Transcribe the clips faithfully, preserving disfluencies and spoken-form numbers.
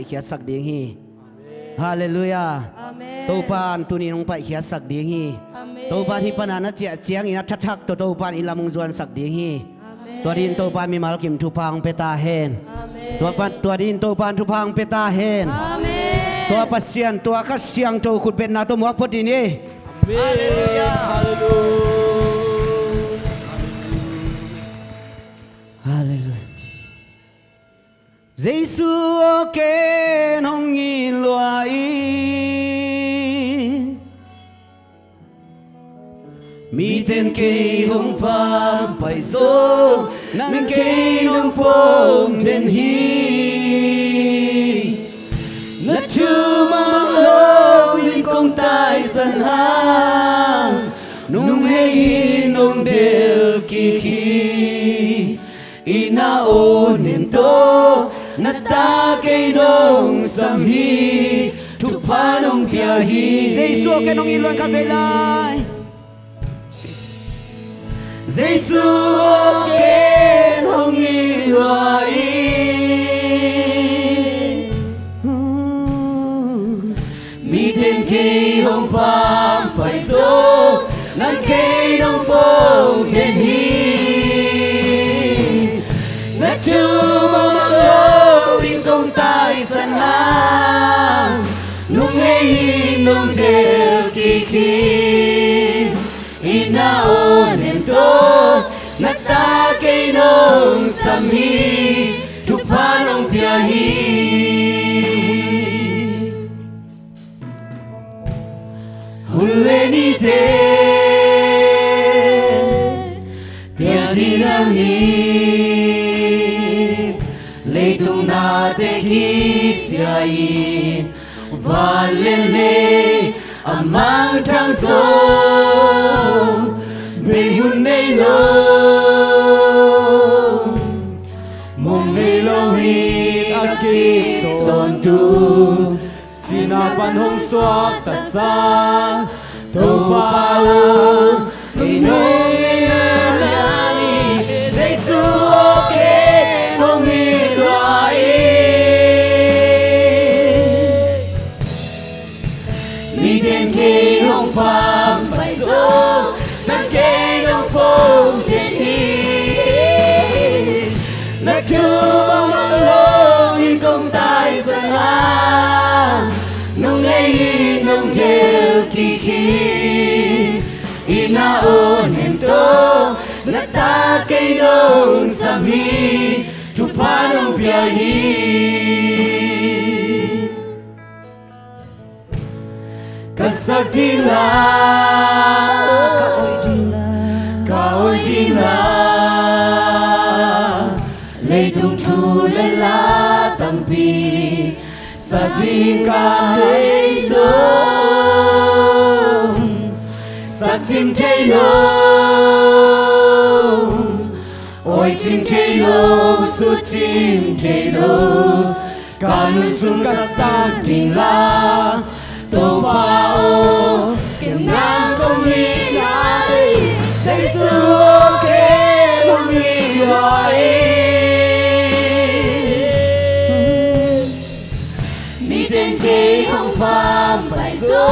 paikhiatsak ding hi. Halleluiah. Amen. Topan tuni in hong paikhiatsak ding hi. Amen. Topan hih pana na ciah ciangin a thathak tawh Topan i lam hong zuansak ding hi. Amen. Tua dingin Topan mimal kim thupha hong pia ta hen. Amen. Tua pa, tua dingin Topan thupha hong pia ta hen. Amen. Tua Pasian, tua Kha Siangtho khutbetna tawh muak phot ding hi. Amen. Halleluiah. Halleluiah. Halleluiah. Jesu aw, ken hong it lua ing. Miten kei hong pampai zo, nang kei nong pom den hi. Na thu mang lo in kong taisan hang, nong hei in nong del kik hi. I na aw nem tawh na ta kei nong sam hi, thupha nong pia hi. Jesu aw, ken hong it lua ing, khat vei lai. Jesu aw, ken hong it lua ing. Miten kei hong pampai zo, nang kei nong pom den hi. Na thu mang lo in kong taisan hang, nong hei in nong del kik hi. I na aw nem tawh na ta kei nong sam hi, thupha nong pia hi. Hun le nite piang ding nang hi, leitung nate kisia in, van le lei a mangthang zong bei hun nei lo. Mong nei lo hi a kik tawntung, sihna pan hong suakta sa Topa aw, kei nong it lua ing. Jesu aw, ken hong it lua ing. Miten kei hong pampai zo, nang kei nong pom den hi. Na thu mang lo in kong taisan hang, nong hei in nong del kik hi. I na aw nem tawh na ta kei nong sam hi, thupha nong pia hi. Ka sak ding la, ka oih ding la, ka oih ding la, leitung thu le la tampi sa ding ka nei zong, sa cim thei lo, oih cim thei lo, sut cim thei lo, ka lung sung ka sak ding la, Topa aw, ken nang kong it lai. Jesu aw, ken hong it lai. Miten kei hong pampai zo,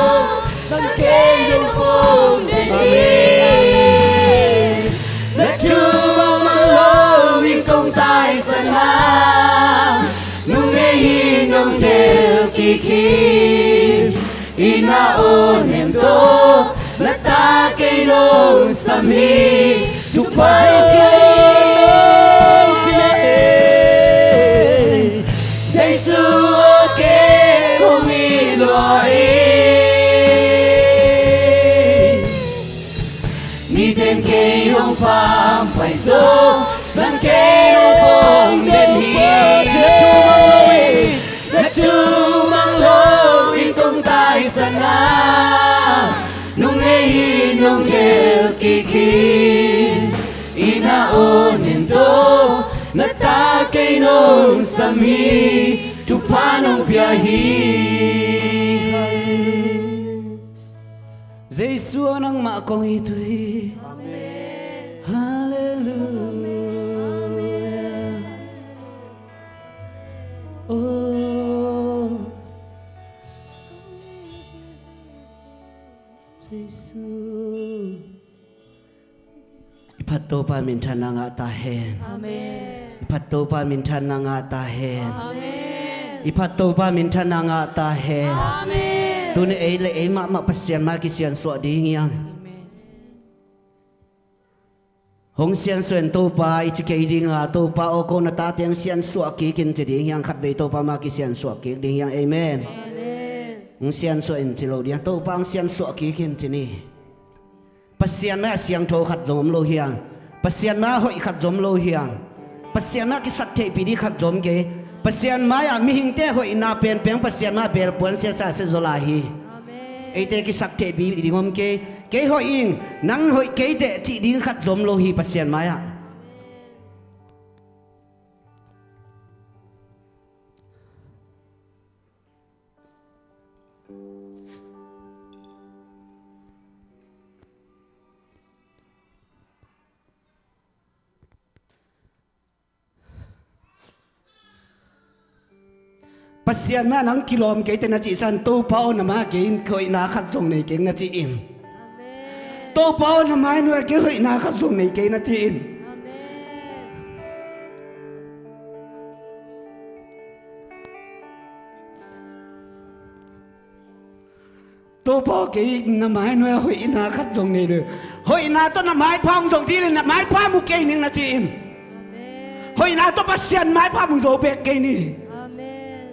nang kei nong pom den hi. Na thu mang lo in kong taisan hang, nong hei in nong del kik hi. I na aw nem tawh na ta kei nong sam hi. Thupha Jesu nong pia hi. Jesu aw, ken hong it lua ing. Miten kei hong pampai zo, nang kei nong pom den hi. Na thu mang lo in, na thu mang lo in kong taisan hang, nong hei in nong del kik hi. I na aw nem tawh na ta kei nong sam hi, thupha nong pia hi. Jesu aw, nangmah kong it uh hi. Amen. Halleluiah. Oh. Jesu. I phat Topa minthanna ngah ta hen. Amen. I phat Topa minthanna ngah ta hen. Amen. I phat Topa minthanna ngah ta hen. Amen. Tuni ei le ei mahmah Pasian mai kisiansuah ding hiang. Amen. Hong siansuah in Topa i ci kei dinga, Topa aw ko na tate hong siansuah kik in ci ding hiang, khatvei Topa mai kisiansuah kik ding hiang. Amen. Amen. Hong siansuah in ci lo ding hiang, Topa hong siansuah kik in ci ni. Pasian mai-ah siangtho khat zong om lo hiang. Pasian mai-ah hoih khat zong om lo hiang. Pasian mai-ah kisaktheihpih ding khat zong om kei. Pasian mai-ah mihingte hoihna penpen Pasian mai-ah belpuan siasa sia zaw lai hi. Amen. Eite kisaktheihpih ding om kei. Kei hoih ing, nang hoih kei teh cih ding khat zong om lo hi Pasian mai-ah. Pasian mai-ah nang kilawm kei teh na cih san, Topa aw na mai-ah kei in hoihna khat zong nei keng na ci in. Amen. Topa aw na mai nuai-ah kei hoihna khat zong nei kei na ci in. Amen. Topa aw kei na mai nuai-ah hoihna khat zong nei lo. Hoihna tawh na maipha hong zong ding leh na maipha mu kei ning na ci in. Amen. Hoihna tawh Pasian maipha mu zo bek kei ni. Amen.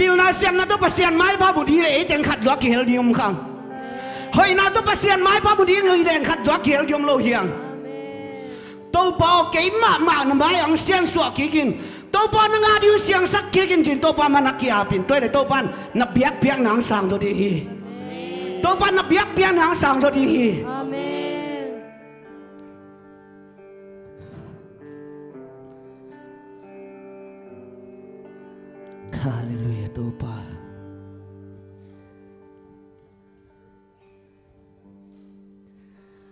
Pilna siamna tawh Pasian maipha mu ding leh ei teng khat zong a kihel ding om khang. Hoihna tawh Pasian maipha mu ding leh ei teng khat zong a kihel ding om lo hiang. Amen. Topa aw kei mahmah na mai-ah hong siansuah kik in. Topa na ngah ding uh siangsak kik in ci in Topa mai-ah na ki-ap in. Tua hi leh Topa in na biakpiakna hong sang zaw ding hi. Amen. Topa in na biakpiakna hong sang zaw ding hi. Amen. Halleluiah Topa.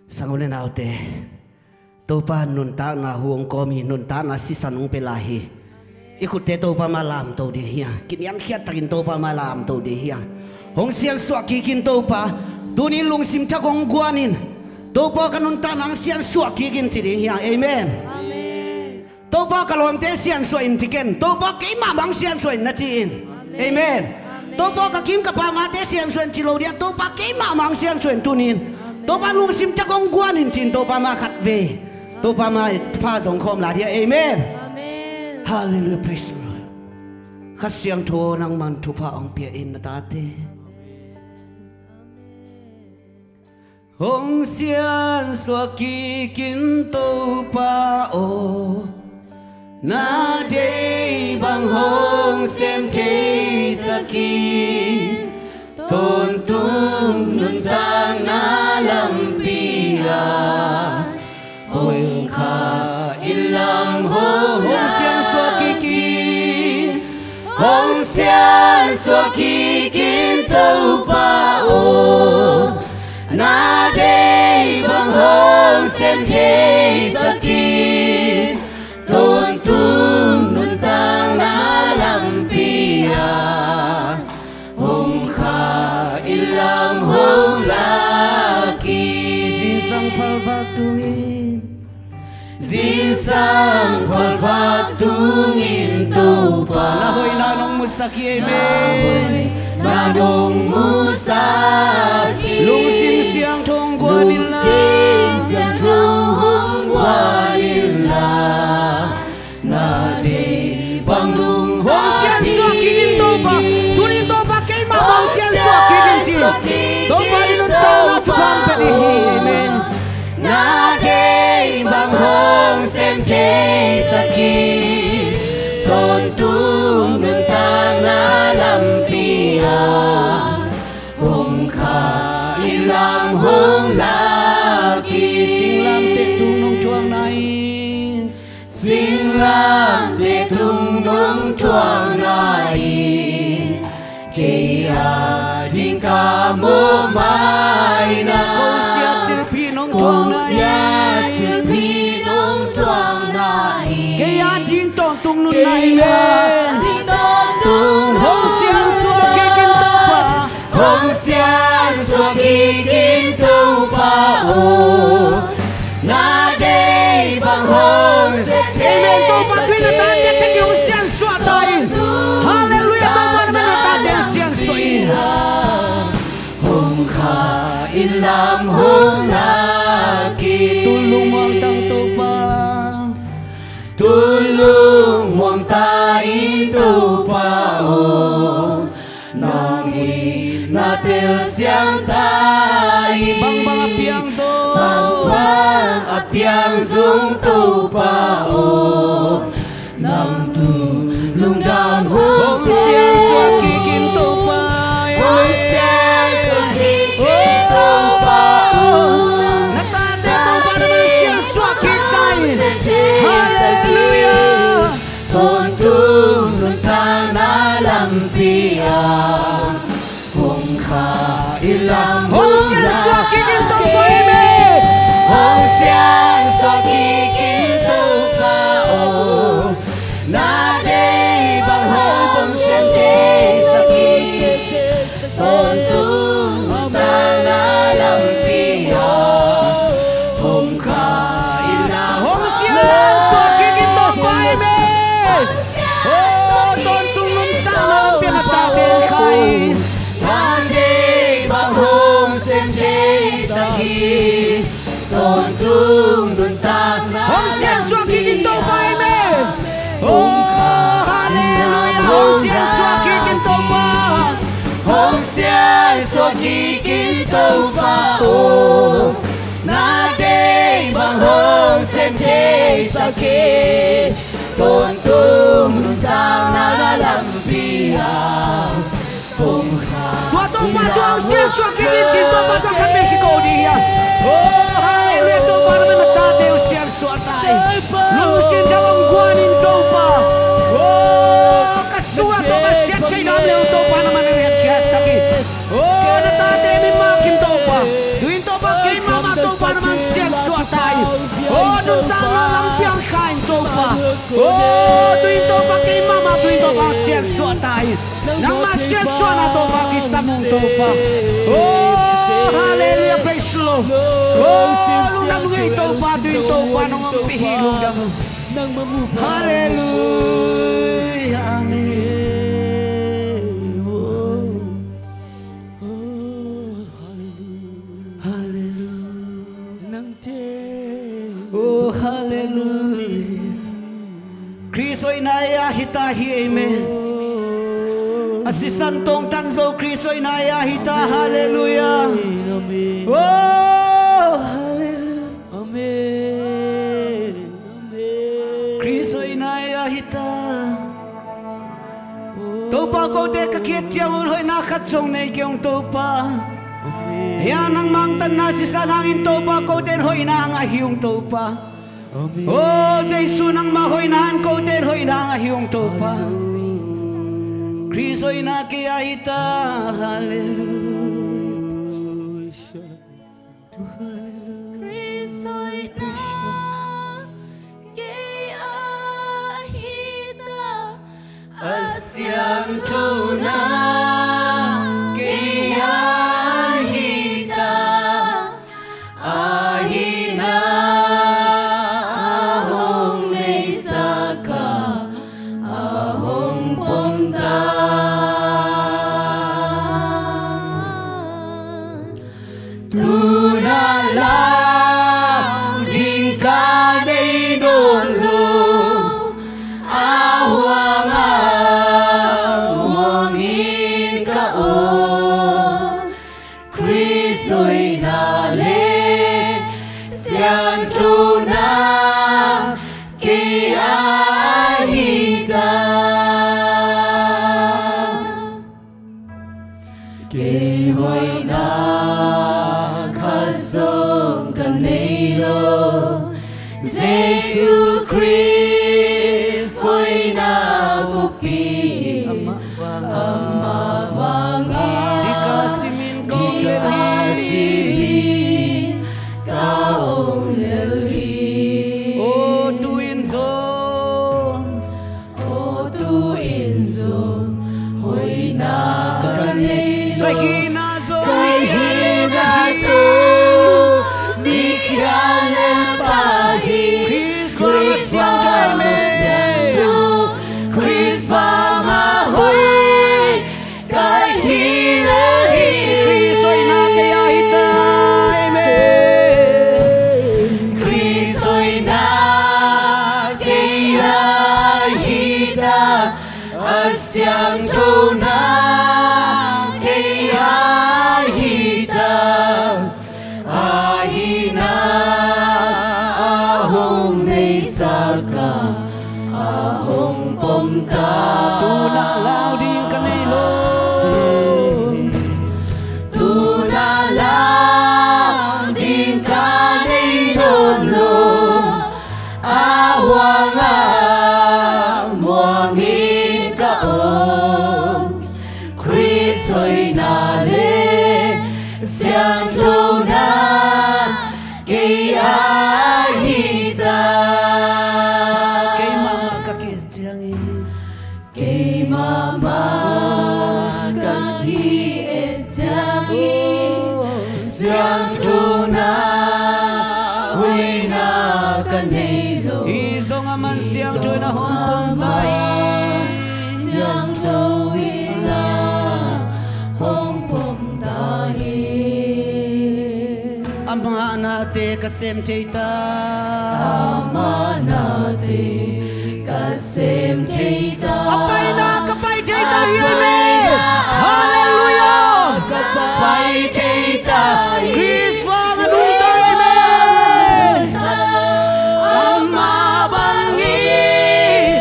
Sanggam le naute, Topa nuntakna hu hong kawm hi, nuntakna sisan hong pia lai hi. I khutte Topa mai-ah lamto ding hiang. Kiniamkhiat takin Topa mai-ah lamto ding hiang. Hong siansuah kik in Topa. Tuni lungsim thak hong guan in. Topa ka nuntakna hong siansuah kik in ci ding hiang. Amen. Amen. Topa ka lawmte siansuah in ci ken. Topa kei mahmah hong siansuah in na ci in. Amen. Amen. Topa ka kim ka pamate siansuah in ci lo ding a, Topa kei mahmah hong siansuah in tuni in. Amen. Topa lungsim thak hong guan in ci in Topa mai-ah khatvei. Topa mai-ah pha zong khawm lai ding a. Amen. Amen. Halleluiah, praise the Lord. Kha Siangtho nangman thupha hong pia in na tate. Hong siansuah kik in Topa aw, na deih bang hong sem theisak in, tawntung nuntakna lampi ah hong khah in lang hong, hong siansuah kik in, hong siansuah kik in Topa aw, na deih bang hong sem theisak in, tawntung nuntakna lampi ah hong khah in lang hong lak in. Zingsang phalvak tungin, zingsang phalvak tungin Topa, na hoihna nong musak hi. Amen. Na hoihna nong musak hi. Lungsim siangtho hong guan in la, lungsim siangtho hong guan in la, na deih bang hong siansuah kik in Topa. Tuni in Topa kei mahmah hong siansuah kik in ci. Topa in nuntakna thupha hong pia ding hi. Amen. Na deih bang hong sem theisak in, tawntung nuntakna lampi ah hong khah in lang hong lak in. Singlamteh tung nong thuak na hi. Singlamteh tung nong thuak na hi. Kei a ding ka mawhmaina, kong siat thilpih nong thuak na hi. Kong siat thilpih nong thuak na hi. Kei a ding tawntung nunna hi. Kei a ding tawntung nunna hi. Hong siansuah kik in Topa. Hong siansuah kik Amen. Topa, tu-in na tate thakin hong siansuah ta in. Halleluiah. Topa, na man na tate hong siansuah in. Hong kha in lam hong lak in. Tulung muangtang Topa. Tulung muangtang Topa aw. Nang in na telsiam ta in. Bangbang a piang zong. Bangbang a piang zong Topa aw. Nang tu lungdam hong siansuah kik in Topa. Hong siansuah kik in Topa aw. Na tate Topa na man siansuah kik ta in. Halleluiah. Tawntung nuntakna lampi ah hong kha in lam hong siansuah kik in Topa amen. Hong siansuah kik in Topa aw. Na deih bang hong siam theisak in. Tawntung nuntakna lampi ah hong kha in lam hong siansuah kik in Topa amen. Oh, tawntung nuntakna lampi ah na tate kha in. Na deih bang hong siam theisak in. Tawntung nuntakna hong siansuah kik in Topa amen. Oh, halleluiah. Hong siansuah kik in Topa. Hong siansuah kik in Topa aw. Na deih bang hong siam theisak in. Tawntung nuntakna lampi ah hong kha. Tua Topa tua hong siansuah kik in cin Topa tua khat peuh kiko ding hi a. Oh, halleluiah. Topa na man na tate hong siansuah ta in. Lungsim dang hong guan in Topa. Oh, ka sung ah Topa siat thei nam le hong Topa na man na ngetkhia sak in. Oh, na tate mimal kim Topa. Tu-in Topa keimah mah Topa na man siansuah ta in. Oh, nuntakna lampi ah hong kha in Topa. Oh, tu-in Topa keimah mah tu-in Topa hong siansuah ta in. Nangmah siansuahna Topa kisam ung Topa. Oh, halleluiah, praise the Lord. Oh, lungdam ung ei Topa, tu-in Topa nong ompih hi, lungdam ung. Halleluiah, amen. Halleluiah. Oh, halleluiah. Khrist hoihna ei a hi ta hi, amen. A sisan tongtan zo Khrist hoihna ei a hi ta, halleluiah. Oh, halleluiah. Khrist hoihna ei a hi ta. Topa, kote ka khiat ciang un hoihna khat zong nei kei ung Topa. Hia nangmah hong tanna sisan hangin Topa, kote in hoihna hong ngah hi ung Topa. Oh, Jesu nangmah hoihna in kote in hoihna hong ngah hi ung Topa. Khrist hoihna kei a hi ta, halleluiah. Khrist hoihna kei a hi ta, a siangthona kei a hi ta, a hihna a hong neisak a, a hong pom ta. Tu-in lau ding ka nei nawn lo, a huang a muang in ka om. Khrist hoihna le siangthona kei a hi ta. Kei hoihna khat zong ka nei lo. Jesu Khrist hoihna kopi in, amah vangin dika simin ka om lel hi. Dika simin ka om lel hi. O tu-in zong, o tu-in zong hoihna ka nei lo. Ka hihna zong, ka hihna zong Siangtho na kei a hi ta, a hi na a hong neihsak a, a hong pom ta. Tu-in ah lau ding ka nei lo. Tu-in ah lau ding ka nei nawn lo. A huang ah muang in ka om. Khrist hoihna le siangthona kei a hi ta. Kei mahmah ka ki-et ciangin. Kei mahmah ka ki-et ciangin, siangthona hoihna ka nei lo. Hi zong aman siangthona hong pom ta hi. Siangtho hoihna hong pom ta hi. Amah nate ka sem thei ta. Amah nate ka sem thei ta. A paina ka pai thei ta hi, amen. Halleluiah. Ka pai thei ta hi. Khrist vang a nungta hi, amen. Amah bangin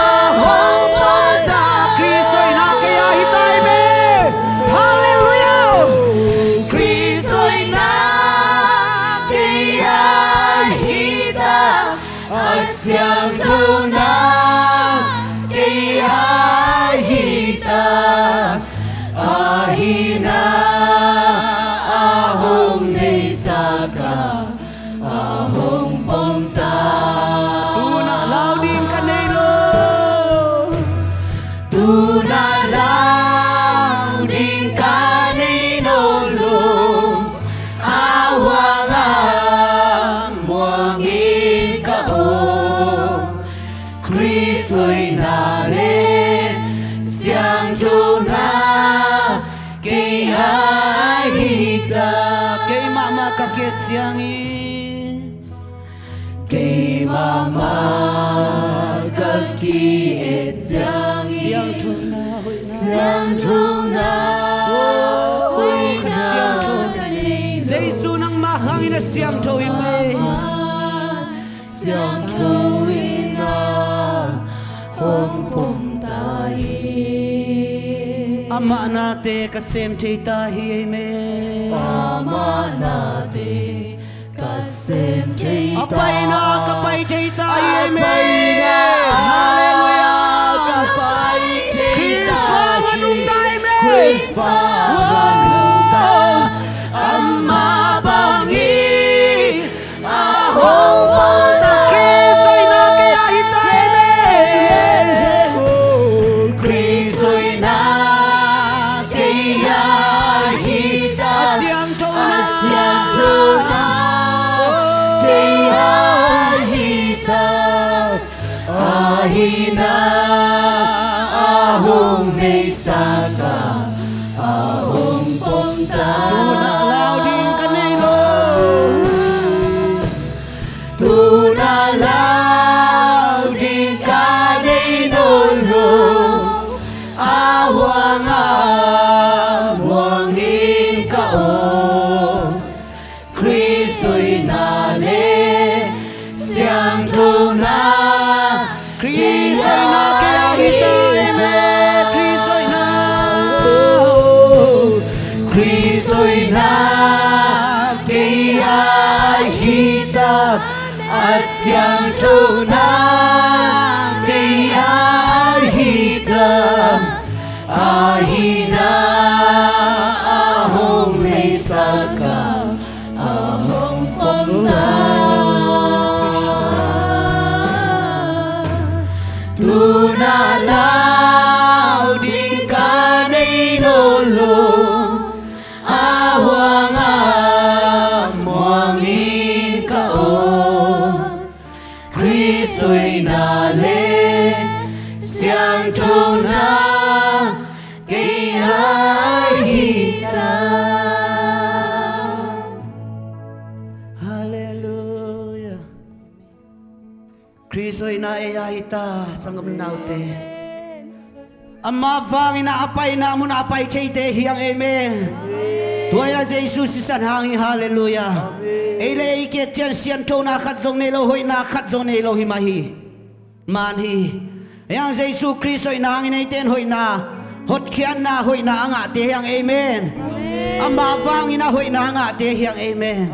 a hong pom ta. Khrist hoihna kei a hi ta hi, amen. Halleluiah. Khrist hoihna kei a hi ta. A siangthona kei a hi ta. A hihna a hong neihsak a, a hong pom ta. Tu-in ah lau ding ka nei lo. Tu-in ah lau ding ka nei nawn lo. A huang ah muang in ka om. Khrist hoihna le siangthona kei a hi ta. Kei mahmah ka ki-et ciangin. Kei mahmah ka ki-et ciangin. Siangthona hoihna. Siangthona hoihna. Jesu nangmah hangin a siangtho hi, amen. Siangtho hoihna hong pom ta hi. Amah nate ka sem thei ta hi, amen. Amah nate ka sem thei ta. A paina ka pai thei ta hi, amen. Halleluiah. Ka pai thei ta hi. Khrist vang a nungta hi, amen. Khrist vang a nungta. Amah bangin a hong pom ta. Khrist hoihna kei a hi ta hi, amen. Khrist hoihna kei a hi ta. A siangthona. A siangthona kei a hi ta. A hihna a hong neihsak a, a hong pom ta. Tu-in ah lau ding ka nei lo. Tu-in ah lau ding ka nei nawn lo. A huang ah muang in ka om. Khrist hoihna le siangthona. Khrist hoihna kei a hi ta hi, amen. Khrist hoihna. Khrist hoihna kei a hi ta. A siangthona kei a hi ta. A hihna a hong neihsak a, a hong pom ta. Tu-in ah lau ding ka nei nawn lo. A huang ah muang in ka om. Khrist hoihna le siangthona kei a hi ta. Halleluiah. Khrist hoihna ei a hi ta, sanggam naute. Amah vangin a paina mun a pai theite hi hang, amen. Tua hi a Jesu sisan hang hi, halleluiah. Ei le ei kiat ciang sianthona khat zong nei lo, hoihna khat zong nei lo hi mah hi. Man hi. Ei hang Jesu Khrist hoihna hangin eite in hoihna, hotkhiatna, hoihna a ngahte hi hang, amen. Amah vangin a hoihna a ngahte hi hang, amen.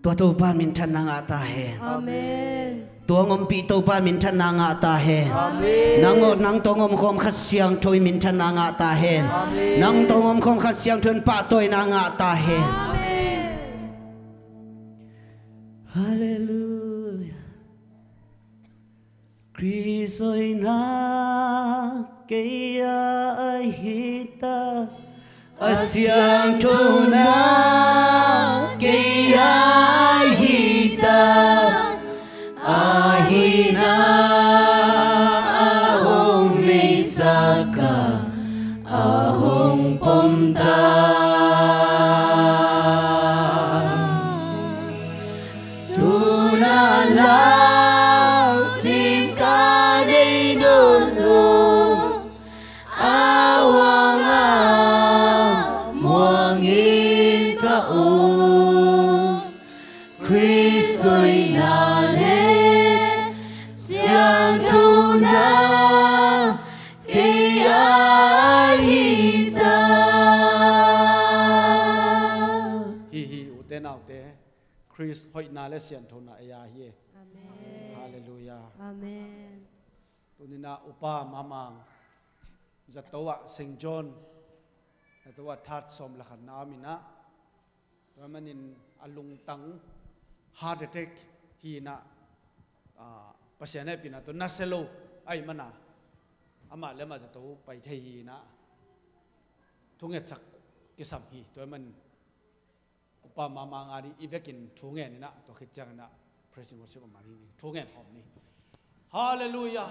Tua Topa minthanna ngah ta hen. Tua hong ompih Topa minthanna ngah ta hen. Nang, nang tawh hong omkhawm Kha Siangtho in minthanna ngah ta hen. Nang tawh hong omkhawm Kha Siangtho in pahtawina ngah ta hen. Halleluiah. Khrist hoihna kei a ahi ta, a siangthona kei a ahi ta, ahihna a hong neihsak a, a hong pom ta. Tu-in a lau ding ka nei nawn lo, a huang a muang in ka om. Khrist hoihna le siangthona kei a ahi ta. Hi hi, ute naute. Khrist hoihna le sianthona ei a hi e. Amen. Halleluiah. Amen. Tuni-in ah Upa Mamang zato ah Saint John, zato ah that sawm le khat na om in ah, tua manin a lungtang heart attack hi in ah, ah, Pasian hehpihna tawh nasia lo ahih manin ah, amah le amah zato pai thei hi in ah, thungetsak kisam hi. Tua manin Upa Mamang a ding i vekin thu ngen in ah, tua khit ciangin ah praise and worship a man hi ni. Thu ngen khawm ni. Halleluiah.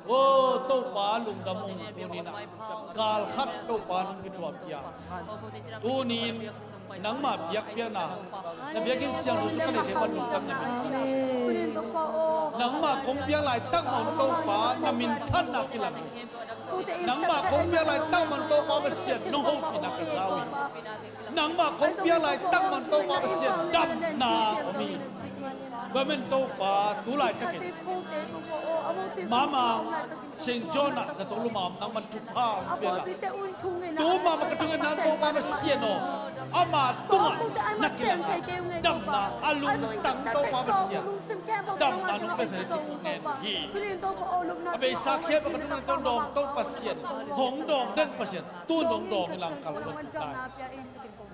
O Topa, lungdam ung, tuni-in ah kal khat Topa nong kithuahpih a, tuni-in nangmah biakpiakna, na biakinn siangtho sung ka neih theih man lungdam na min. Nangmah kong piak laitak mah un Topa, na minthanna kilang. Nangmah kong piak laitak mah un Topa Pasian, nong hopihna ka za uh hi. Nangmah kong piak laitak mah un Topa Pasian, damna om hi. Tua manin Topa, tu laitakin Mamang Saint John ah zato lum a om nangman thupha hong pia in la, tu mahmah ka tungah na Topa Pasian aw, ama tungah na kilang a, damna a lungtang Topa Pasian, damna nong piaksak ding thu kong ngen hi. A beisa khempeuh ka tungah na tawh dawng Topa Pasian, hong dawng den Pasian, tu-in hong dawng in la, kal khat ta in,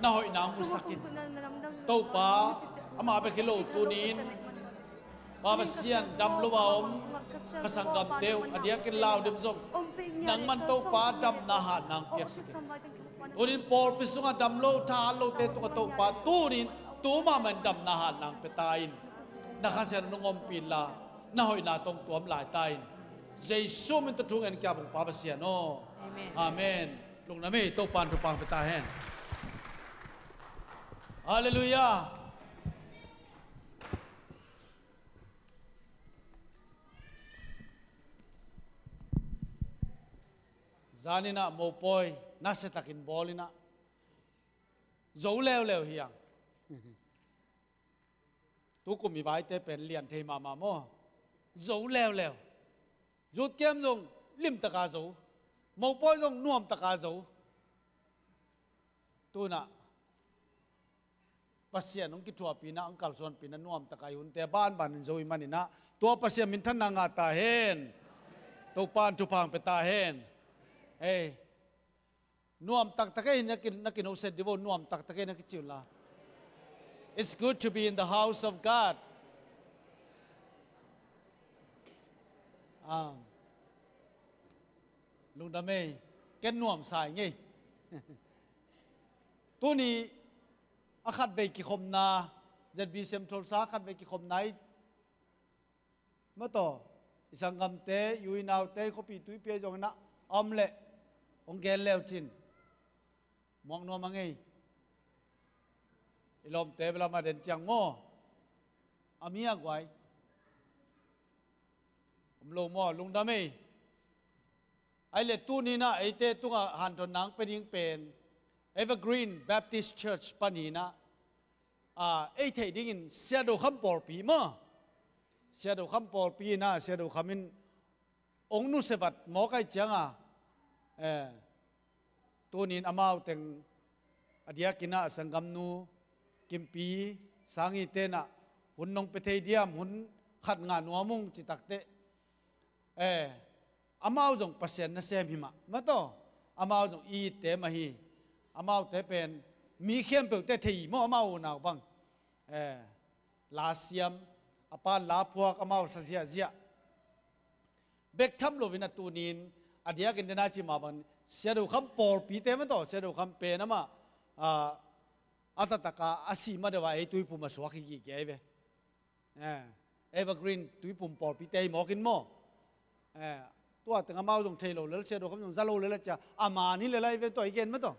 na hoihna hong musak in. Topa, amah bek hi lo, tuni-in Pa Pasian, dam lo a om ka sanggamte uh, a diakin Laudim zong, nangman Topa damna hatna hong piaksak in. Tuni-in pawlpi sungah dam lo, thahat lote tungah Topa, tuni-in tu mahmah in damna hatna hong pia ta in. Na Kha Siangtho nong ompih in la, na hoihna tawh hong tuam lai ta in. Jesu min tawh thu ngen ka hih, Pa Pasian aw. Amen. Amen. Lungdam ei, Topa'n thupha hong pia ta hen. Halleluiah. Zan in ah mopawi nasia takin bawl in ah, zo leuleu hi hang. Tukum i vaite pen lian thei mahmah maw? Zo leuleu. Youth camp zong limtaka zo. Mopawi zong nuamtaka zo. Tu-in ah Pasian hong kithuahpihna, hong kalsuanpihna nuamtaka i hunte banbanin zo i hih manin ah, tua Pasian minthanna ngah ta hen. Topa'n thupha hong pia ta hen. Ei, nuamtak tak ei, na ki, na kinohset dih vo, nuamtak tak ei na kici un la. It's good to be in the house of God. Ah. Lungdam ei, ken nuamsa ing ei. Tuni a khatvei kikhopna, Z B C M Tulsa a khatvei kikhopna i, mataw, i sanggamte, i u i naute, i khuapi tuipi ah zong in ah a om leh hong gen le uh cin. Muak nuam ing ei. I lawmte bel a ma den ciang maw? A mi a guai. Om lo maw, lungdam ei. Ai le tuni-in ah eite tungah hanthawn nang pia ding pen Evergreen Baptist Church panin ah, ah, ei theih dingin Sia Do Kham pawlpi maw. Sia Do Kham pawlpi in ah, Sia Do Kham in ong nusia vat mawk ahih ciangin ah, eh, tuni-in amau teng a diakin ah sanggamnu Kimpi Sangi ten ah hun nong pia thei diam, hun khat ngah nuam ung cih takteh, eh, amau zong Pasian nasem hi mah, mataw. Amau zong i itte mah hi. Amaute pen mi khempeuhte thei maw, amau unau bang. Eh, la siam, a pan la phuak, amau sa ziahziah. Bek tham loin ah tuni-in a diakin den a ci mah bang, Sia Do Kham pawlpite mataw, Sia Do Kham pen amah, ah, a taktak a, a si ma deuh a ei Tuiphum a suak hi gige hi ve. Eh, Evergreen Tuiphum pawlpite hi mawk in maw. Eh, tua teng amau zong thei lo lel, Sia Do Kham zong za lo lel a cia, a man hi lel ahi ve, tua i gen mataw.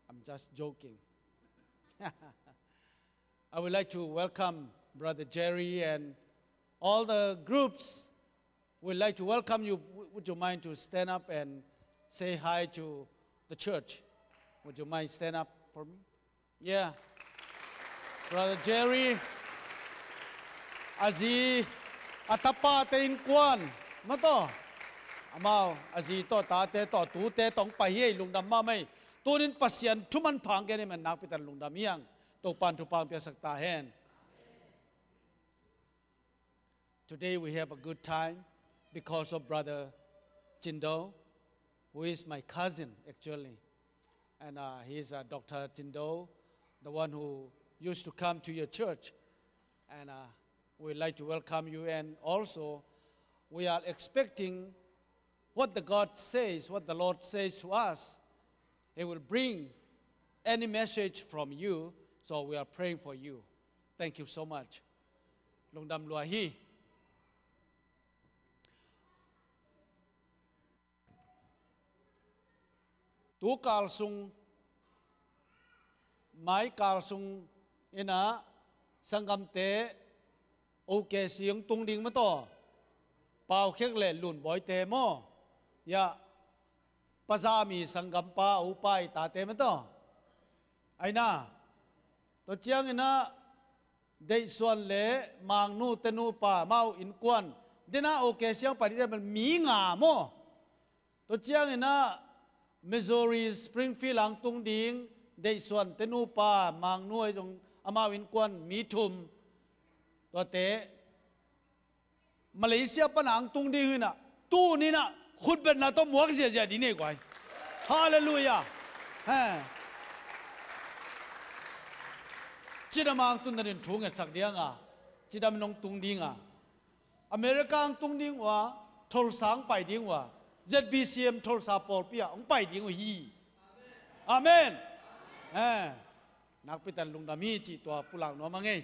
I'm just joking. I would like to welcome Brother Jerry and all the groups. We'd like to welcome you. W-, would you mind to stand up and say hi to the church? Would you mind stand up for me? Yeah. Brother Jerry, a zi, a tapate innkuan, mataw. Amau, a zi tawh, tate tawh, tute tawh ong pai hi ei, lungdam mahmah ei. Tuni-in Pasian thu manpha ong gen hi man, nakpi takin lungdam hi hang. Topa'n thupha ong piaksak ta hen. Today we have a good time because of Brother Tindo, who is my cousin, actually. And, uh, he's, uh, Doctor Tindo, the one who used to come to your church. And, uh, we'd like to welcome you. And also, we are expecting what the God says, what the Lord says to us. He will bring any message from you, so we are praying for you. Thank you so much. Lungdam lua hi. Tu kal sung, mai kal sung in ah sanggamte, OK, siang tung ding mataw. Pau Khek le Lun Bawi te maw. Ya, Pa Za Mi sanggampa, upa i tate mataw. Ai na, tua ciangin ah Deih Suan le Mang Nu te nupa, amau innkuan. Den ah OK siang pai ding te mi nga maw. Tua ciangin ah Missouri Springfield ah tung ding Deih Suan te nupa, Mang Nu ahi zong amau innkuan mi thum. Tuate Malaysia pan ah tung ding hi in ah, tuni-in ah khutbetna tawh muak ziahziah ding nei guai. Halleluiah. He. Cidam ah tung nading thu ngetsak ding a, cidam in ong tung ding a, America ah tung ding uh a, Tulsa ah pai ding uh a, ZBCM Tulsa pawlpi ah ong pai ding uh hi. Amen. Eh, nakpi takin lungdam hi cih tua pulak nuam ing ei.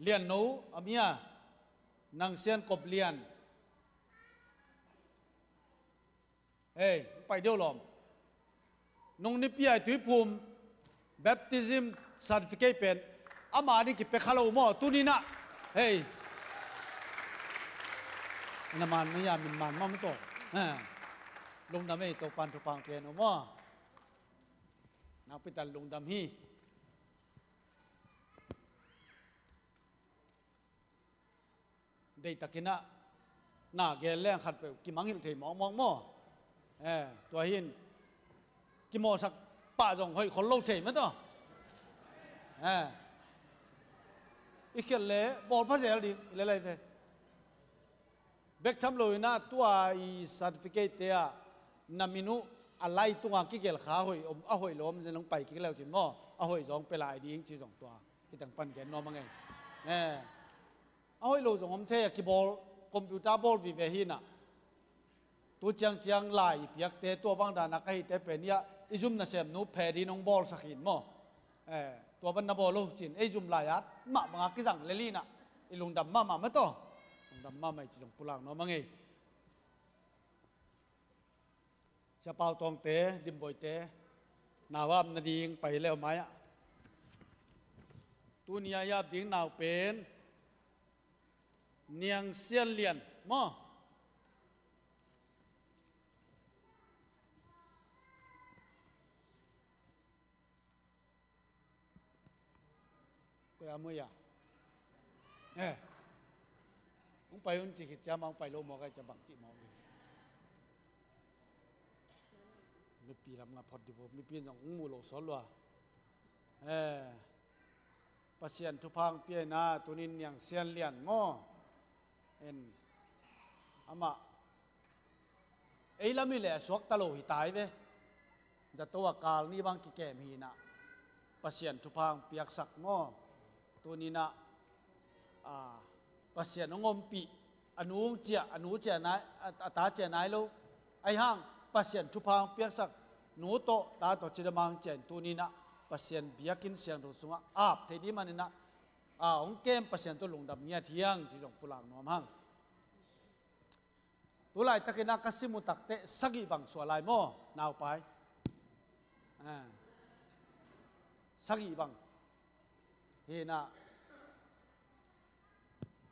Lian No, a mi a, Nang Sian Kop Lian. Hei, pai deuh lawm. Nung nipi a i Tuiphum baptism certificate pen ama ding kipia kha lo maw, tuni-in ah. Hei. Na man mah ia, min man mah maw tawh. Ha. Lungdam ei, Topa'n thupha ong pia hen maw. Nakpi takin lungdam hi. Deihtakin ah na gen leng khatpeuh kimangngilh thei mawkmawk maw. Eh, tua hi in kimawhsak pah zong hoih khol lo thei mah tawh. Eh, i khialh leh bawl pha zel ding, i lelai ve. Bek tham loin ah tua i certificate te ah na min uh a lai tungah kigelh kha, a hoih om, a hoih lo om zen hong pai kik leu cin maw, a hoih zong pia lai ding ci zong tua. Hih teng pan gen nuam ing ei. Eh. A hoih lo zong om thei a, kibawl, computer bawl vive hi in ah. Tu ciangciang lai i piakte, tua bang dan a ka hihte pen ia, i zum nasemnu Phe ding hong bawlsak hi in maw. Eh, tua bang na bawl lo cin, ei zum lai-at mah bang a kizang lel hi in ah. I lungdam mahmah mah tawh. Lungdam mahmah hi ci zong pulak nuam ing ei. Sia Pau Tawngte, Dim Bawite, nau a om nading pai leu mai ah. Tuni a i ap ding nau pen Niang Sian Lian maw? Koi a mui a? Eh. Hong pai un ci khit ciang, hong pai lo mawk a, i ciang bang cih mawk ni. Mipi lam nga phot di vo, mipi in zong hong mu lo sawt lua. Eh. Pasian thupha hong pia in ah, tunin Niang Sian Lian maw? En. Amah ei lam hi leh a suakta lo hi tai ve. Zato a kal ni bang kikem hi in ah, Pasian thupha hong piaksak maw? Tuni in ah, a, Pasian hong ompih, a nu hong ciah, a nu ciah nai, a, a ta ciah nai lo. Ahi hang Pasian thupha hong piaksak nu tawh ta tawh cidam a hong ciah in, tuni in ah Pasian biakinn siangtho sungah ap thei ding man in ah, a, hong kem Pasian tawh lungdam ngiat hi hang ci zong pulak nuam hang. Tu laitakin ah ka sim uh takteh sagih bang suah lai maw, naupai? Ah. Sagih bang. Hi in ah,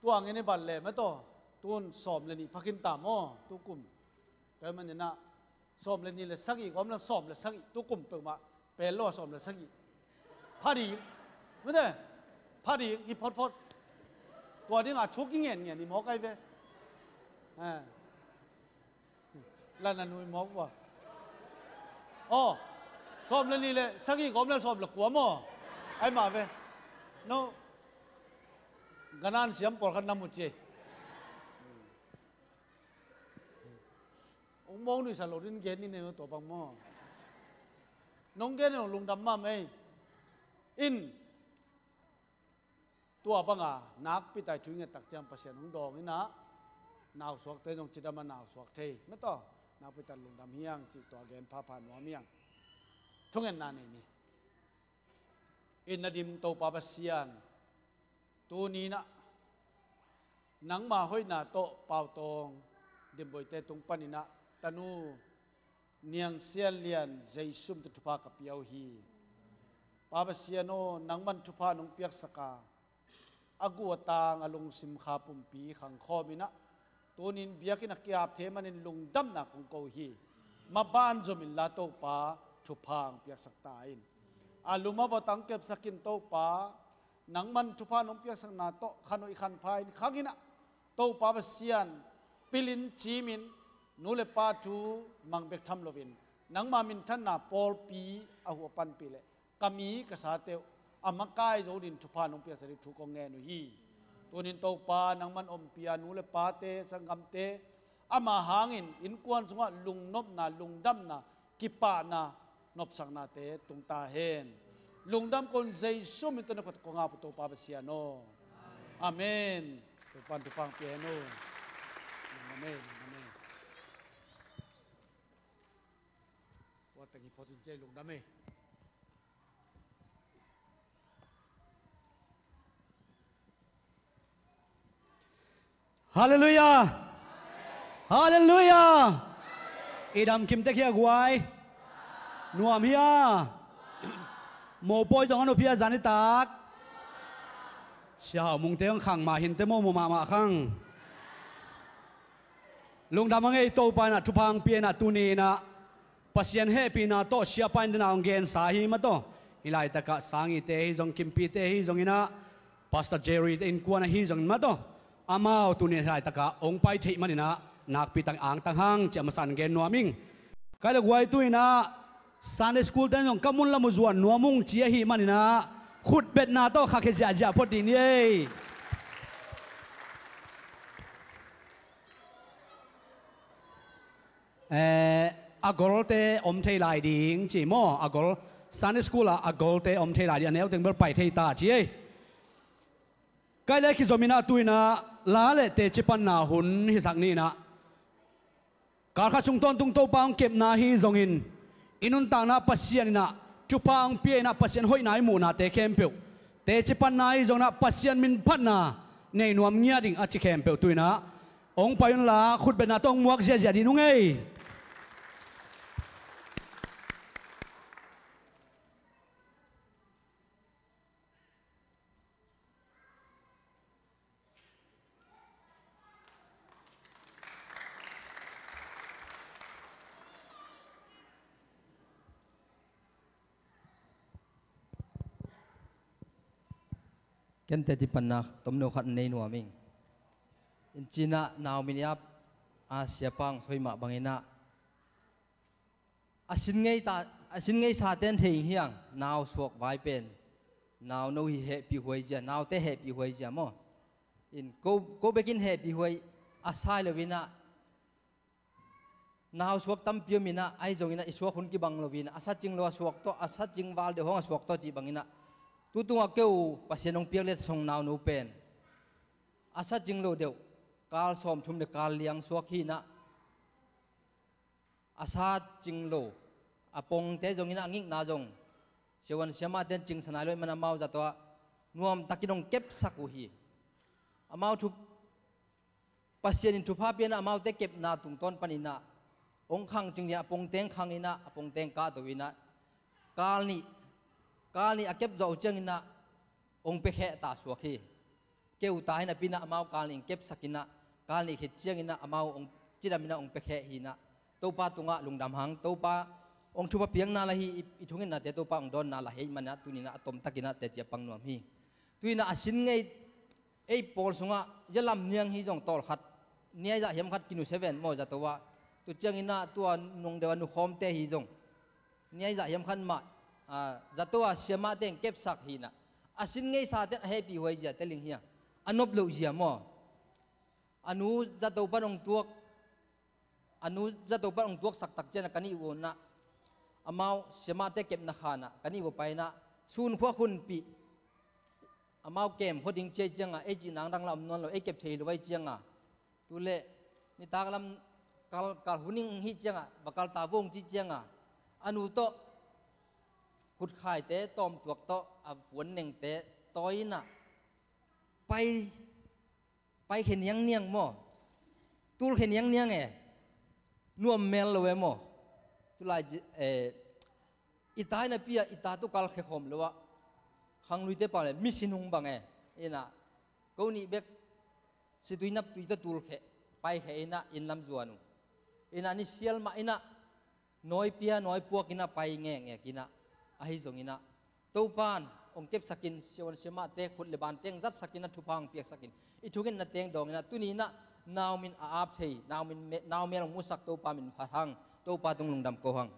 tua ngin i bat leh mataw, tun sawm le nih pha khin ta maw, tu kum. Tua ahih manin ah, sawm le nih le sagih gawm le sawm le sagih, tu kum peuhmah pel lo a sawm le sagih. Pha ding. Mate. Pha ding hi photphot. Tua ding a thu kingen ngen hi mawk ai ve. Eh. Lan a nui mawk ua. Aw. Sawm le nih le sagih gawm le sawm le kua maw? Ai mah ve. No. Ganan siam pawlkhat na mu ci. Ong mawng nuihsa lo din gen ni ne tua bang maw? Nong gen nong lungdam mahmah ei. In tua banga nakpi tai thu i nget tak ciang Pasian hong dawng in ah, nau suakte zong cidam a nau suak thei. Mataw, nakpi tak lungdam hi hang cih tua gen phapha nuam hi hang. Thungetna nei ni. In na dim Topa Pasian, tuni in ah nangma hoihna tawh Pau Tawng Dim Boite tung panin ah tanu Niang Sian Lian Zeisu min tawh thupha ka pia uh hi. Pa Pasian aw, nangman thupha nong piaksak a, a guh a tang a lungsim kha pumpi khangkhawm in ah, tunin biakinn a ki-ap thei manin lungdamna kong ko hi. Maban zom inla Topa, thupha hong piaksak ta in. A lum a vawt hong kepsak in Topa, nangman thupha nong piaksakna tawh khan hoih khan pha in khang in ah, Topa Pasian, pilin cimin, nu le pa thu mang bek tham loin, nangma minthanna pawlpi a huh a panpih leh ka mi ka sate uh a makai zo din thupha nong piaksak ding thu kong ngen uh hi. Tunin Topa, nangman ompih a nu le pate, sanggamte, ama hangin innkuan sungah lungnopna, lungdamna, kipahna, nopsaknate tung ta hen. Lungdam kong Jesu min tawh na khuat kong ap uh Topa Pasian aw. Amen. Topa'n thupha hong pia hen aw. Amen. Amen. Ua teng hi phot in ci ei, lungdam ei. Halleluiah. Halleluiah. I dam kim tek hi a guai. Nuam hi a. Mopawi zong a nup hi a zan i tak. Sia Hau Mungte hong khang mah hinte maw, mu mahmah khang. Lungdam a ngei Topa in ah thupha hong pia in ah tuni in ah Pasian hehpihna tawh siapa in dena hong gensa hi mataw. Hih laitakah Sangite hi zong, Kimpite hi zong in ah, Pastor Jerry te innkuan ahi zong in mataw, amau tuni hih laitakah hong pai theih manin ah nakpi tak angtang hang ci a masa in gen nuam ing. Kai le guai, tu in ah Sunday school te in zong ka mun lam uh zuan nuam ung ci ahih manin ah khutbetna tawh khakhia ziahziah phot dih ni ei. Eh, a golte om thei lai ding ci maw? A gol, Sunday school ah a golte om thei lai ding, a neu teng bel pai thei ta ci ei. Kai le kizom in ah tu in ah la le teci panna hun hisak ni in ah, kal khat sung tawntung Topa hong kepna hi zongin, i nuntakna Pasian in ah thupha hong pia in ah Pasian hoihna i muhnate khempeuh, teci panna hi zongin ah Pasian min phatna nei nuam ngiat ding a ci khempeuh tu in ah hong pai unla, khutbetna tawh hong muak ziahziah dih nung ei. Ken teci panna tomno khat nei nuam ing. In cinah nau min i ap a siapa hong soi mah banginah a sin ngei ta, a sin ngei sa ten thei hiang, nau suak vai pen nau no hi hehpih huai zia, naute hehpih huai zia maw? In ko, ko bekin hehpih huai a sai loinah nau suak tampi om inah, ahi zonginah i suak hun kibang loinah a sa cing lo a suak tawh, a sa cing val deuh hong a suak tawh cih banginah tu tungah keu Pasian hong piak letsong nau no pen a sa cing lo deuh kal sawmthum le kal liang suak hinah a sa cing lo a pongte zonginah a ngikna zong siavuan siamahte in cingsa nai lo ih man amau zato ah nuamtakin hong kepsak uh hi. Amau thu Pasian in thupha pianah amaute kepna tungtawn paninah hong khang cing liah a pongteng khanginah a pongteng kahto inah kal nih, kal nih a kep zawh uh cianginah hong piakheh ta suak hi. Keu ta hi napinah amau kal nih in kepsakinah kal nih khit cianginah amau hong cidaminah hong piakheh hinah Topa tungah lungdam hang. Topa hong thupha piakna la hi. I, i thungetnate Topa hong dawnna la hi manah tuninah a tomtakinah teci a pang nuam hi. Tuinah a sin ngei ei pawl sungah ya lam niang hi zong tawlkhat niaizah hiam khat kinu seven maw zato ah tu cianginah tua nungdeuh a nukhawmte hi zong niaizah hiam khat mah zato ah siamahte in kepsak hinah a sin ngei sa ten a hehpih huai zia teling hiang a nop loh zia maw? A nu zato pan hong tuak a nu zato pan hong tuaksak tak cianah ka nih uh unah amau siamahte kepna khanah ka nih uh painah sun khuak hunpih amau kem khua ding ciai cianga ei cih nang dang la om nawn lo ei kep thei lo ai cianga tule nitak lam kal, kal huning hi cianga bakal ta vong ci cianga a nu tawh hutkhaite tawmtuak tawh a puan nengte tawinah pai pai khe niangniang maw? Tul khe niangniang e. Nuam mel lo e maw? Tulai i tai napi ah i ta tukal khe khawm lo ah khangluite pau le misinung bang e. Inah ko nih bek situi naptui tawh tul khe pai khe inah inn lam zuan uh. Inah ni sial mah inah nawi pia nawi puak inah pai ngekngek inah ahi zonginah Topan hong kepsakin siavuan siamahte khut le bante hong zatsakinah thupha hong piaksakin i thungetna teng dawnginah tuninah nau min a ap thei nau min me, nau mel hong musak Topa min phat hang. Topa tung lungdam ko hang.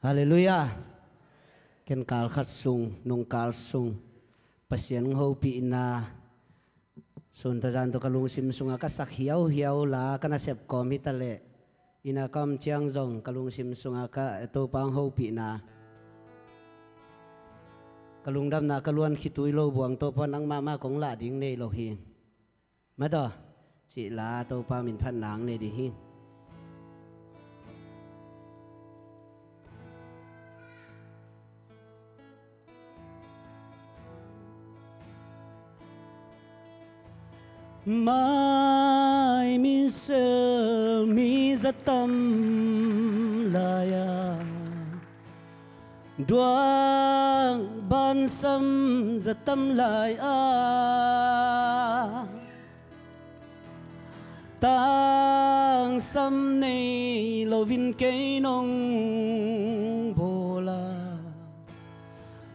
Halleluiah. Ken kal khat sung nungkal sung Pasian hopihna sun tawh zan tawh ka lungsim sungah ka sak hiauhiau la ka nasep kawm hitaleh ina ka om ciang zong ka lungsim sungah ka Topa hong hopihna ka lungdamna ka luan khitui lo buang Topa nangmah mah kong lah ding nei lo hi. Mataw cih la Topa min phat nang nei ding hi. Mai mi sel mi zatam lai-a duang bansam zatam lai-a tangsam nei lovin kei nong bawla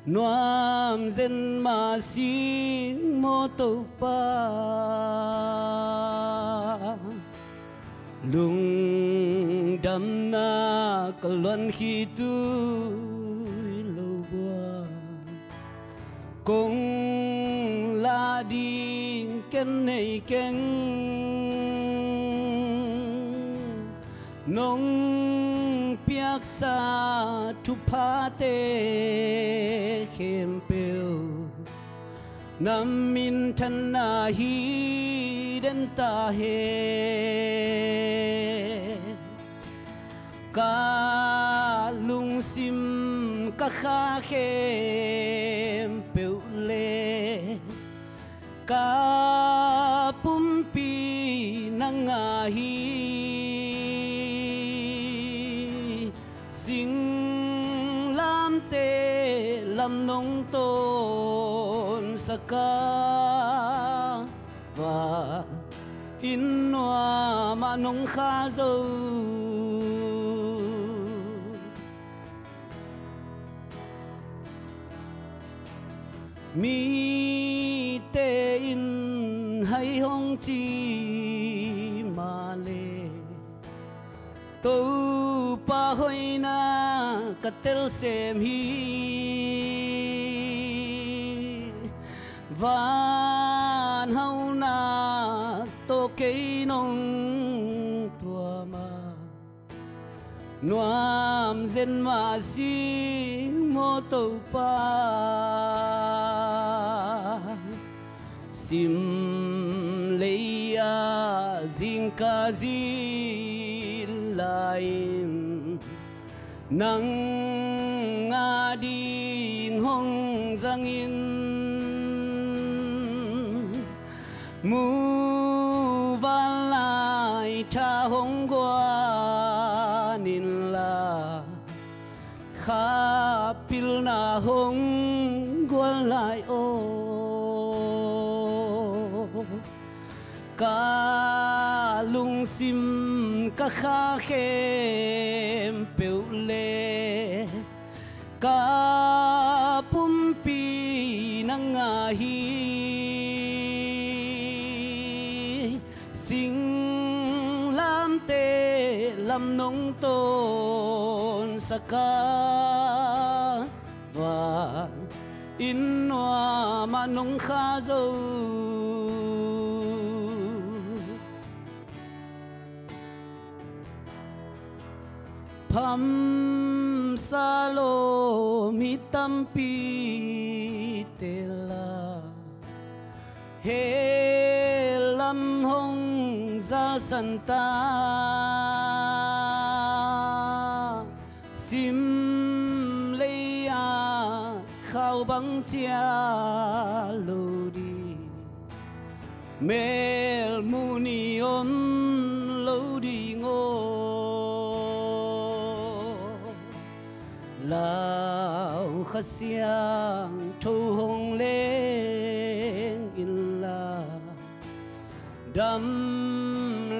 nuam zen mah sing maw Topa. Lungdamna ka luan khitui lo buang kong lah ding ken nei keng. Nong piaksa thuphate khempeuh na minthanna hi den ta hen. Ka lungsim ka kha khempeuh le ka pumpi nang a hi. Singlamteh lam nong tawnsak a, van inn nuamah nong kha zo. Mite in hai hong ci mah leh, Topa hoihna ka tel sem hi. Van hauhna tawh kei nong tuam a, nuam zen mah sing maw Topa. Sim lei-ah zingkal zin lai-in, nang ading hong zangin, muvanlai tha hong guan inla, kha pilna hong guan lai aw. Ka lungsim ka kha khempeuh le ka pumpi nang a hi. Singlamteh lam nong tawnsak a, van inn nuamah nong kha zo. Phamsa lawm i tampi teel a, hell lam hong zalsan ta. Sim lei-ah khau bang ciah lo ding, mel muh ni om lo ding aw. Lau Kha Siangtho hong leng inla, dam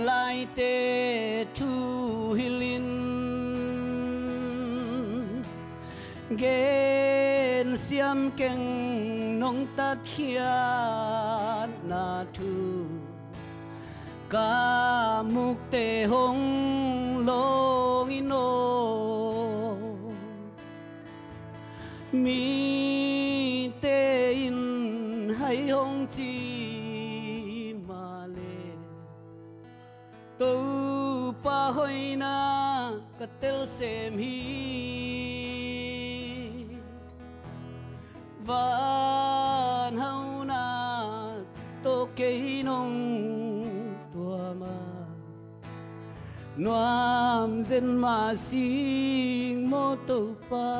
laite thu hilhin, gensiam keng nong tatkhiatna thu ka mukte hong lawng in aw. Mite in hai hong ci mah leh, Topa hoihna ka tel sem hi. Van hauhna tawh kei nong tuam a, nuam zen mah sing maw Topa.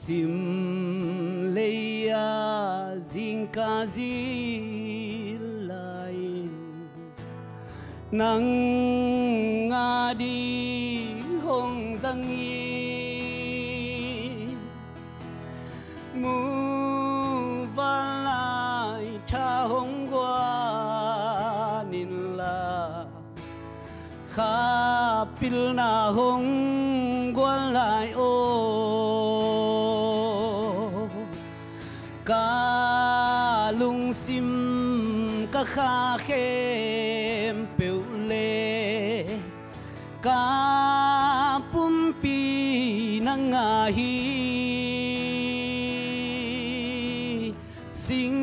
Sim lei-ah zingkal zin lai-in, nang ading hong zangin, muvanlai tha hong guan inla, kha pilna hong guan lai aw. Ka lungsim ka kha khempeuh le ka pumpi nang a hi. Singlamteh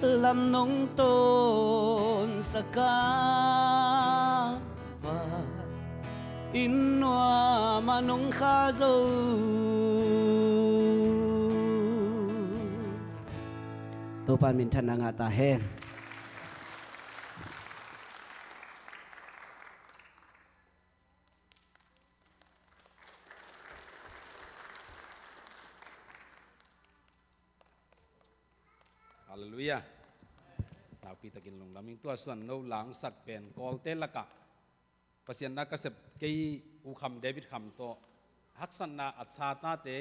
lam nong tawnsak a, van inn nuamah nong kha zo. Topa minthanna ngah ta hen. Halleluiah. Nakpi takin lungdam ing. Tua suan no langsak pen Kawlte lakah Pasian na ka sep kei U Kham, David Kham tawh haksatna a sa tate,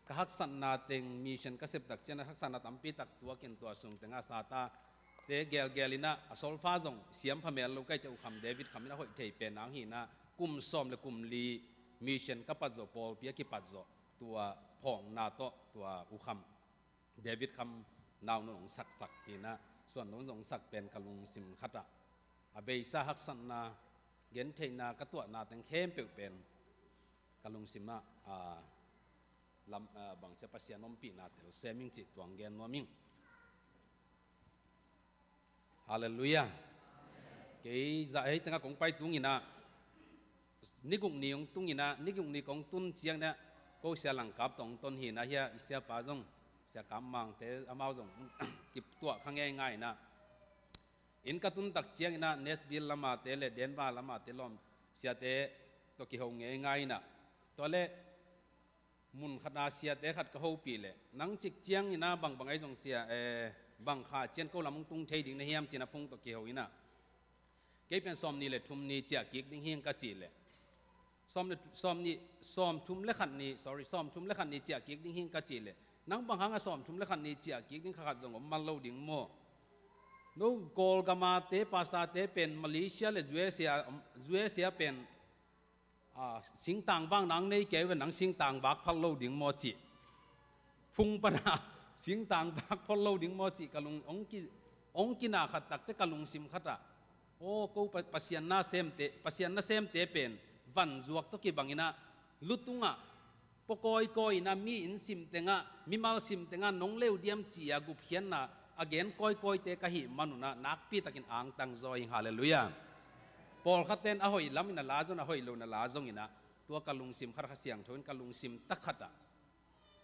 ka haksatna teng mission ka sep tak ciangin haksatna tampi tak tuakin tua sung tengah sa tate gelgel in ah a solfa zong siam pha mel lo ka hih ciang U Kham David Kham in a hoih thei pen nang hi in ah kum sawm le kum li mission ka pat zawh, pawlpi a kipat zawh, tua phawkna tawh tua U Kham David Kham naunu hong saksak hi in ah, suan lo zong sak pen ka lungsim khat ah a beisa haksatna, gentheihna ka tuahna teng khempeuh pen ka lungsim ah, a, lam, a, bangcia Pasian ompihna tel sem ing cih tuang gen nuam ing. Halleluiah. Kei zah hei tengah kong pai tung in ah, ni guk ni hong tung in ah, ni guk ni kong tun ciang in ah, ko sia Langkap tawh hong ton hi in ah, hia i siapa zong, sia Kam Mangte amau zong kituah kha ngeingai in ah, inn ka tun tak ciang in ah Nashville lamate le Denver lamate lawm siate tawh kiho ngeingai in ah, tua le mun khat a siate khat ka hopih leh, nang cik ciang in ah bangbang ahi zong sia, eh, bang kha cian ko lam hong tung thei ding na hiam ci in ah phone tawh kiho in ah, kei pen sawm nih le thum ni ciah kik ding hi ing ka cih leh, sawm le, sawm nih, sawm thum le khat ni, sorry, sawm thum le khat ni ciah kik ding hi ing ka cih leh, nang bang hang a sawm thum le khat ni ciah kik ding, kha khat zong om man lo ding maw? No Kawlgam a te, pastor te pen Malaysia le U S A, U S A pen, a, singtang vak nang nei kei ve, nang singtang vak phal lo ding maw cih. Fung pan a singtang vak phal lo ding maw cih ka lung, ong ki, ong kina khat tak teh ka lungsim khat ah, aw, ko Pa-, Pasian nasemte, Pasian nasemte pen van zuak tawh kibang in ah, lu tung ah, pua kawikawi in ah, mi inn sim teng ah, mimal sim teng ah nong leu diam ci a gupkhiatna a gen kawikawite ka hih man un ah nakpi takin angtang zaw ing. Halleluiah. Pawlkhat ten a hoih lam in a la zong, a hoih lo in a la zong in ah, tua ka lungsim khat, Kha Siangtho in ka lungsim tak khat ah,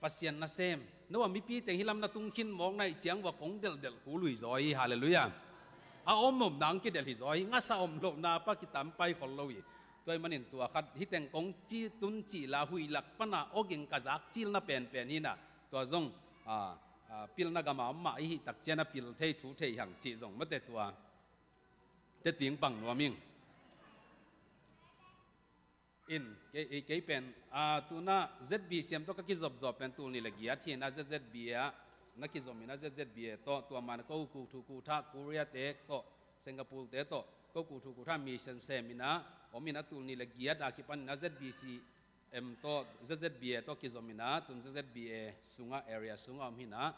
Pasian nasem, no a mipi teng hih lam na tung khin mawk na hih ciang vua kong delhdelh kul uh hi zaw hi. Halleluiah. A om om nang kidelh hi zaw hi, ngasa om lohna pa kitam pai khol lo hi. Tua ahih manin tua khat hih teng kong ci tun cih la, huih lak pan a awging ka zak cilna penpen hi in ah, tua zong, a, a, pilna gam a om mah i hih tak ciang a pil thei thu thei hang cih zong mate, tua te ting pang nuam ing. In, kei, kei pen, a, tu in ah Z B C M tawh ka kizopzop pen tul nih le giat hi in ah, Z Z B A ah na kizom in ah, Z Z B A tawh tua man ko Ku Thu Ku Tha Korea te tawh, Singapore te tawh ko Ku Thu Ku Tha mission sem in ah om in ah, tul nih le giat a kipan in ah Z B C M tawh, Z Z B A tawh kizom in ah, tun Z Z B A sungah, area sungah om hi in ah,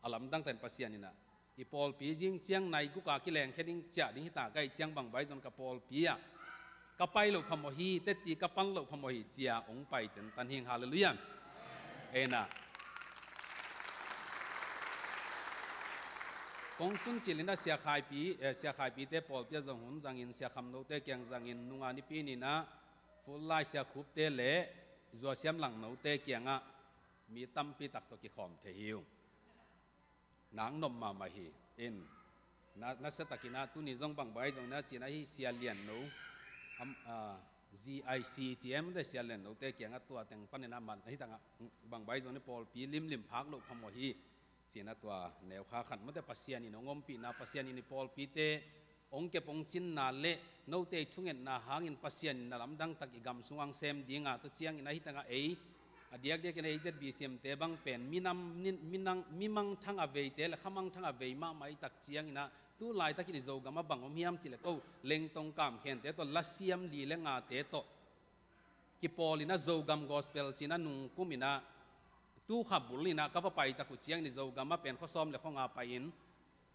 a lamdang takin Pasian in ah, i pawlpi zing ciang nai guk a kilengkhia ding ciah ding hi ta ka hih ciang, bang bai zong ka pawlpi ah ka pai loh phamawh hi, teti ka pan loh phamawh hi ci a ong pai tentan hi ing. Halleluiah. Amen. Kong tun cil in ah Sia Khaipi, eh, Sia Khaipite pawlpi ah zong hun zangin, Sia Kham Note kiang zangin, nunga Nipi ni in ah Fullai, Sia Khupte le Zuasiam Lang Note kiangah mi tampi tak tawh kikhawm thei hi ung. Nang nop mahmah hi. In, na, nasia takin ah tuni zong bang bai zong na ci in ah, hih Sia Lian No, am, a, Z I C ci em, te Sia Lian Note kiangah tua teng pan in ah man, hih tangah bang bai zong ni pawlpi limlim phak loh phamawh hi ci in ah tua neu kha khat mate, Pasian in hong ompihna, Pasian in i pawlpite hong kep hong cinna le note i thungetna hangin Pasian in na lamdang tak i gam sungah hong sem ding a, tua ciangin ah hih tangah ei, a diakdiakin ei Z B C M te bang pen minam, min-, minang, mi mangthang a veite le kha mangthang a vei mahmah i tak ciangin ah, tu laitakin i Zogam ah bang om hiam cih leh, ko Lengtong Kam Khente tawh, lasiam li le ngate tawh kipawl in ah, Zogam Gospel ci in ah nungkum in ah, tu kha bul in ah ka va pai tak uh ciangin i Zogam ah pen khuasawm le khuanga pai in,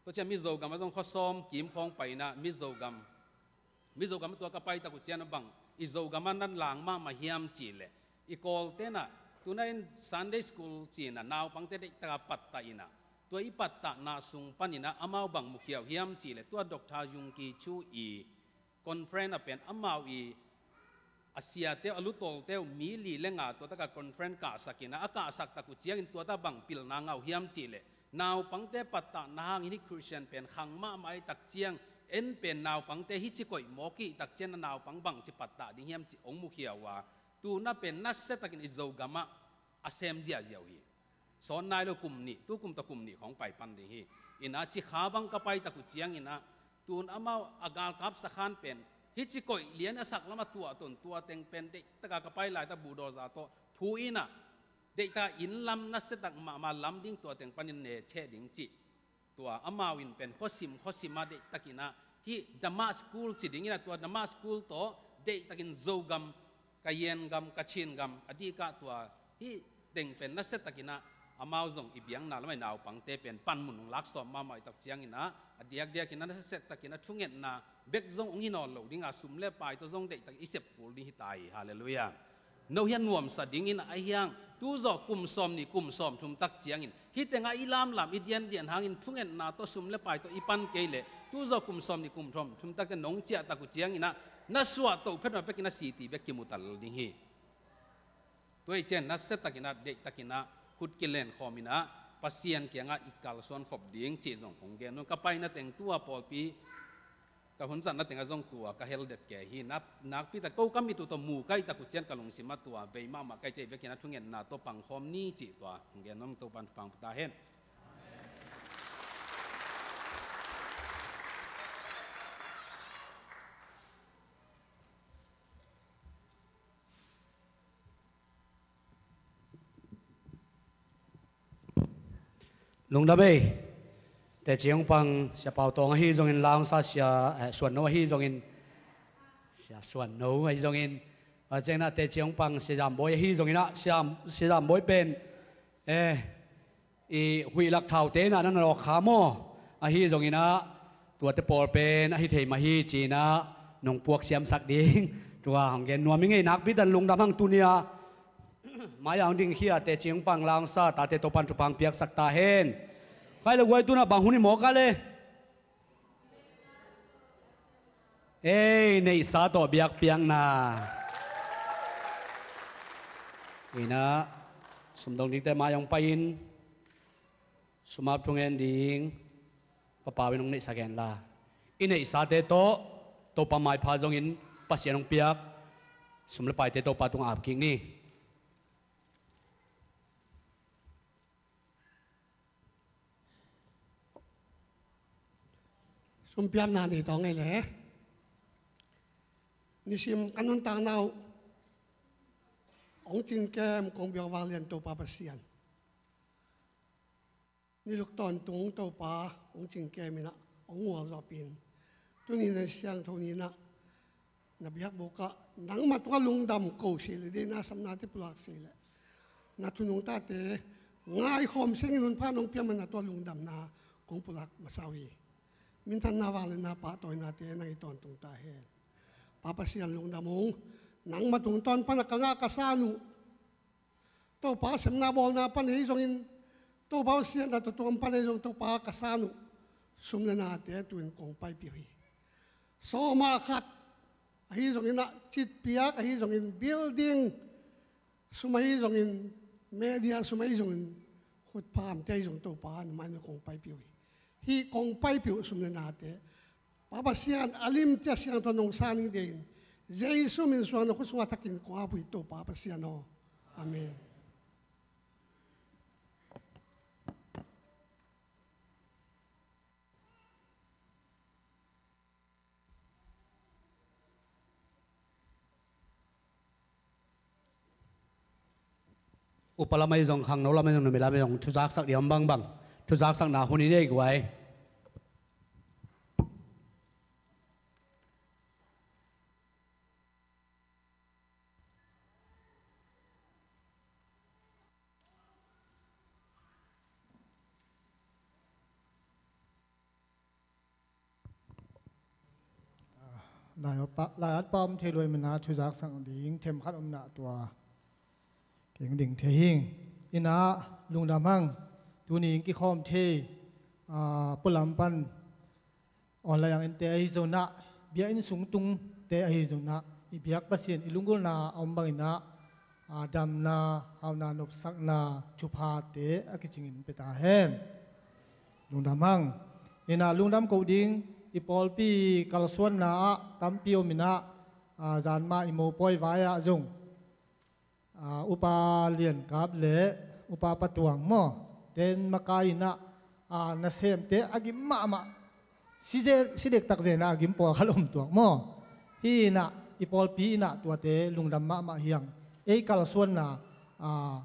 tua ciang mi Zogam ah zong khuasawm kim khawng pai in ah, mi Zogam, mi Zogam ah tua ka pai tak uh ciang ah bang i Zogam ah na lang mahmah hiam cih leh, i Kawlte in ah, tu in ah in Sunday school ci in ah naupangte deihtak a pattah in ah, tua i pattahna sung pan in ah amau bang mukhia uh hiam cih leh, tua Doctor Yonggi Cho i conference ah pen amau i, a siate uh, a lutawlte uh mi li le nga tua tak a conference kahsak in ah, a kahsak tak uh ciangin tua tak ah bang pilna ngah uh hiam cih leh, naupangte pattahna hangin hih Christian pen khang mahmah ahih tak ciang, en pen naupangte hih ci koih mawk i hih tak ciang a naupang bangci pattah ding hiam cih hong mukhia uh a, tu in ah pen nasia takin i Zogam ah a sem ziahziah uh hi. Sawn nai lo, kum nih, tu kum tawh kum nih khawng pai pan ding hi. In ah Cikha bang ka pai tak uh ciangin ah, tu in amau a galkap sakhan pen Hih ci koih lian a sak lamah tuah ton tua teng pen deihtaka ka pai laita budoza tawh phu inah deihtaka inn lam nasia tak mahmah lam ding tua teng panin ne cheh ding cih. Tua amau in pen khuasim khuasimah deihtakinah hih Dhamma School ci dinginah tua Dhamma School tawh deihtakin Zogam, Kayin gam, Kachin gam a dikah tua hih teng pen nasiatakinah amau zong i biakna lamah i naupangte pen panmun hong laksawm mahmah i tak cianginah a diakdiakinah nasiatakinah thungetna bek zong hong hi nawn lo dinga sum le pai tawh zong deihtak i sep kul ding hi ta hi. Halleluiah. No hian nuamsa dingin a hiang tuzawh kum sawm nih kum sawm thum tak ciangin hih tengah i lamlam i diandian hangin thungetna tawh sum le pai tawh i pan kei leh tuzawh kum sawm nih kum sawm thum takte nong ciahtak uh cianginah na suah toh phet mah bekin a siti bek kimutal ding hi. Tua hi cian nasiatakinah deihtakinah khut kilen khawminah Pasian kiangah i kalsuan khop ding cih zong kong gen un. Ka paina teng tua pawlpi ka hun zatna tengah zong tua ka heldet kei hi. Nak, nakpi tak ko ka mit uh tawh mu kai tak uh cian ka lungsimah tua vei mahmah kai cei vekinah thungetna tawh pangkhawm ni cih tua kong gen un. Topan pang pata hen. Lungdam ei. Teci hong pang Sia Pau Tawng ahi zongin, Langsa Sia, eh, Suan No ahi zongin, Sia Suan No ahi zongin, a ciangna teci hong pang Sia Zam Bawi ahi zonginah, Sia, Sia Zam Bawi pen, eh, i huih lak thaute na na nawk kha maw? Ahi zonginah tuate pawl pen ahi thei mah hi cinah nong puak siamsak ding tua hong gen nuam i ngei. Nakpi tan lungdam hang tunia mai-ah hong dingkhia teci hong pang Langsa tate Topan thupha hong piaksak ta hen. Khai le guai tunah bang hun i mawk a le ei neihsa tawh biakpiakna. Inah sumdong dingte mai hong pai-in sumap thungen ding Papa in hong neihsak henla i neihsate tawh Topa maipha zongin Pasian hong piak sum le paite Topa tungah ap kik ni. Sumpiapna nei tawng ei le. Nisim ka nuntakna uh hong cinkem kong biak vanglian Topa Pasian. Niluk tawntung Topa hong cinkem inah hong ngualzawhpih in. Tuni na siangtho ninah na biakbukah nangmah tungah lungdam ko sih leh deihna sapnate pulak sih leh na thunungtate ngaikhawm sengin hunpha nong piakmah na tua lungdamna kong pulak masa uh hi. Minthanna vangliatna pahtawinate nang i tawntung ta hen. Pa Pasian lungdam ung. Nangmah tungtawn pana ka ngah ka san uh Topa sepna bawlna pan ahi zongin, Topa siatna tuamtuam pan ahi zong, Topa ka san uh sum le nate tuin kong paipih uh hi. Sawma khat ahi zongin ah, citpiak ahi zongin, building sum ahi zongin, media sum ahi zongin, khutphamte ahi zong Topa na mai na kong paipih uh hi. Hih kong paipih uh sum le nate Pa Pasian a limcia siangtho nong san ing deihin, Jesu min suang na khut sungah thakin kong ap uh hi Topa Pasian aw. Amen. Upa lam ahi zong, khangno lam ahi zong, numei lam ahi zong, thuzaksak ding om bangbang, thuzaksakna hun i nei guai. Lai-at pa, lai-at pa om thei luai mina thuzaksak ding themkhat om nah tua keng ding thei hing. Inah lungdam hang, tuni in kikhawm thei, aa, pualam pan online ang ente ahi zonah, biakinn sung tungte ahi zonah, i biak Pasian i lunggulhna a om banginah, aa, damna, hauna, nopsakna, thuphate a kicingin pia ta hen. Lungdam hang. Inah lungdam ko ding, i pawlpi kalsuanna ah tampi om inah, aa, zanma i mopawi vai ah zong, aa, Upa Lian Kap le Upa Pa Tuang maw, ten makai inah, aa, nasemte a gim mahmah, si ze-, si dektak zenah a gim pawlkhat om tuak maw. Hi inah i pawlpi inah tuate lungdam mahmah hiang. Ei kalsuanna, a,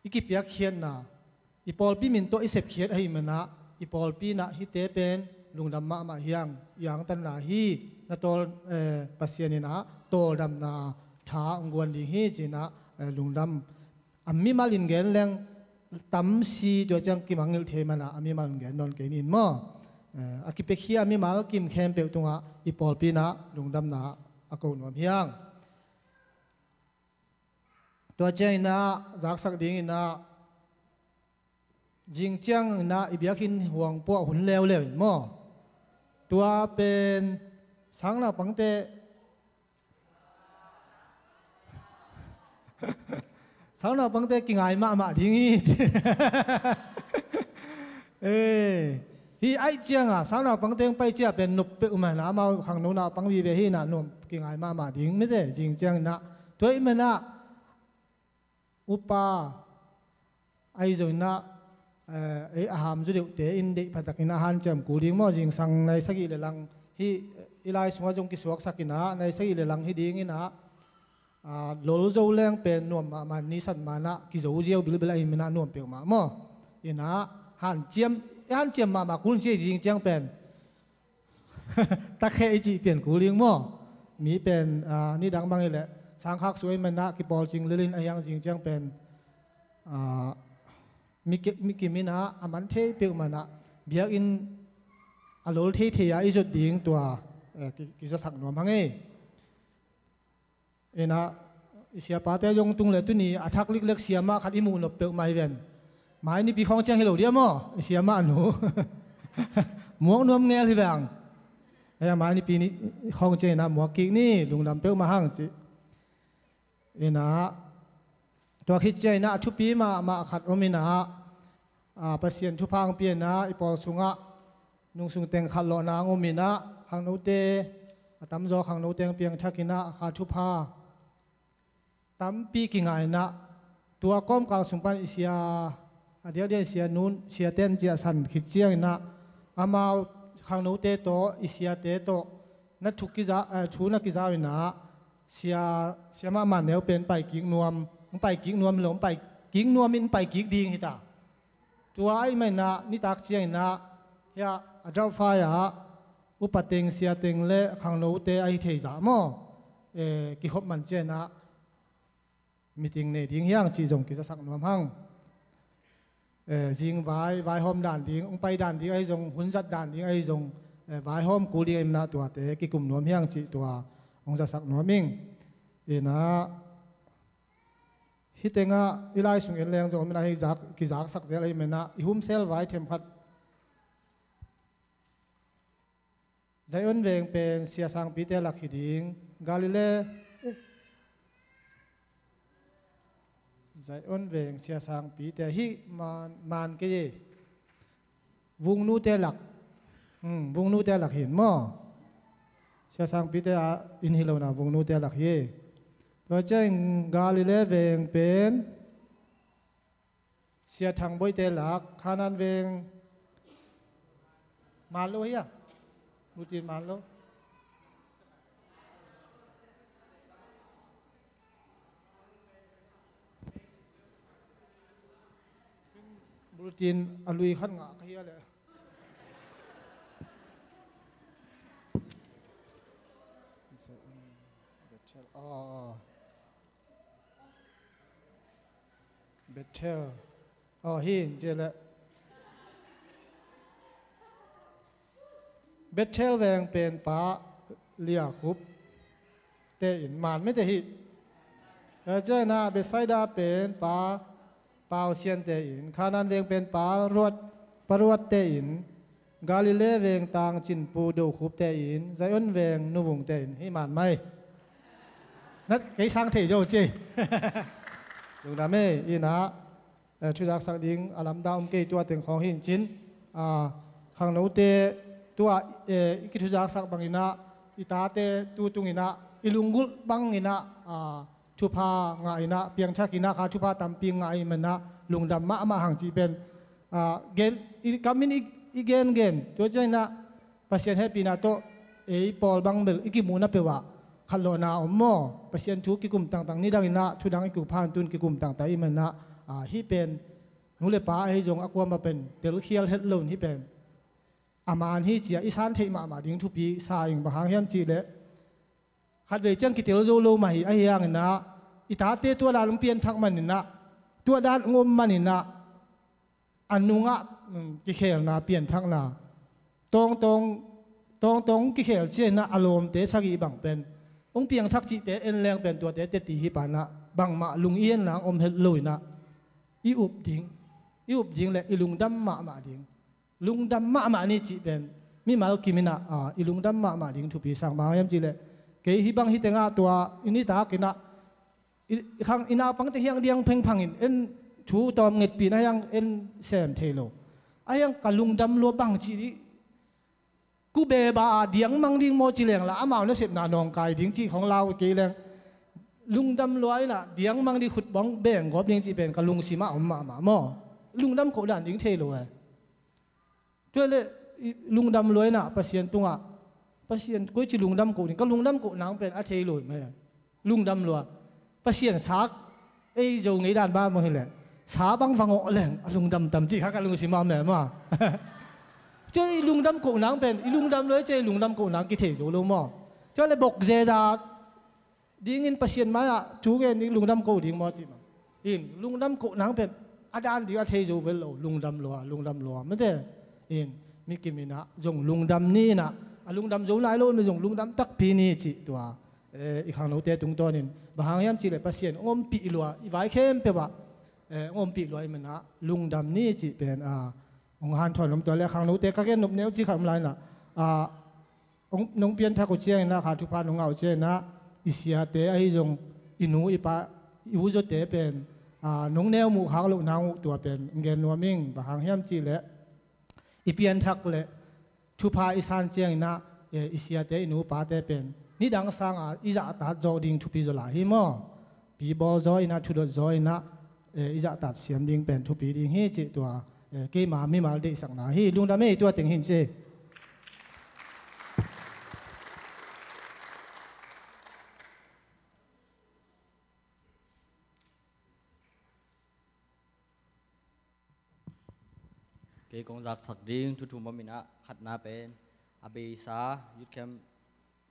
i kipiakkhiatna, i pawlpi min tawh i sepkhiat ahi manah i pawlpi inah hihte pen lungdam mahmah hiang. I angtanna hi na tawl, eh, Pasian inah tawldamna tha hong guan ding hi ci inah, eh, lungdam. A mimal in gen leng tamsi tua ciang kimangngilh thei manah a mimal in gen nawn kei ning maw. Eh, a kipiakhia a mimal kim khempeuh tungah i pawlpi inah lungdamna a ko nuam hiang. Tua ciang inah zaksak ding inah zing ciang inah i biakinn huang puah hun leuleu in maw. Tua pen sang naupangte sang naupangte kingai mahmah ding hi ci. Eh, hi aih cianga sang naupangte hong pai cia pen nop peuhmah inah amau khangno naupang vive hi inah nuam kingai mahmah ding mite zing ciang inah. Tua ih manah upa ahi zong inah, eh, ei a ham zu deuhte in deih phatak inah hanciam kul ding maw. Zingsang nai sagih le lang hi, i lai sungah zong kisuaksak inah nai sagih le lang hi ding inah, ah, lol zo leng pen nuam mahmah ni sat manah kizo ziau bilbil ahi manah nuam peuhmah maw. Inah hanciam, hanciam mahmah kul in ci zing ciang pen. Takhe i cih pian kul ding maw. Mi pen, ah, nidang bang hileh sangkhak suai manah kipawl cing lilin a hiang zing ciang pen, ah, mi ki-, mi kim inah a man thei peuh manah biakinn a lol theithei a i zot ding tua, eh, ki-, kizasak nuam hang ei. Inah i siapate zong tung le tuni a thak liklek siamah khat i muh nop peuhmah hi ven. Mai nipi khawng ciang hi lo dia maw i siamah nu. Muak nuam ngel hi veng. Ei a mai nipi ni khawng ciang inah muak kik ni lungdam peuhmah hang ci. Inah tua khit ciang inah a thupi mahmah khat om inah, a, Pasian thupha hong pia inah i pawl sungah nungsung teng khat lawhna hong om inah khangnote a tamzaw khangnote hong piangthak inah kha thupha tampi kinga inah tua kawmkal sung pan i sia a diakdiak i sia nun siate in ciahsan khit ciang inah amau khangnote tawh i siate tawh na thuk kiza, eh, thu na kizau inah sia, sia mahmah neu pen paikik nuam, hong paikik nuam hi lo, hong paikik nuam in paikik ding hi ta. Tua ahi manah nitak ciang inah hiah a Delphi ah upa teng sia teng le khangnote ahi thei zah maw, eh, kikhop man ciang inah meeting nei ding hiang cih zong kizasak nuam hang. Eh, zing vai, vaihawm dan ding, hong pai dan ding ahi zong, hun zat dan ding ahi zong, eh, vaihawm kul ding ahi manah tuate kikum nuam hiang cih tua hong zasak nuam ing. Inah hih tengah i lai sung en leng zong om inah hih zak, kizaksak zel ahi manah i humsel vai themkhat Zion veng pen Sia Sangpite lak hi ding. Galilee, eh, Zion veng Sia Sangpite hih man, man kei e. Vungnute lak. Hmm, Vungnute lak hin maw. Sia Sangpite a inn hi lo na Vungnute lak hi. Tua ciang Galilee veng pen Sia Thang Boite lak, Khanan veng. Man lo hia? Bulletin man lo. Bulletin a lui khat ngah ka hia leh. Bethel. Aw, aw. Bethel. Aw, hi in ci leh. Bethel veng pen Pa Lia Khup te in man mite hi. Tua ciang inah Bethsaida pen Pa Pau Sian te in, Khanan veng pen Pa Ruat, Pa Ruat te in, Galilee veng Tang Cin Pu Do Khup te in, Zion veng Nu Vung te in, hi man mai. Nat kei sang thei zo ci. Lungdam e, inah, eh, thuzaksak ding a lamdang om kei tua teng khawng hi in cin, ah, khangnote tua, eh, i kithuzaksak bang inah, i tate tu tung inah, i lunggulh bang inah, ah, thupha ngah inah, piangthak inah kha thupha tampi ngah i manah lungdam mahmah hang cih pen, ah, gen, i kam in i, i gengen. Tua ciang inah Pasian hehpihna tawh, ei pawl bang bel i kimuhna peuh ah khatlawhna om maw? Pasian thu kikum tangtang, nidang in ah thu dang i kikup phan tun kikum tangtang i hih manin ah, a, hih pen nu le pa ahi zong a kuamah pen telkhial het lo in hih pen a man hi ci-a i san theih mahmah ding thupi sa ing. Bang hang hiam cih leh khatvei ciang kitel zo lo mah hi, ahi hangin ah i tate tua dan hong pianthak manin ah, tua dan hong om manin ah, a nungah, um, kikhelna, pianthakna, tawngtawng, tawngtawng kikhel ciangin ah a lawmte sagih bang pen hong piangthak cihte en leng pen tuate teti hi pan ah bangmah lung i en lang om het lo in ah, i up ding, i up ding le i lungdam mahmah ding. Lungdam mahmah ni cih pen mimal kim in ah, a, i lungdam mahmah ding thupi sa ing. Bang hang hiam cih leh kei hih bang hi teng ah tua i nitak in ah i, i khang i naupangte hiang diang phengphang in en, thu tawm ngetpih na hiang en sem thei lo. A hiang ka lungdam lua bang ci dih. Ku beba a diang mang ding maw ci leng la, amau nasepna nawngkai ding cih khong lau kei leng, lungdam lua in ah diang mang ding, khut bang beng gawp ding cih pen ka lungsim ah om mahmah maw? Lungdam koh dan ding thei lo e. Tua leh i lungdam lua in ah Pasian tungah, Pasian koici lungdam koh ding, ka lungdam koh nang pen a thei lo hi mai. Lungdam lua. Pasian sak ei zo ngei dan bang bang hi leh, sa bang va ngawh leng a lungdam tam cih kha ka lungsim ah om leh maw? Tua i lungdam koh nang pen, i lungdam lua i ci a i lungdam koh nang kithei zo lo maw? Tua leh bok zeza dingin Pasian mai-ah thu ngen ding, lungdam koh ding maw cih mah. In lungdam koh nang pen a dan ding a thei zo vel lo, lungdam lua, lungdam lua mate. In mi kim in ah zong lungdam ni in ah, a lungdam zo nai lo in zong lungdam takpi ni cih tua, eh, i khangnote tungtawnin. Bang hang hiam cih leh Pasian hong ompih lua, i vai khempeuh ah, eh, hong ompih lua i hih manin ah lungdam ni cih pen, a, hong hanthawn om. Tua leh khangnote ka gen nop neu cih khat om lai in ah, a, nong, nong pianthak uh ciangin ah, kha thupha nong ngah uh ciangin ah, i siate ahi zong, i nu i pa, i uzaute pen, a, nong neu muh khak loh nang uh tua pen gen nuam ing. Bang hang hiam cih leh i pianthak le thupha i san ciangin ah, e, i siate, i nu pate pen nidang sanga i zahtak zawh ding thupi zaw lai hi maw? Pi bawl zaw in ah, thudot zaw in ah, e, i zahtak siam ding pen thupi ding hi cih tua, e, keima mimal deihsakna hi. Lungdam ei, tua teng hi ci. Kei kong zaksak ding thu thum om in ah, khatna pen a beisa youth camp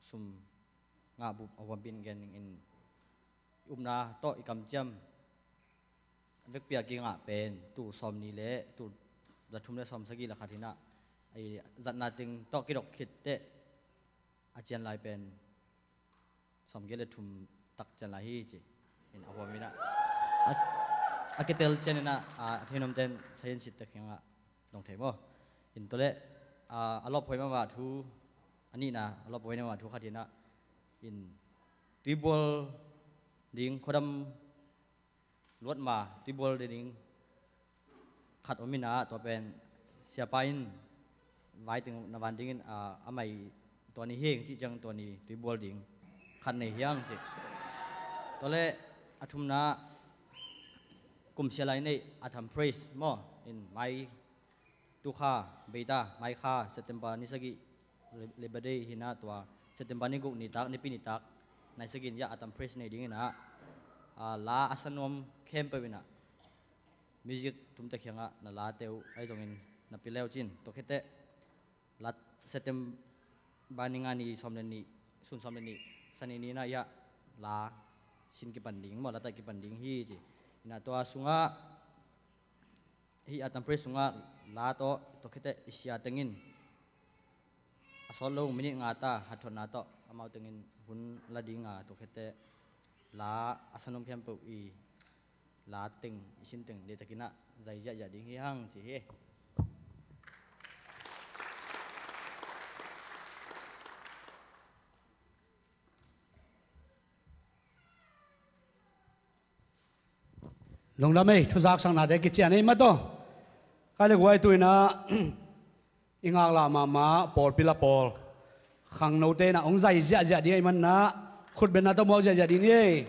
sum ngah bup a huampih in gen ning in, upna tawh i kamciam vekpi a kingah pen tul sawmnih le tul zathum le sawmsagih le khat hi in ah, i zatna teng tawh kidok khit teh a cian lai pen sawmgiat le thum tak cian lai hi ci. In a huam in ah, a, a kitel cian in ah, a, a theihnawmte in science te kiangah dong thei maw? In tua leh, a, a lawphuai mahmah thu, a nihna a lawphuai mahmah thu khat hi in ah, in tuibual ding, khuadam luat ma tuibual ding khat om in ah, tua pen siapa in vai teng na van dingin, a, a mai tua ni hi ing cih ciang tua ni tuibual ding khat nei hi ing ci. Tua leh a thumna kum sia lai nei a tham praise maw, in mai tu kha, beita, mai kha, September ni sagih, Lab-, Labor Day hi in ah, tua September ni guk nitak, Nipi nitak, nai sagih in ah a tham praise nei ding in ah, a, la a sa nuam khempeuh in ah music tumte kiangah na late uh ahi zongin na pia le uh cin. Tua khit teh la September ni nga ni sawm le nih, sun sawm le nih, Sani ni in ah la sin kipan ding maw, la tat kipan ding hi ci. In ah tua sungah, hih a tham praise sungah la tawh, tua khit teh i sia teng in a sawt lo minute nga ta hathawnna tawh amau teng in hun la ding a, tua khit teh la a sa nuam khempeuh i la teng, i sin teng deihtakin ah zai ziahziah ding hi hang ci hi. Lungdam ei, thuzaksaknate kician ei mataw. Kai le guai, tu in ah i ngaklah mahmah pawlpi la pawl, khangnote in ah hong zai ziahziah ding ahih manin ah khutbetna tawh muak ziahziah ding ei.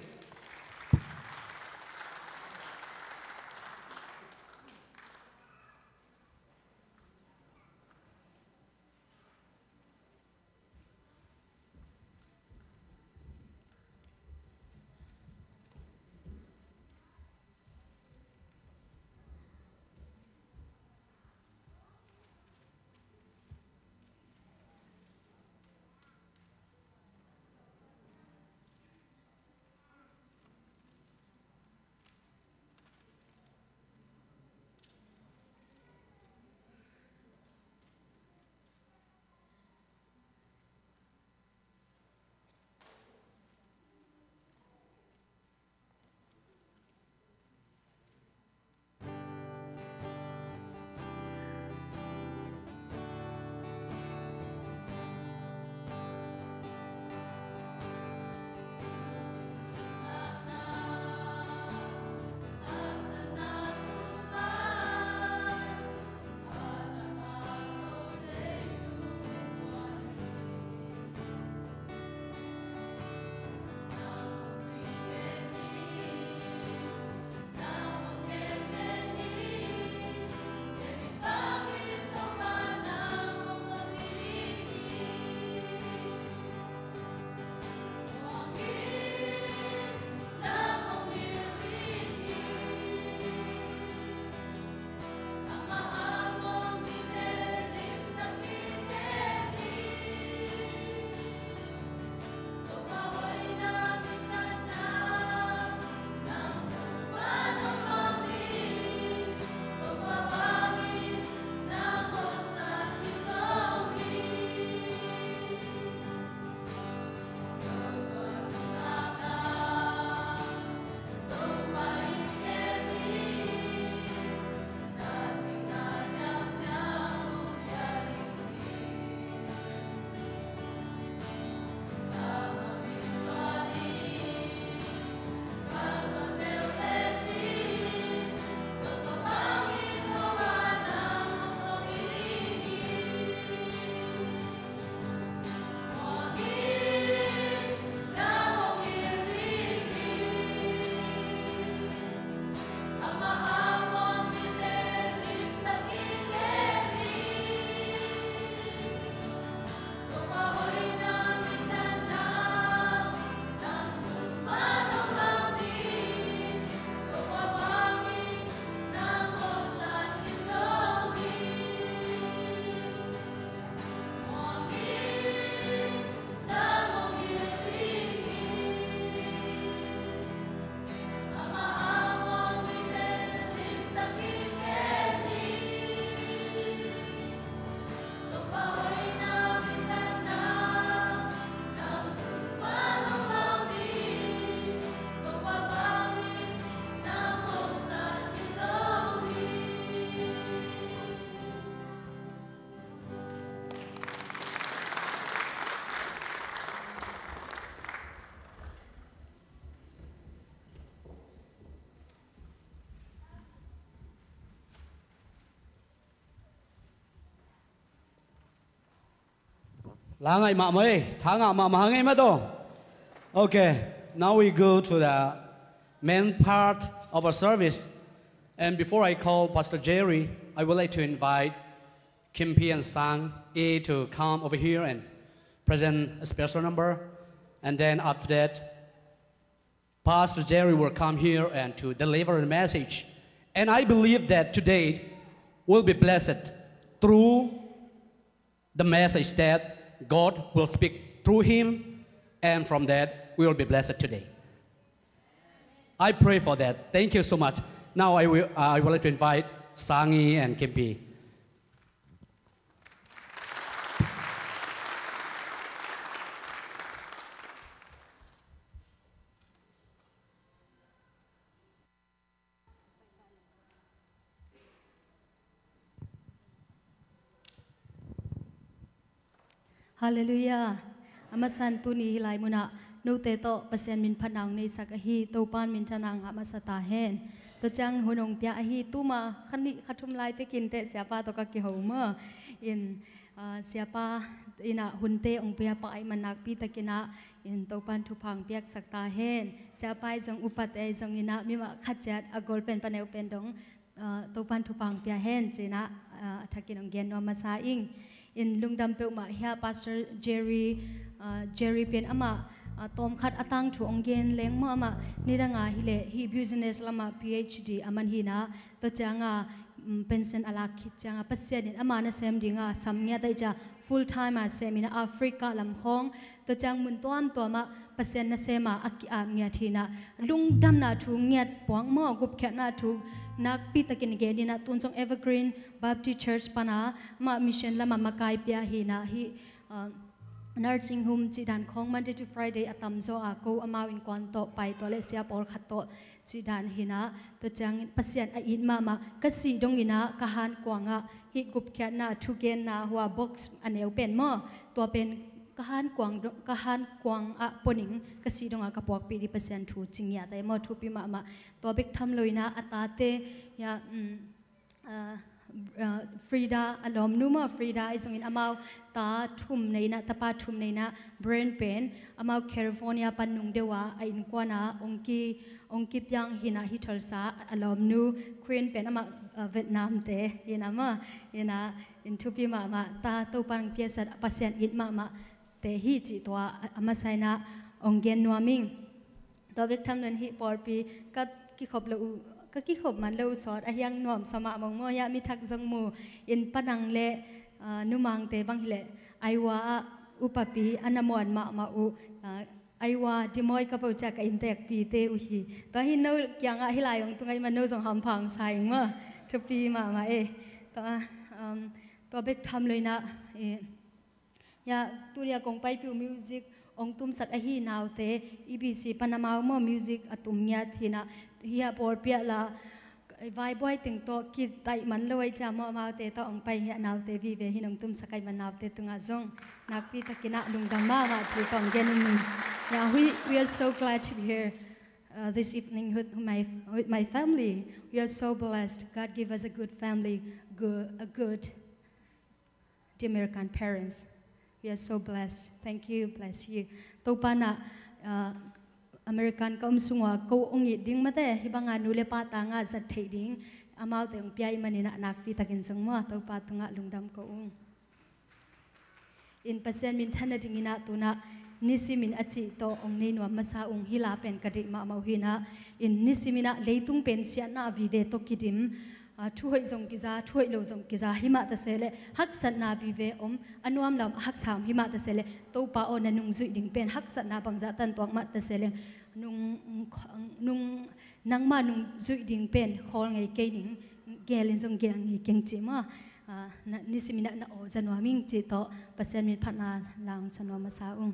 Langai mama eh, tanga mama hangai mato. Okay, now we go to the main part of our service. And before I call Pastor Jerry, I would like to invite Kimpi and Sang E to come over here and present a special number. And then after that, Pastor Jerry will come here and to deliver the message. And I believe that today will be blessed through the message that God will speak through him, and from that we will be blessed today. I pray for that. Thank you so much. Now I will, uh, I would like to invite Sangi and Kimpi. Halleluiah. A masa-in tuni hih lai munah note tawh Pasian min phatna hong neisak ahi Topa'n minthanna ngah masa ta hen. Tua ciang hun hong pia ahi tuma kha nih kha thum lai pekin teh siapa tawh ka kiho maw. In, ah, siapa in ah hunte hong pia pah ahih man nakpi takin ah in Topa'n thupha hong piaksak ta hen. Siapa ahi zong, upate ahi zongin ah mi mah khat ciat a gol pen, paneu pen dong, ah, Topa'n thupha hong pia hen ci-in ah, ah, a thakin hong gen nuam masa ing. In lungdam peuhmah hi a, Pastor Jerry, ah, Jerry pen amah, ah, tawmkhat a tangthu hong gen leng maw, amah nidang a hileh hih business lamah P H D a man hi-in ah, tua ciang a, mm, pension a lak khit ciang a Pasian in ama nasem ding a sam ngiat ahih ciang full time a sem in ah Africa lam khawng, tua ciang mun tuamtuam ah Pasian nasem a a ki-ap ngiat hi-in ah, lungdamna thu ngiat puak maw, gupkhiatna thu nakpi takin gen in ah, tun zong Evergreen Baptist Church pan a amah mission lamah makai pia hi-in ah, hih, ah, nursing home cih dan khawng Monday to Friday a tamzaw a ko amau innkuan tawh pai, tua leh sia pawlkhat tawh cih dan hi-in ah, tua ciangin Pasian a it mahmah, ka sih dongin ah ka hankuang ah hih gupkhiatna thugenna hua box a neu pen maw, tua pen ka hankuang do-, ka hankuang ah pua ning, ka sih dong a ka puakpih ding Pasian thu ci ngiat ahi maw, thupi mahmah. Tua bek tham lo-in ah a tate, ya, mm, ah, ah, Frida, a lawmnu maw, Frida ahi zongin amau ta thum nei-in ah, tapa thum nei-in ah, Brent pen amau California pan nung deuh a a innkuan ah hong ki, hong kipiang hi-in ah, hih tholsa a lawmnu Queen pen amah, ah, Vietnam te hi-in ah maw, hi-in ah, in thupi mahmah, ta Topa'n hong piaksak Pasian it mahmah te hi cih tua a, a masa-in ah hong gen nuam ing. Tua bek tham lo-in hih pawlpi ka kikhop lo uh, ka kikhop man lo uh sawt a hiang nuam sa mah mawk maw, ya mi thak zong mu in, Pa Nang leh, ah, Nu Mangte bang hileh Iowa ah upapi a na muan mahmah uh, ah, Iowa Des Moines ka vo ciang ka inntekpite uh hi. Tua hi no kiangah hih lai hong tung ahih man no zong hampha hong sa ing maw, thupi mahmah e. Tua, um, tua bek tham lo-in ah, eh, ya, tuni a kong paipih uh music hong tumsak ahi naute, E B C pan amau maw music a tum ngiat hi-in ah, hih a pawlpi ah la, vaibuai teng tawh kitaih man lo ahih ciang maw, amaute tawh hong pai hi a, naute vive hi-in hong tumsak ahih man naute tungah zong nakpi takin ah lungdam mahmah ci tawh hong gen nuam ing. Yeah, we, we are so glad to be here, uh, this evening with my, with my family. We are so blessed. God give us a good family, good, a good the American parents. We are so blessed. Thank you. Bless you. Topa'n ah, ah, American ka om sung ua ko hong it ding mate, hih bang a nu leh pa tang a zat theih ding amaute hong pia ahih manin ah nakpi takin zong maw, Topa tungah lungdam ko ung. In Pasian minthan nadingin ah tu-in ah nisimin a cih tawh hong nei nuam masa ung. Hih la pen ka deih mahmah uh hi-in ah, in nisimin ah leitung pen siatna vive tawh kidim, ah, thu hoih zong kiza, thu hoih lo zong kiza, himah ta se leh haksatna vive om, a nuam lam a haksa om, himah ta se leh Topa aw, na nungzuih ding pen haksatna bangzah tan tuak mah ta se leng, nung, nung, nangmah nungzuih ding pen khawl ngei kei ning, geel in zong geel ngei keng ci maw. Ah, na, nisimin ah na aw za nuam ing cih tawh Pasian min phatna la hong sa nuam masa ung.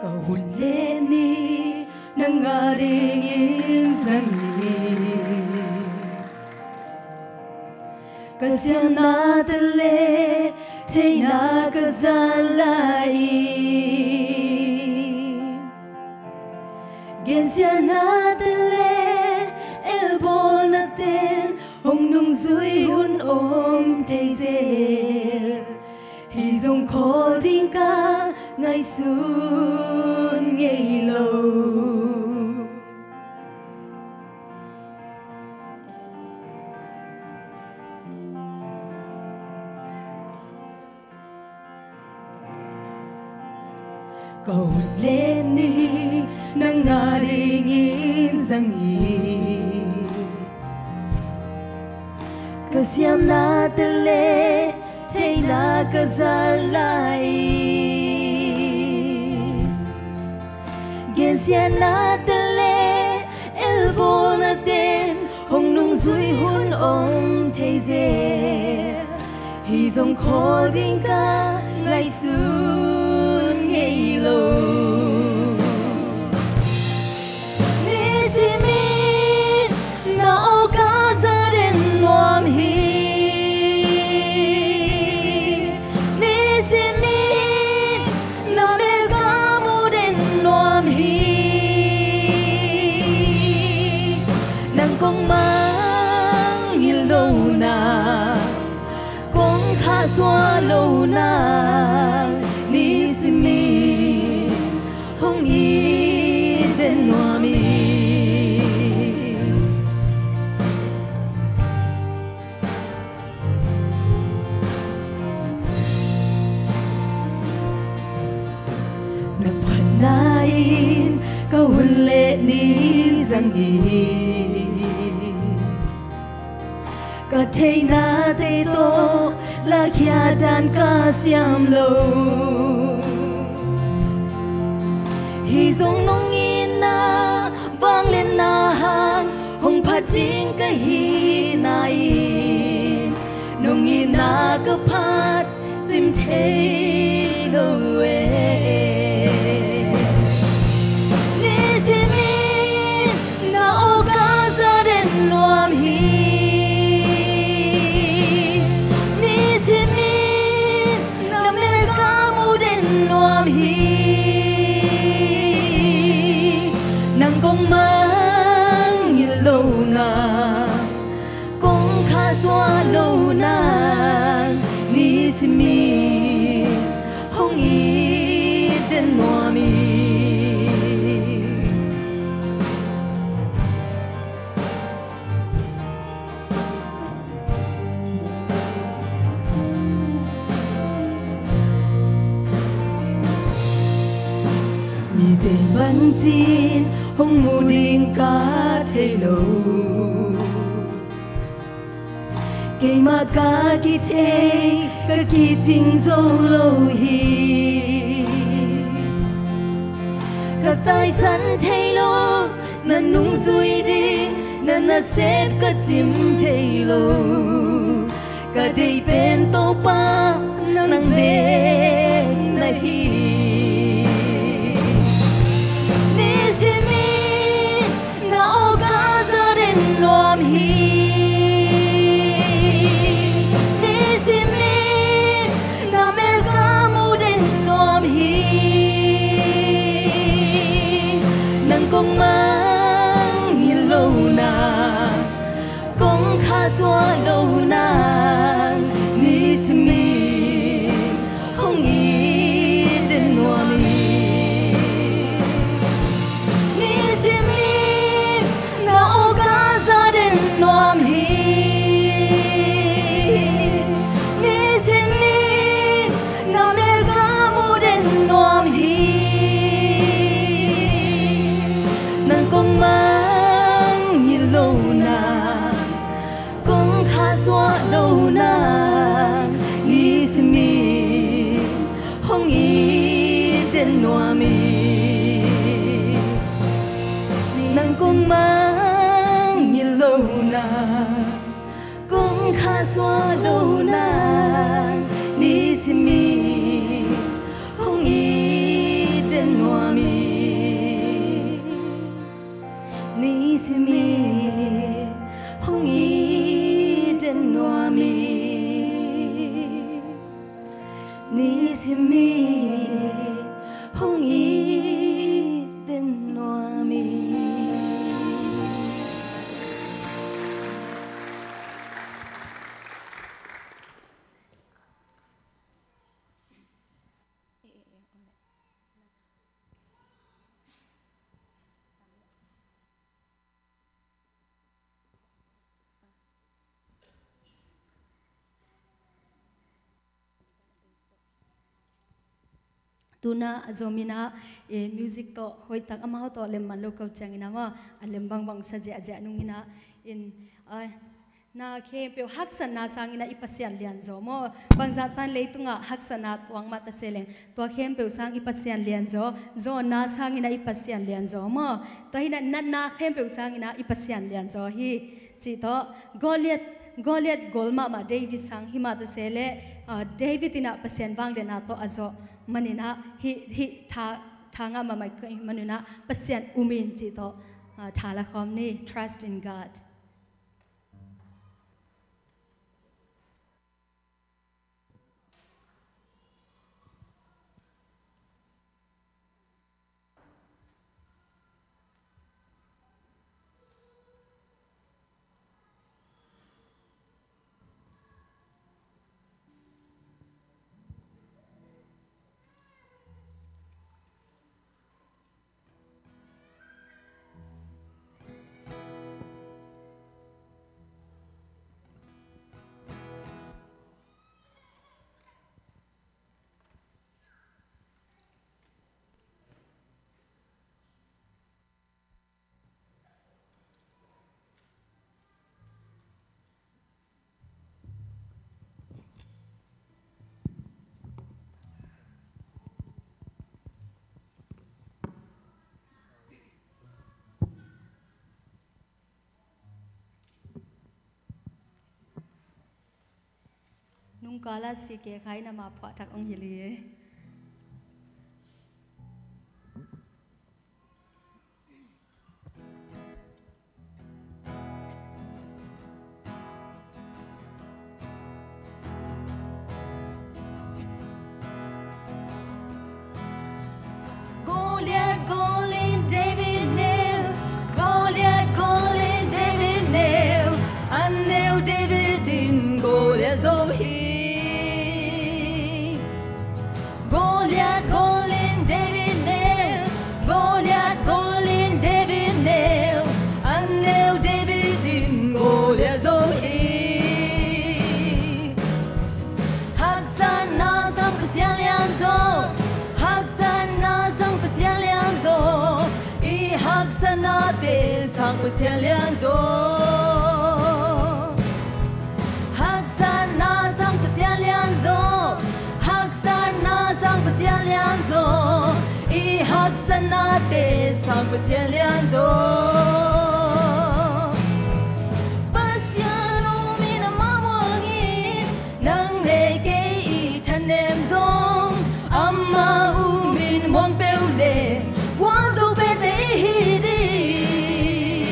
Ka hun le ni nang a dingin zang hi. Ka siamnate le theihna ka zat lai hi. Gensiatnate le elbawlnaten hong nungzui hun om thei zel. Hi zong khawl ding ka ngaihsun ngei lo. Ka hun le ni nang a dingin zang hi. Ka siamnate le theihna ka zat lai hi. Gensiatnate le elbawlnaten hong nungzui hun om thei zel. Hi zong khawl ding ka ngaihsun ngei lo. Nisimin na awk ka zat den nuam hi. Nisimin na melkam uh den nuam hi. Nang kong mangngilh lo nang, kong khahsuah lo nang, nisimin hong it den nuam hi. Na phatna in ka hun le ni zang hi. Ka theihnate tawh lakhia dan ka siam lo. Hi zong nong itna vangliatna hang hong phat ding ka hihna in, nong itna ka phat cim thei lo e. Nisimin na awk ka zat den nuam hi. Nisimin na melkam uh den nuam hi. Nang kong mangngilh lo nang, kong khahsuah lo nang, nisimin hong it den nuam hi. Mite bangcin hong mu ding ka thei lo. Keimah ka kithei ka kicing zo lo hi. Ka taisan thei lo, na nungzui ding na nasep ka cim thei lo. Ka deih pen Topa nang bek na hi. Nisimin na awk ka zat den nuam hi. Nisimin na melkam uh den nuam hi. Nang kong mangngilh lo nang, kong khahsuah lo nang, nisimin hong it den nuam hi. Nisimin na awk ka zat den nuam hi. Nisimin na melkam uh den nuam hi. Nang kong mangngilh lo nang, kong khahsuah lo nang, nisimin hong it den nuam hi. Nang kong mangngilh lo nang, kong khahsuah lo nang, nisimin hong it den nuam Nisim in hong it den nuam hi. Tuna a zom in ah, eh, music tawh hoihtak amau tawh lem man lo ko ciangin ah maw, a lem bangbang sa ziahziah nung in ah, in, ai, na khempeuh haksatna sangin ah i Pasian lianzaw maw. Bangzah tan leitungah haksatna tuang mah ta se leng, tua khempeuh sang i Pasian lianzaw, zawnna sangin ah i Pasian lianzaw maw. Tua hi in ah natna khempeuh sangin ah i Pasian lianzaw hi. Cih tawh Goliath, Goliath gol mahmah David sang hi mah ta se leh, ah, David in ah Pasian vangliatna tawh a zawh manin ah hih, hih tha, tha ngah mahmah i hih manin ah Pasian um in cih tawh, ah, tha la khawm ni. Trust in God. Nungkala si ke khai na ma phuah thak ong hilh hi. Goliath gol in David neu, Goliath gol in David neu, a neu David in Goliath zo hi. Goliath gol in David neu, Goliath gol in David neu, a neu David in Goliath zo hi. Haksatna sang Pasian lianzaw, haksatna sang Pasian lianzaw, i haksatnate sang Pasian lianzaw. Haksatna sang Pasian lianzaw, haksatna sang Pasian lianzaw, i haksatnate sang Pasian lianzaw. Pasian um in amah muang in, nang le kei i thanem zong, amah um in muang peuh le gualzo pente i hi ding.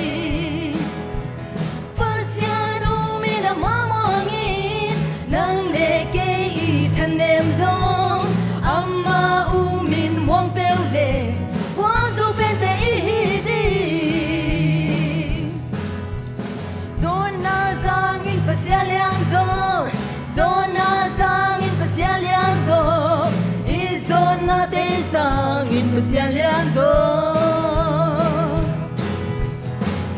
Pasian um in amah muang in, nang le kei i thanem zong, amah um in muang peuh le gualzo pente i hi ding. Zawnna sangin Pasian lianzaw, zawnna sangin Pasian lianzaw, i zawnnate sangin Pasian lianzaw.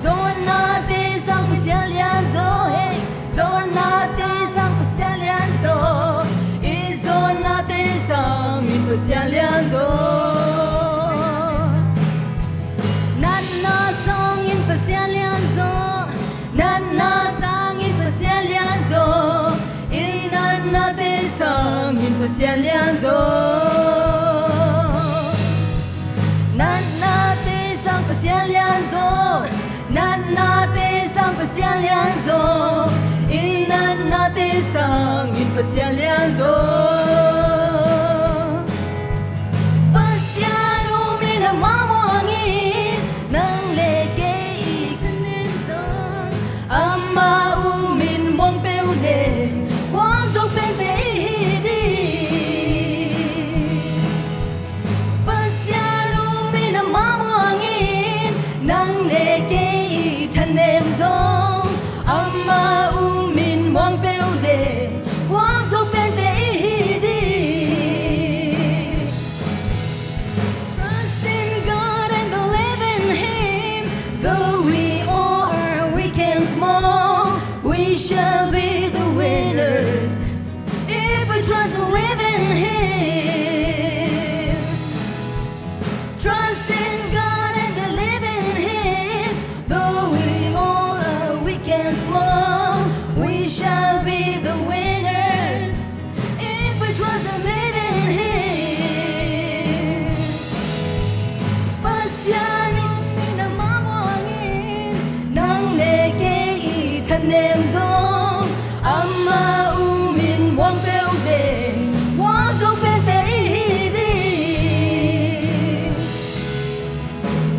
Zawnnate sang Pasian lianzaw, hey. Zawnnate sang Pasian lianzaw, i zawnnate sangin Pasian lianzaw. Natna sangin Pasian lianzaw, natna sangin Pasian lianzaw, i natnate sangin Pasian lianzaw. Natnate sang Pasian lianzaw, natnate sang Pasian lianzaw, i natnate sangin Pasian lianzaw. Pasian um in amah muang in, nang le kei i thanem zong, amah um in muang peuh le gualzo pente i hi ding. Nem zong amah um in muang peuh leng muang zo pente i hi ding.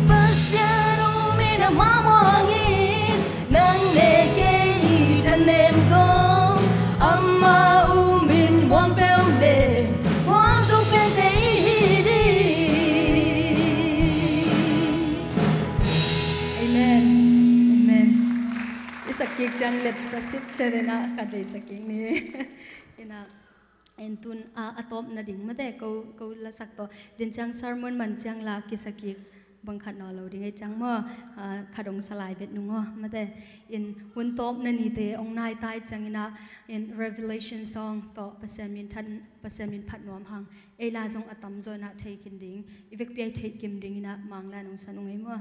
Pasian um in amah muang in, nang le kei i thanem zong amah um in muang peuh leng muang zo pente i hi ding. Amen. Amen. I sak kik ciang lepsa sitset in ah ka deihsak kik ni. In ah, en tun a, a tawpna ding mate ko, ko lasak tawh. Din ciang sermon man ciang la kisa kik bang khat naw lo ding ei ciang maw, a, khat hong sa lai bet nung aw mate. In hun tawpna nite hong nai tai ciang in ah, in Revelation song tawh Pasian min than, Pasian min phat nuam hang. Ei la zong a tamzaw in ah thei khin ding, i vekpi a i theih kim ding in ah Mang la in hong sa nung ei maw.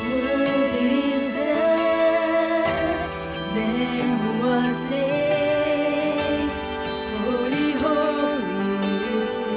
Worthy is the Lamb who was slain. Holy, holy is He.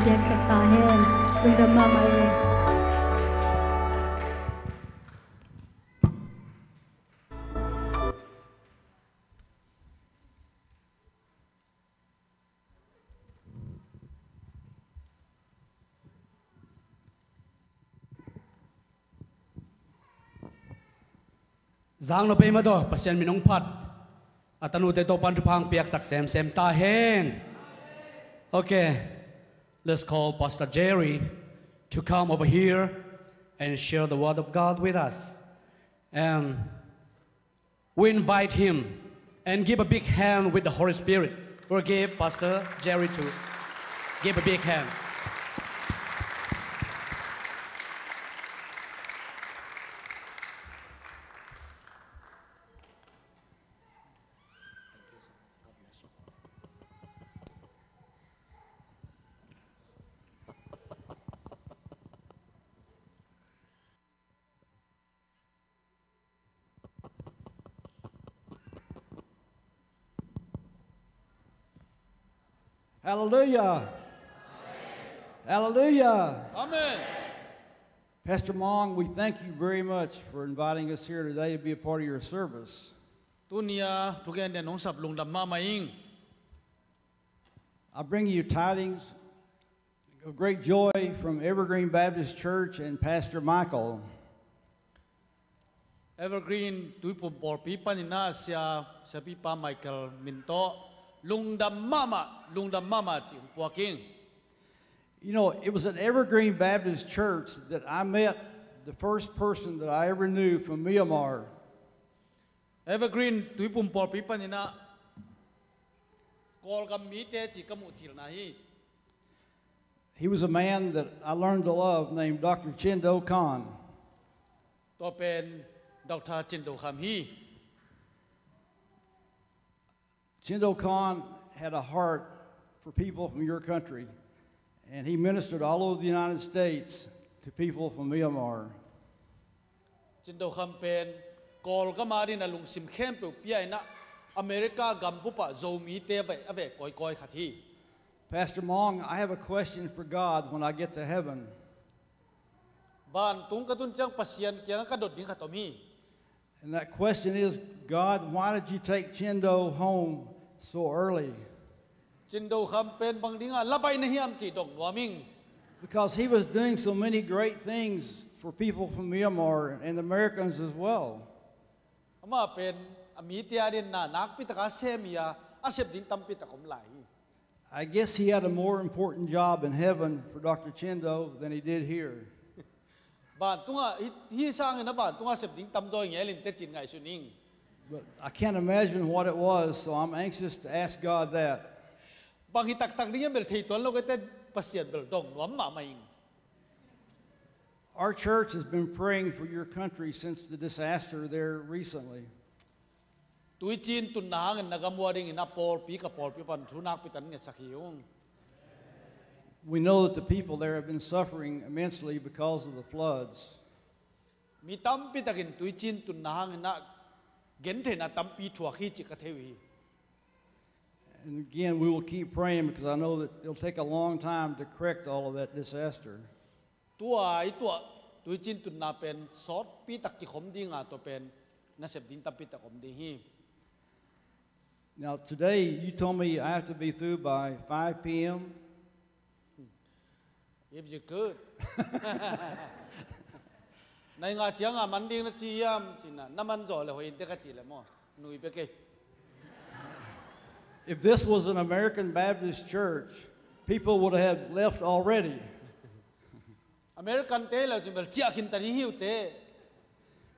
piaksak ta hen. Lungdam mahmah e. Zang no pei mah tawh Pasian min hong phat. A tanute Topa'n thupha hong piaksak semsem ta hen. Okay, let's call Pastor Jerry to come over here and share the word of God with us. And we invite him and give a big hand with the Holy Spirit. We'll give Pastor Jerry to give a big hand. Hallelujah. Hallelujah. Amen. Pastor Mong, we thank you very much for inviting us here today to be a part of your service. Tuni-a thugen den hong sap lungdam mahmah ing. I bring you tidings of great joy from Evergreen Baptist Church and Pastor Michael. Evergreen Tuiphum pawlpi panin ah sia, siapipa Michael min tawh lungdam mahmah, lungdam mahmah cih hong puak ing. You know, it was at Evergreen Baptist Church that I met the first person that I ever knew from Myanmar. Evergreen Tuiphum pawlpi panin ah Kawlgam mite cih ka muh thilna hi. He was a man that I learned to love named Doctor Chin Do Khan. Tua pen Doctor Chin Do Kham hi. Chin Do Khan had a heart for people from your country, and he ministered all over the United States to people from Myanmar. Chin Do Kham pen Kawlgam adingin a lungsim khempeuh pia in ah America gam bup ah Zomite a veh, a veh kawikawi khat hi. Pastor Mong, I have a question for God when I get to heaven. Vantung ka tun ciang Pasian kiangah ka dot ding khat om hi. And that question is, God, why did you take Chin Do home so early? Chin Do Kham pen bang dingah la baih na hiam cih dong nuam ing. Because he was doing so many great things for people from Myanmar and Americans as well. Amah pen a mite adingin nakpi taka a sem hi a, a sep ding tampi tak om lai hi. I guess he had a more important job in heaven for Doctor Chin Do than he did here. Vantungah, hi, hi sangin a vantungah sep ding tamzaw hi ngel inteh ci-in ngaihsun ing. But I can't imagine what it was, so I'm anxious to ask God that. Bang hi taktak ding hiam bel thei tuan lo ka hih teh, Pasian bel dong nuam mahmah ing. Our church has been praying for your country since the disaster there recently. Tuiciin tunna hangin na gam uh adingin a pawlpi, ka pawlpi pan thu nakpi tak ngetsak hi ung. We know that the people there have been suffering immensely because of the floods. Mi tampi takin tuiciin tunna hangin ah gentheihna tampi thuak hi cih ka thei uh hi. And again, we will keep praying because I know that it'll take a long time to correct all of that disaster. Tua i tuah tuiciin tunna pen sawtpi tak kikhom ding a, tua pen nasep ding tampi tak om ding hi. Now, today you told me I have to be through by five p.m. If you could. Nai nga ciang a man ding na ci hiam, ci-in ah, na man zaw leh hoih inteh ka cih leh maw, nui bek hi. If this was an American Baptist church, people would have left already. American te lo cin bel ciah khin ta ding hi uh teh.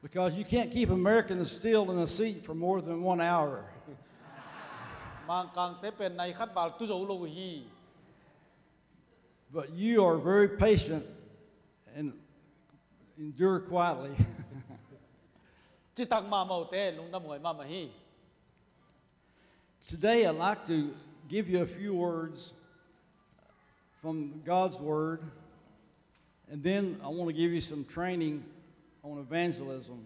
Because you can't keep Americans still in a seat for more than one hour. Mangkang te pen nai khat val tu zo lo uh hi. But you are very patient and endure quietly. Citak mahmah uh teh, lungdam huai mahmah hi. Today, I'd like to give you a few words from God's Word, and then I want to give you some training on evangelism.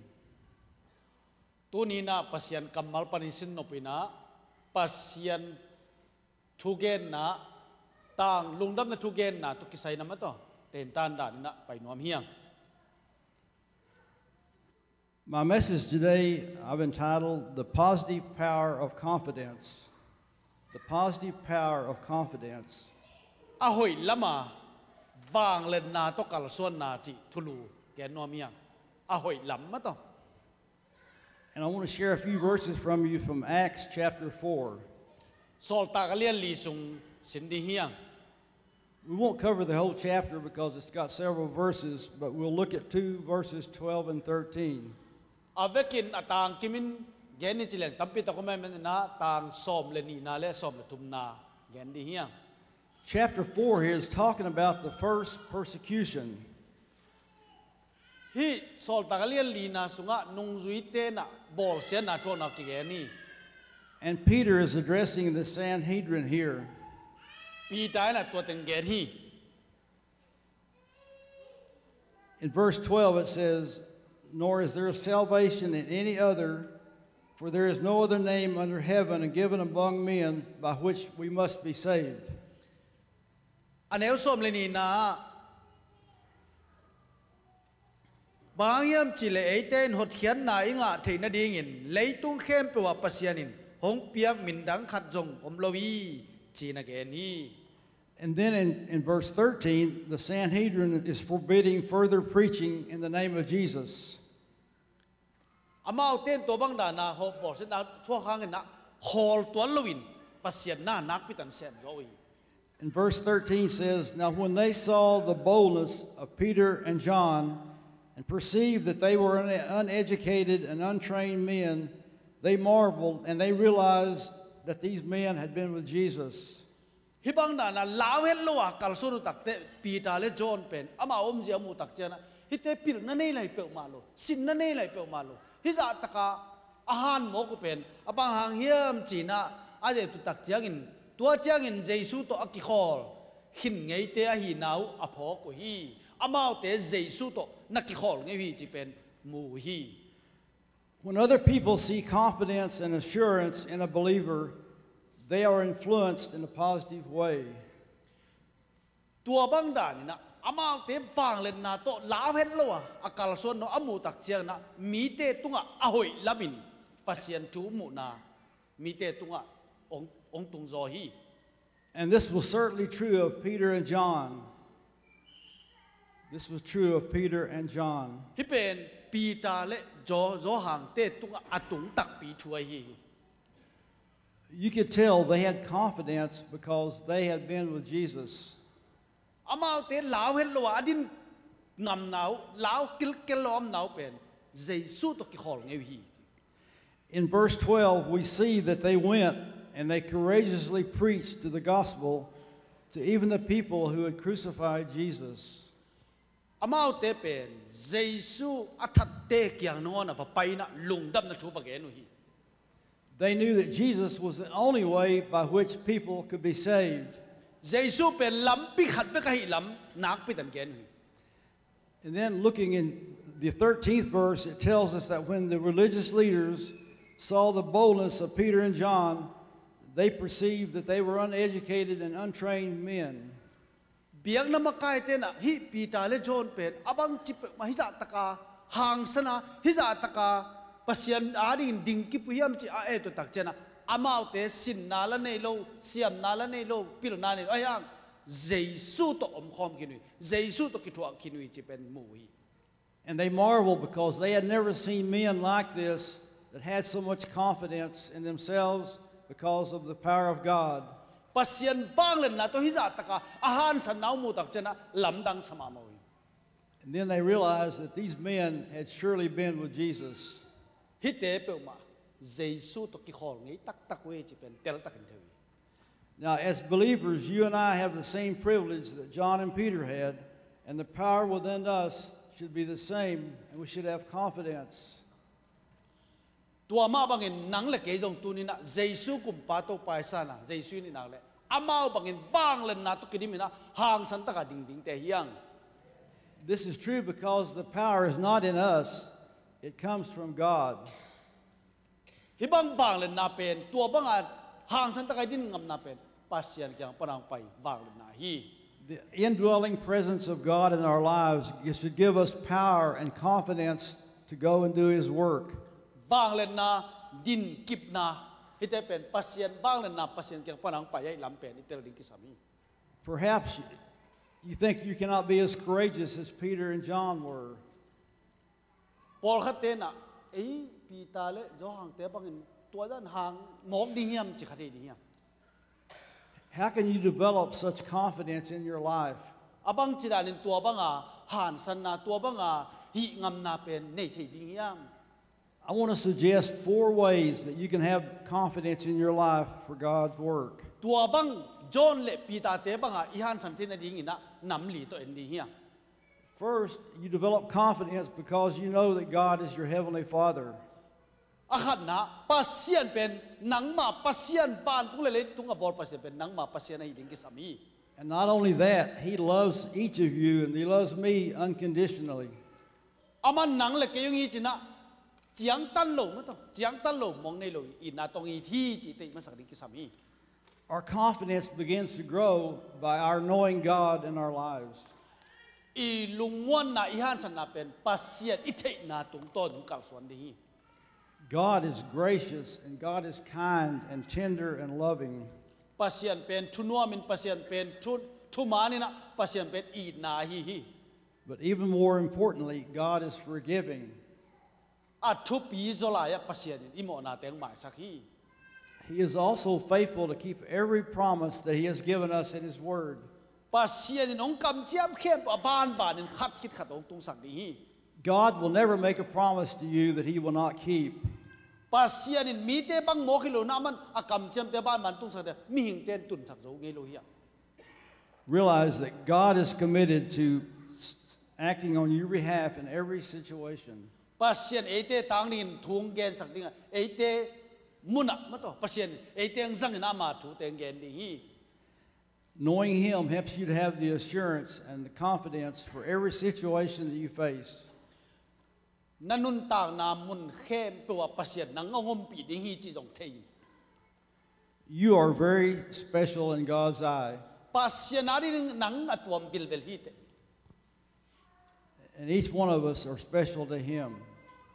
Tuni-in ah Pasian kammal panin sin nop in ah, Pasian thugenna Tang lungdamna thu genna tawh kisai na mah tawh tentan danin ah pai nuam hi hang. My message today I've entitled The Positive Power of Confidence. The Positive Power of Confidence. A hoih lama vangliatna tawh kalsuanna cih thulu gen nuam hi hang. A hoih lam mah tawh. And I want to share a few verses from you from Acts chapter four. Sawltak a lian li sung sin ding hi hang. We won't cover the whole chapter because it's got several verses, but we'll look at two verses, twelve and thirteen. A vekin a tang kimin gen ni ci leng tampi tak om ahih manin ah tang sawm le nihna le sawm le thumna gen ding hi hang. Chapter four here is talking about the first persecution. Hih Sawltak a lian lina sungah nungzuite in ah bawlsiatna thuakna kigen hi. And Peter is addressing the Sanhedrin here. Peter in ah tua teng gen hi. In verse twelve it says, "Nor is there salvation in any other, for there is no other name under heaven given among men by which we must be saved." A neu sawm le nihna ah, bang hang hiam cih leh eite in hotkhiatna i ngah theih nadingin leitung khempeuh ah Pasian in hong piak min dang khat zong om lo hi, ci-in a gen hi. And then in, in verse thirteen, the Sanhedrin is forbidding further preaching in the name of Jesus. Amaute in tua bang dana hawh bawlsiatna thuak hangin ah khawl tuan loin Pasian na nakpi takin sem zaw uh hi. And verse thirteen says, "Now when they saw the boldness of Peter and John, and perceived that they were un-, uneducated and untrained men, they marveled, and they realized that these men had been with Jesus." Hih bang dana lau het lo a kalsuan uh takteh Peter le John pen amau omzia a muh tak ciangin ah hihte pilna nei lai peuhmah lo, sinna nei lai peuhmah lo. Hih zah taka a hanmawk uh pen a bang hang hiam ci-in ah a deih uh tak ciangin, tua ciangin Jesu tawh a kikhawl khin ngeite ahihna uh a phawk uh hi. Amaute Jesu tawh na kikhawl ngei uh hi cih pen mu uh hi. When other people see confidence and assurance in a believer, they are influenced in a positive way. Tua bang danin ah amaute vangliatna tawh lau het lo a a kalsuan uh a muh tak ciangin ah mite tungah a hoih lamin Pasian thu muhna mite tungah hong, hong tung zaw hi. And this was certainly true of Peter and John. This was true of Peter and John. Hih pen Peter le Jo-, Johan-te tungah a tung takpi thu ahi hi. You could tell they had confidence because they had been with Jesus. Amaute lau het lo a a din ngamna uh, lau kilkel lo a omna uh pen Jesu tawh kikhawl ngei uh hi. In verse twelve, we see that they went and they courageously preached to the gospel to even the people who had crucified Jesus. Amaute pen Jesu a thatte kiang nangawn ah va pai-in ah lungdamna thu va gen uh hi. They knew that Jesus was the only way by which people could be saved. Jesu pen lampi khat bek ahih lam nakpi takin gen uh hi. And then looking in the thirteenth verse, it tells us that when the religious leaders saw the boldness of Peter and John, they perceived that they were uneducated and untrained men. Biakna makaite in ah hih Peter le John pen a bangci peuhmah hih zah taka hangsan a, hih zah taka Pasian adingin dingkip uh hiam cih a et uh tak ciangin ah amaute sinna la nei lo, siamna la nei lo, pilna nei lo, ahi hang Jesu tawh omkhawm khin uh hi, Jesu tawh kithuah khin uh hi cih pen mu uh hi. And they marveled because they had never seen men like this that had so much confidence in themselves because of the power of God. Pasian vangliatna tawh hih zah taka a hansanna uh muh tak ciangin ah lamdang sa mahmah uh hi. And then they realized that these men had surely been with Jesus. Hihte peuhmah Jesu tawh kikhawl ngei taktak uh hi cih pen teltakin thei uh hi. Now, as believers, you and I have the same privilege that John and Peter had, and the power within us should be the same, and we should have confidence. Tua mah bangin nang le kei zong tuni-in ah Jesu kumpa Topa i san a, Jesu i neih nak leh amau bangin vangliatna tawh kidim in ah hangsan taka dingdingte hi hang. This is true because the power is not in us, it comes from God. Hih bang vangliatna pen, tua banga hangsan taka i din ngamna pen Pasian kiang pana hong pai vangliatna hi. The indwelling presence of God in our lives should give us power and confidence to go and do His work. Vangliatna, dinkipna, hihte pen Pasian vangliatna, Pasian kiang pana hong pai ahih lam pen i tel ding kisam hi. Perhaps you think you cannot be as courageous as Peter and John were. Pawlkhatte in ah, ei Peter le Johan te bangin tua dan hang mawk ding hiam ci kha thei ding hiam? How can you develop such confidence in your life? A bangci danin tua banga hansanna, tua banga hihngamna pen nei thei ding hiam? I want to suggest four ways that you can have confidence in your life for God's work. Tua bang John le Peter te banga i hansan theihna dingin ah nam li tawh en ding hiam? First, you develop confidence because you know that God is your heavenly Father. A khatna, Pasian pen nangma Pasian, vantung le leitung a bawl Pasian pen nangma Pasian ahi ding kisam hi. And not only that, He loves each of you and He loves me unconditionally. Aman nang le kei hong it in ah ciangtan lo, mataw, ciangtan lo, muang nei lo, itna tawh hong it hi cih theih masak ding kisam hi. Our confidence begins to grow by our knowing God in our lives. I lungmuanna, i hansanna pen Pasian i theihna tungtawn in kalsuan ding hi. God is gracious and God is kind and tender and loving. Pasian pen thunuam in, Pasian pen thu, thuman in ah, Pasian pen itna ahi hi. But even more importantly, God is forgiving. A thupi zaw lai-ah Pasian in i mawhnate hong maisak hi. He is also faithful to keep every promise that He has given us in His Word. Pasian in hong kamciam khempeuh a banbanin khat khit khat hong tungsak ding hi. God will never make a promise to you that He will not keep. Pasian in mite bang mawk hi lo, na man a kamciamte banban tungsak ding, mihingte in tunsak zo ngei lo hi a. Realize that God is committed to s-, acting on your behalf in every situation. Pasian eite tang dingin thu hong gensak ding a, eite mun ah, mataw, Pasian eite hong zangin ama thute hong gen ding hi. Knowing Him helps you to have the assurance and the confidence for every situation that you face. Na nuntakna mun khempeuh ah Pasian nang hong ompih ding hi cih zong thei in. You are very special in God's eye. Pasian adingin nang a tuam vilvel hi teh. And each one of us are special to Him.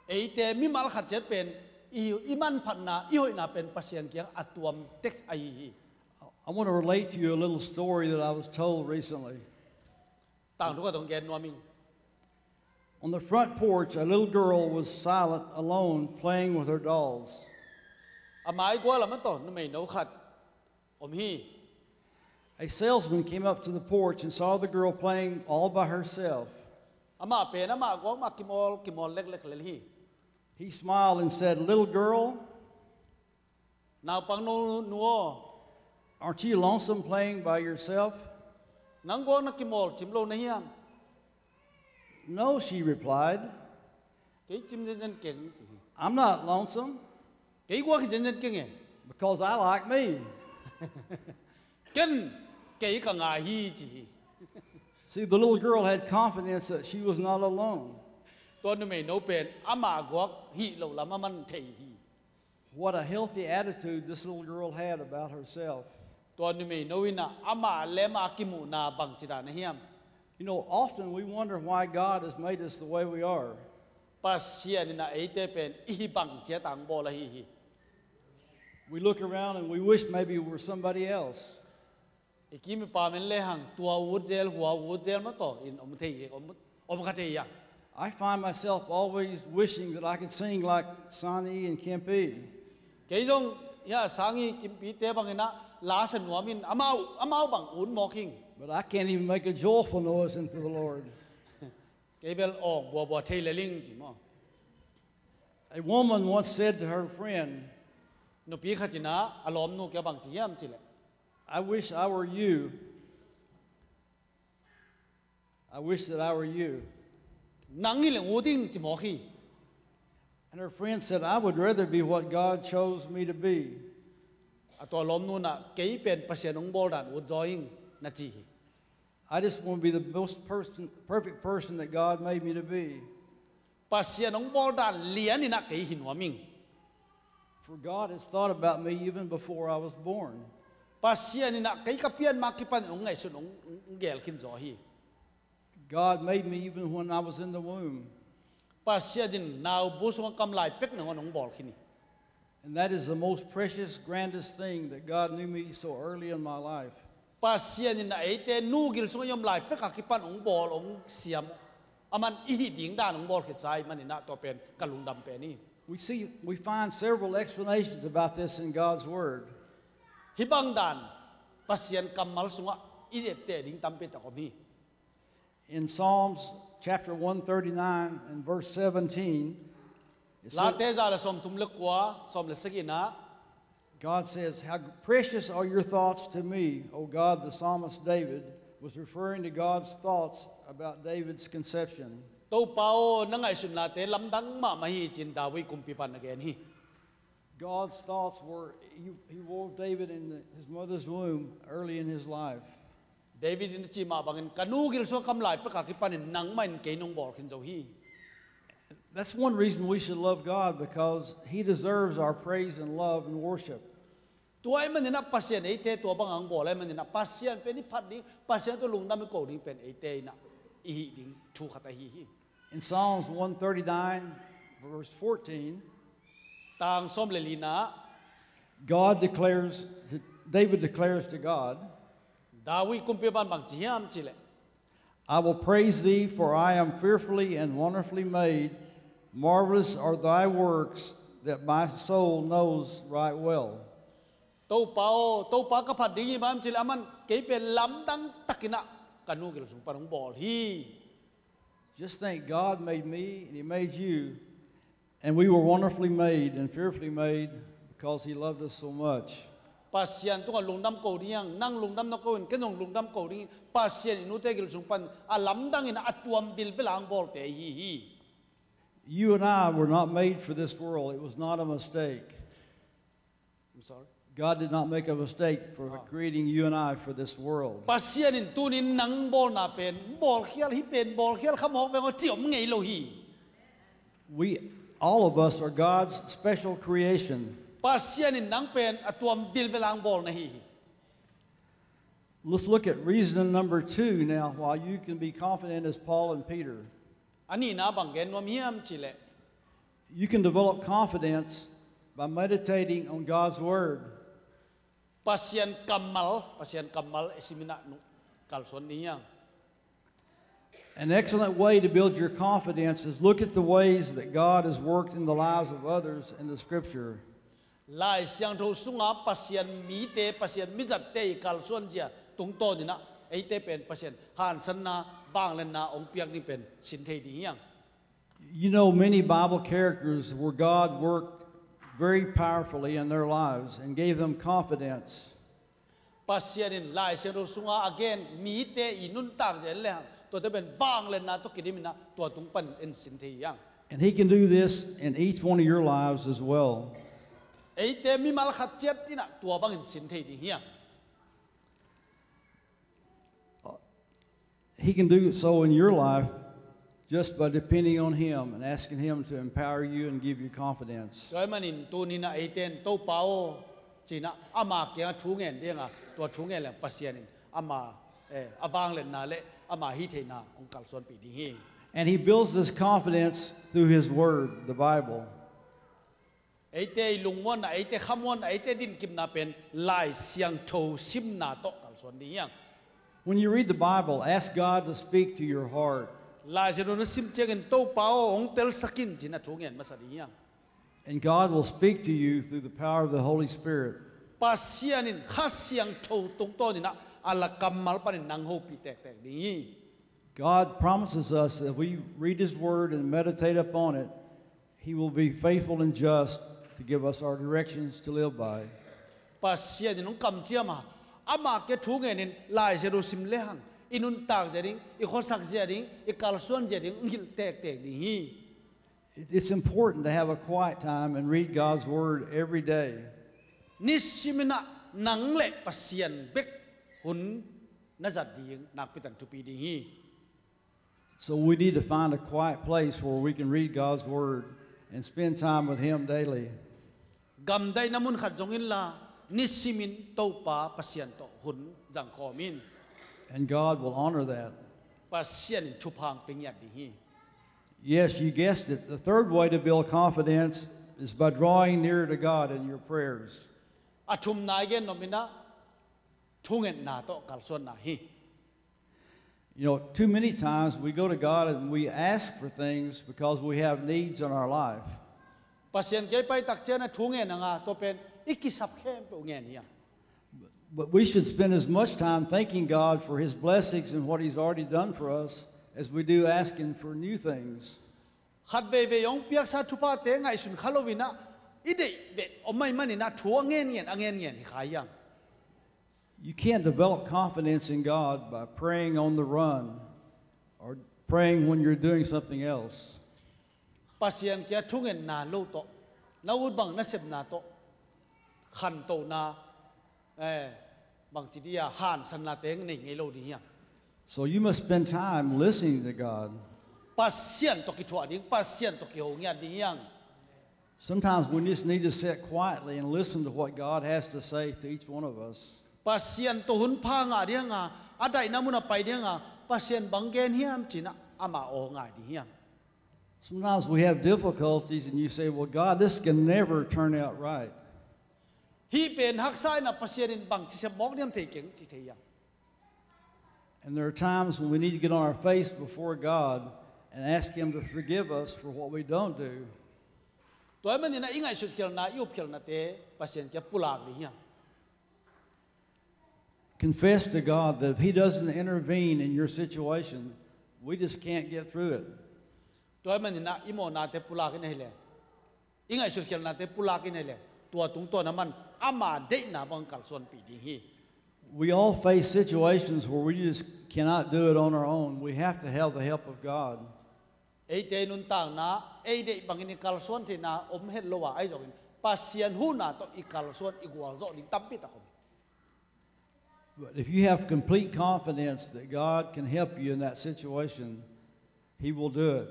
Eite mimal khat ciat pen i, i manphatna, i hoihna pen Pasian kiang a tuam tek ahi hi. I want to relate to you a little story that I was told recently. Tangthu khat hong gen nuam ing. On the front porch, a little girl was silent, alone, playing with her dolls. A maigual ah, mataw, numeino khat om hi. A salesman came up to the porch and saw the girl playing all by herself. Amah pen amah guak mah kimawl, kimawl leklek lel hi. He smiled and said, "Little girl, naupang nu, nu aw, aren't you lonesome playing by yourself?" Nang guak na kimawl cim lo na hiam? "No," she replied. Kei cim zenzen keng, ci hi. "I'm not lonesome." Kei guak hi zenzen keng e. "Because I like me." "Ken kei ka ngai hi," ci hi. See, the little girl had confidence that she was not alone. Tua numeino pen amah guak hi lo lam a man thei hi. What a healthy attitude this little girl had about herself. Tua numeino in ah amah le amah kimuhna bangci dan a hiam? You know, often we wonder why God has made us the way we are. Pasian in ah eite pen i hi bang ciat a hong bawl ahi hi. We look around and we wish maybe we were somebody else. I kim i pam en lehang tua ut zel, hua ut zel mataw in om thei, om, om kha thei a. I find myself always wishing that I could sing like Sani and Kempi. Kei zong, ya, Sangi, Kimpi te bangin ah la sa nuam in amau, amau bang ut mawk ing. But I can't even make a joyful noise unto the Lord. Kei bel awng buabua thei lel ing, ci maw. A woman once said to her friend, nupi khat in ah a lawmnu kiang bang ci hiam cih leh, "I wish I were you. I wish that I were you." "Nang hi leh ut ing," ci mawk hi. And her friend said, "I would rather be what God chose me to be." A tua lawmnu in ah, "Kei pen Pasian hong bawl dan ut zaw ing," na ci hi. "I just want to be the most person, perfect person that God made me to be." "Pasian hong bawl dan lian in ah kei hi nuam ing." "For God has thought about me even before I was born." Pasian in ah kei ka pian ma kipan hong ngaihsun, hong, hong gel khin zaw hi. God made me even when I was in the womb. Pasian in naubu sungah ka om lai pek nangawn hong bawl khin hi. And that is the most precious, grandest thing that God knew me so early in my life. Pasian in ah eite nu gil sungah i om lai pek a kipan hong bawl, hong siam, aman i hih ding dan hong bawl khit sa ahih manin ah tua pen ka lungdam pen hi. We see, we find several explanations about this in God's Word. Hih bang dan Pasian kammal sungah i etteh ding tampi tak om hi. In Psalms chapter one thirty-nine and verse seventeen, it says, Late za le sawmthum le kua, sawm le sagihna, God says, "How precious are your thoughts to me, O God," the psalmist David was referring to God's thoughts about David's conception. Topa aw, na ngaihsutnate lamdang mahmah hi, ci-in David kumpipa in a gen hi. God's thoughts were, he, he wove David in the, his mother's womb early in his life. David in a cih mah bangin, ka nu gil sungah ka om lai pek a kipanin nangmah in kei nong bawl khin zo hi. That's one reason we should love God, because he deserves our praise and love and worship. Tua ahih manin ah Pasian eite tua bang hong bawl ahih manin ah Pasian pen i phat ding, Pasian tawh lungdam i ko ding pen eite in ah i hih ding thu khat ahi hi. In Psalms one thirty-nine, verse fourteen, tang sawm le lina, God declares, to, David declares to God, David kumpipa in bang ci hiam cih leh, "I will praise thee, for I am fearfully and wonderfully made. Marvelous are thy works that my soul knows right well." Topa aw, Topa ka phat ding hi mah hiam cih leh, aman kei pen lamdang takin ah ka nu gil sung pan hong bawl hi. Just think, God made me and he made you, and we were wonderfully made and fearfully made because he loved us so much. Pasian tungah lungdam ko ding hi hang, nang lungdam na ko in, ken zong lungdam ko ding hi. Pasian in i nute gil sung pan a lamdangin a tuam vilvel a hong bawlte i hi hi. You and I were not made for this world. It was not a mistake. I'm sorry. God did not make a mistake for creating you and I for this world. Pasian in tuni-in nang bawlna pen bawlkhial, hih pen bawlkhial kha mawk veng aw, ci om ngei lo hi. We, all of us are God's special creation. Pasian in nang pen a tuam vilvel a hong bawl na hi hi. Let's look at reason number two now, why you can be confident as Paul and Peter. A nihna bang gen nuam hiam cih leh, you can develop confidence by meditating on God's word. Pasian kammal, Pasian kammal i simin ah nung kalsuan ding hi hang. An excellent way to build your confidence is look at the ways that God has worked in the lives of others in the scripture. Lai Siangtho sunga Pasian mite, Pasian mizatte i kalsuan zia tungtawnin ah eite pen Pasian hansanna, vanglenna hong piak ding pen sin thei ding hi hang. You know many Bible characters where God worked very powerfully in their lives and gave them confidence. Pasian in Lai Siangtho sunga a gen mite i nuntak zia en le hang, tuate pen vanglenna tawh kidimin ah tua tung panin en sin thei hi hang. And he can do this in each one of your lives as well. Eite mimal khat ciat in ah tua bangin sin thei ding hi hang. He can do so in your life just by depending on him and asking him to empower you and give you confidence. Tua ahih manin tuni-in ah eite in Topa aw, ci-in ah ama kiangah thu ngen ding a, tua thu ngen leng Pasian in ama, eh, a vanglenna le ama hih theihna hong kalsuanpih ding hi. And he builds this confidence through his word, the Bible. Eite i lungmuanna, eite khamuanna, eite dinkipna pen Lai Siangtho simna tawh kalsuan ding hi hang. When you read the Bible, ask God to speak to your heart. Lai Siangtho na sim ciangin Topa aw hong telsak in ci-in ah thu ngen masa ding hi hang. And God will speak to you through the power of the Holy Spirit. Pasian in Kha Siangtho tungtawnin ah a la kammal panin nang hopih tektek ding hi. God promises us that if we read his word and meditate upon it, he will be faithful and just to give us our directions to live by. Pasian in hong kamciam a, ama kiang thu ngenin Lai Siangtho sim le hang, i nuntak zia ding, i khuasak zia ding, i kalsuan zia ding hong hilh tektek ding hi. It, it's important to have a quiet time and read God's word every day. Nisimin ah nang le Pasian bek hun na zat ding nakpi takin thupi ding hi. So we need to find a quiet place where we can read God's word and spend time with him daily. Gamdaihna mun khat zong inla, Nisimin Topa Pasian tawh hun zangkhawm in. And God will honor that. Pasian in thupha hong pia ngiat ding hi. Yes, you guessed it. The third way to build confidence is by drawing near to God in your prayers. A thumna i gen nop in ah thungetna tawh kalsuanna hi. You know, too many times we go to God and we ask for things because we have needs in our life. Pasian kiang i pai tak ciang ah thu ngen a, tua pen i kisap khempeuh ngen hi a. But we should spend as much time thanking God for His blessings and what He's already done for us as we do asking for new things. Khat veivei hong piaksa thuphate ngaihsun kha lo in ah i deih beh om ahih manin ah thu a ngen ngen a ngen ngen hi kha hi hang. You can't develop confidence in God by praying on the run or praying when you're doing something else. Pasian kiang thungetna lo tawh, na ut bang na sepna tawh, khantohna, eh, bangci dia hansanna teng nei ngei lo ding hi hang. So you must spend time listening to God. Pasian tawh kithuah ding, Pasian tawh kiho ngiat ding hi hang. Sometimes we just need to sit quietly and listen to what God has to say to each one of us. Pasian tawh hun pha ngah ding a, a daihna mun a pai ding a, Pasian bang gen hiam ci-in ah ama aw ngai ding hi hang. Sometimes we have difficulties and you say, "Well, God, this can never turn out right." Hih pen haksa in ah Pasian in bangci sep mawk diam thei keng ci thei hi hang. And there are times when we need to get on our face before God and ask Him to forgive us for what we don't do. Tua ahih manin ah i ngaihsut khialhna, i up khialhnate Pasian kiang pulak ding hi hang. Confess to God that if He doesn't intervene in your situation, we just can't get through it. Tua ahih manin ah i mawhnate pulak in ahih leh, i ngaihsut khialhnate pulak in ahih leh, tua tungtawn a man ama deihna bang kalsuanpih ding hi. We all face situations where we just cannot do it on our own. We have to have the help of God. Eite i nuntakna, ei deih bangin i kalsuan theihna om het lo a, ahi zongin Pasian huhna tawh i kalsuan, i gualzawh ding tampi tak om hi. But if you have complete confidence that God can help you in that situation, He will do it.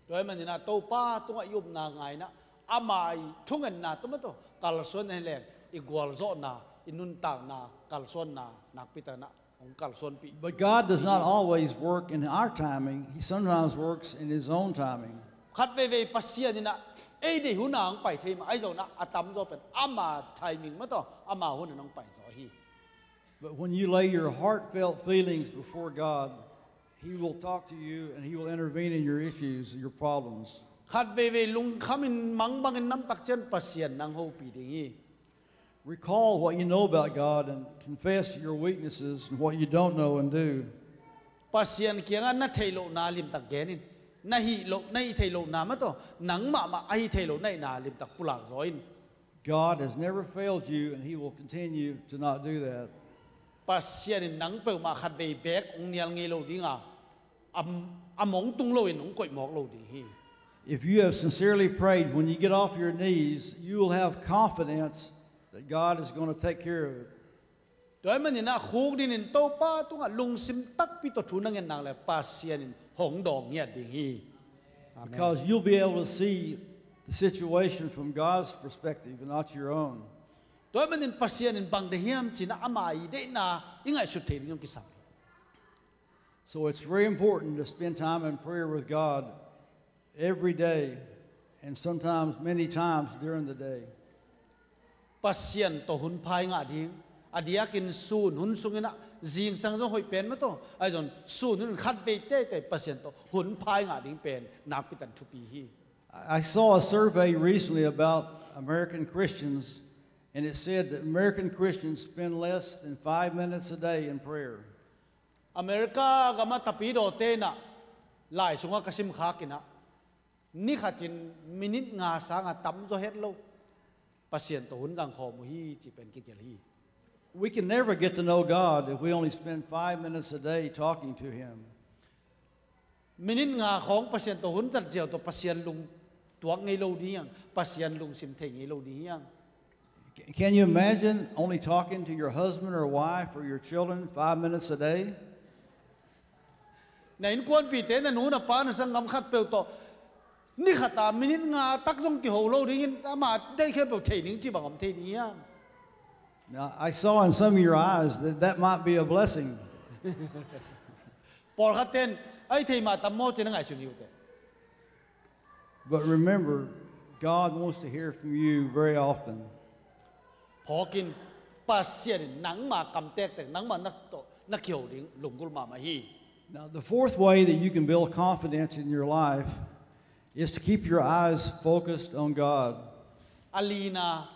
Tua ahih manin ah Topa tungah i upna ngai in ah, ama i thungetna tawh mah tawh kalsuan in ahih leh, i gualzawhna, i nuntakna, kalsuanna nakpi takin ah hong kalsuanpih. But God does not always work in our timing. He sometimes works in His own timing. Khat veivei Pasian in ah ei deih hun a hong pai thei mah, ahi zongin ah a tamzaw pen ama timing mah tawh, ama hun in hong paizaw hi. But when you lay your heartfelt feelings before God, He will talk to you and He will intervene in your issues, your problems. Khat veivei lungkham in, mang bangin na om tak ciang Pasian in hong hopih ding hi. Recall what you know about God and confess your weaknesses and what you don't know and do. Pasian kiangah na theih lohna limtak gen in, na hih loh, na hih theih lohna mah tawh, nang mahmah a hih theih loh na hihna limtak pulak zaw in. God has never failed you, and He will continue to not do that. Pasian in nang peuhmah khat vei beek hong nial ngei lo ding a, a, a mong tung lo in hong koih mawk lo ding hi. If you have sincerely prayed, when you get off your knees, you will have confidence that God is going to take care of it. Tua ahih manin ah khukdin in Topa tungah lungsim takpi tawh thu na nget nak leh Pasian in hong dawng ngiat ding hi. Amen. Because you'll be able to see the situation from God's perspective and not your own. Tua ahih manin Pasian in bang deih hiam ci-in ah ama i deihna i ngaihsut thei ding hong kisam. So it's very important to spend time in prayer with God every day and sometimes many times during the day. Pasian tawh hun pha i ngah ding, a diakin sun hun sungin ah, zingsang zong hoih pen mah tawh, ahi zongin sun hun khat vei teitei Pasian tawh hun pha i ngah ding pen nakpi takin thupi hi. I saw a survey recently about American Christians, and it said that American Christians spend less than five minutes a day in prayer. America gam a tapidawte in ah, lai sungah ka simkhak in ah, ni khatin minit nga sangin a tamzaw het lo Pasian tawh hun zangkhawm uh hi cih pen kigelh hi. We can never get to know God if we only spend five minutes a day talking to Him. Minit nga khawng Pasian tawh hun zat ziau tawh Pasian lung tuak ngei lo ding hi hang, Pasian lungsim thei ngei lo ding hi hang. Can you imagine only talking to your husband or wife or your children five minutes a day? Na innkuanpihte, na nu na pa, na sanggam khatpeuh tawh ni khat a minit nga tak zong kiho lo dingin, ama deih khempeuh thei ning cih bang om thei ding hiam? Now, I saw in some of your eyes that that might be a blessing. Pawlkhat ten, "Ai, thei mah tam maw," ci-in na ngaihsun hi uh teh. But remember, God wants to hear from you very often. Phawk in, Pasian in nangma kam tektek, nangma na tawh na kiho ding lunggulh mahmah hi. Now, the fourth way that you can build confidence in your life is to keep your eyes focused on God. A lina,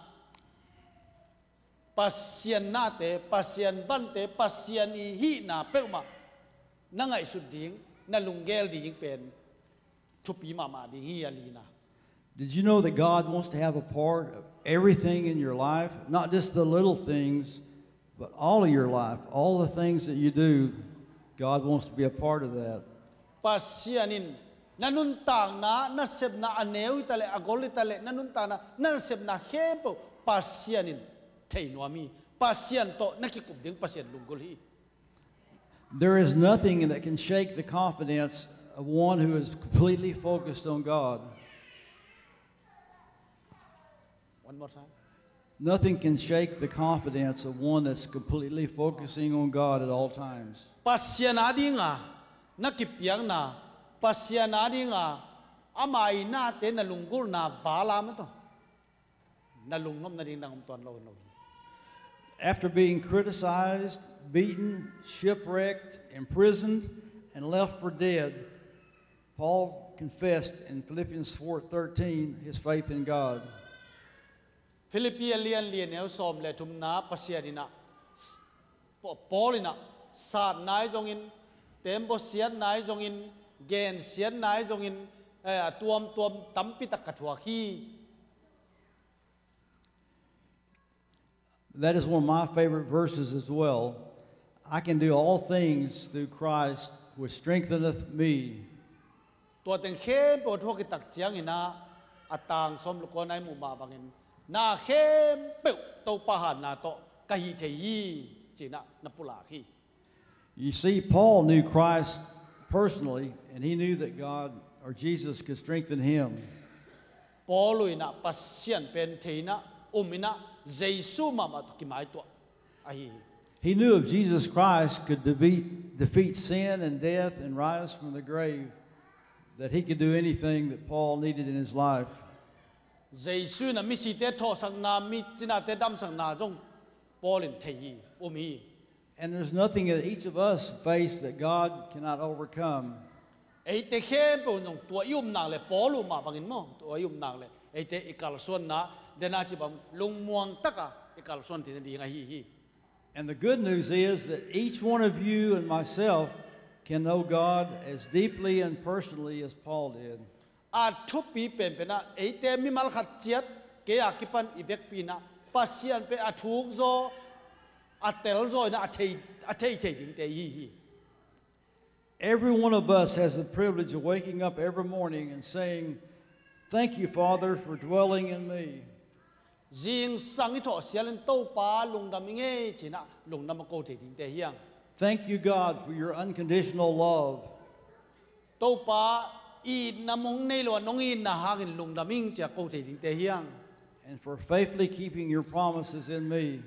Pasian nate, Pasian vante, Pasian i hihna peuhmah na ngaihsut ding, na lunggel ding pen thupi mahmah ding hi, a lina. Did you know that God wants to have a part of everything in your life? Not just the little things, but all of your life. All the things that you do, God wants to be a part of that. Pasian in na nuntakna, na sepna, a neu hi ta leh, a gol hi ta leh, na nuntakna, na sepna khempeuh Pasian in thei nuam hi. Pasian tawh na kikup ding Pasian lunggulh hi. There is nothing that can shake the confidence of one who is completely focused on God. One more time. Nothing can shake the confidence of one that's completely focusing on God at all times. Pasian a dinga na kipiakna, Pasian a dinga ama i nate na lunggulhna val a mah tawh na lungnopna ding dang om tuan lo hi. After being criticized, beaten, shipwrecked, imprisoned, and left for dead, Paul confessed in Philippians four thirteen his faith in God. Philippi a lian li, a neu sawm le thumna, Pasian in ah, Paul in ah, satna ahi zongin, tembaw siatna ahi zongin, gensiatna ahi zongin, eh, a tuamtuam tampi tak ka thuak hi. That is one of my favorite verses as well. "I can do all things through Christ, which strengtheneth me." Tua teng khempeuh a thuak i tak ciangin ah, a tang sawm le kua na i muh mah bangin, na khempeuh Topa hatna tawh ka hih thei hi, ci-in ah na pulak hi. You see, Paul knew Christ personally, and he knew that God or Jesus could strengthen him. Paul in ah Pasian pen thei in ah, um in ah, Jesu mahmah tawh kimaituah ahi hi. He knew if Jesus Christ could defeat, defeat sin and death and rise from the grave, that he could do anything that Paul needed in his life. Jesu in ah misite thawhsakna, mi cinate damsakna zong Paul in thei hi, um hi. And there's nothing that each of us face that God cannot overcome. Eite khempeuh in zong tua i upna le, Paul uh mah bangin maw, tua i upna le, eite i kalsuanna, den a ci bang lungmuang taka i kalsuan theihna ding ahi hi. And the good news is that each one of you and myself can know God as deeply and personally as Paul did. A thupi penpen ah, eite mimal khat ciat, kei a kipan i vekpi in ah, Pasian pen a thuk zaw, a tel zaw in ah, a thei, a thei thei dingte i hi hi. Every one of us has the privilege of waking up every morning and saying, "Thank you, Father, for dwelling in me." Zingsang i thawh sialin, "Topa, lungdam ing ei," ci-in ah lungdam a ko thei dingte hi hang. "Thank you, God, for your unconditional love." "Topa, itna mong nei lo a nong itna hangin lungdam ing," ci-a ko thei dingte hi hang. "And for faithfully keeping your promises in me."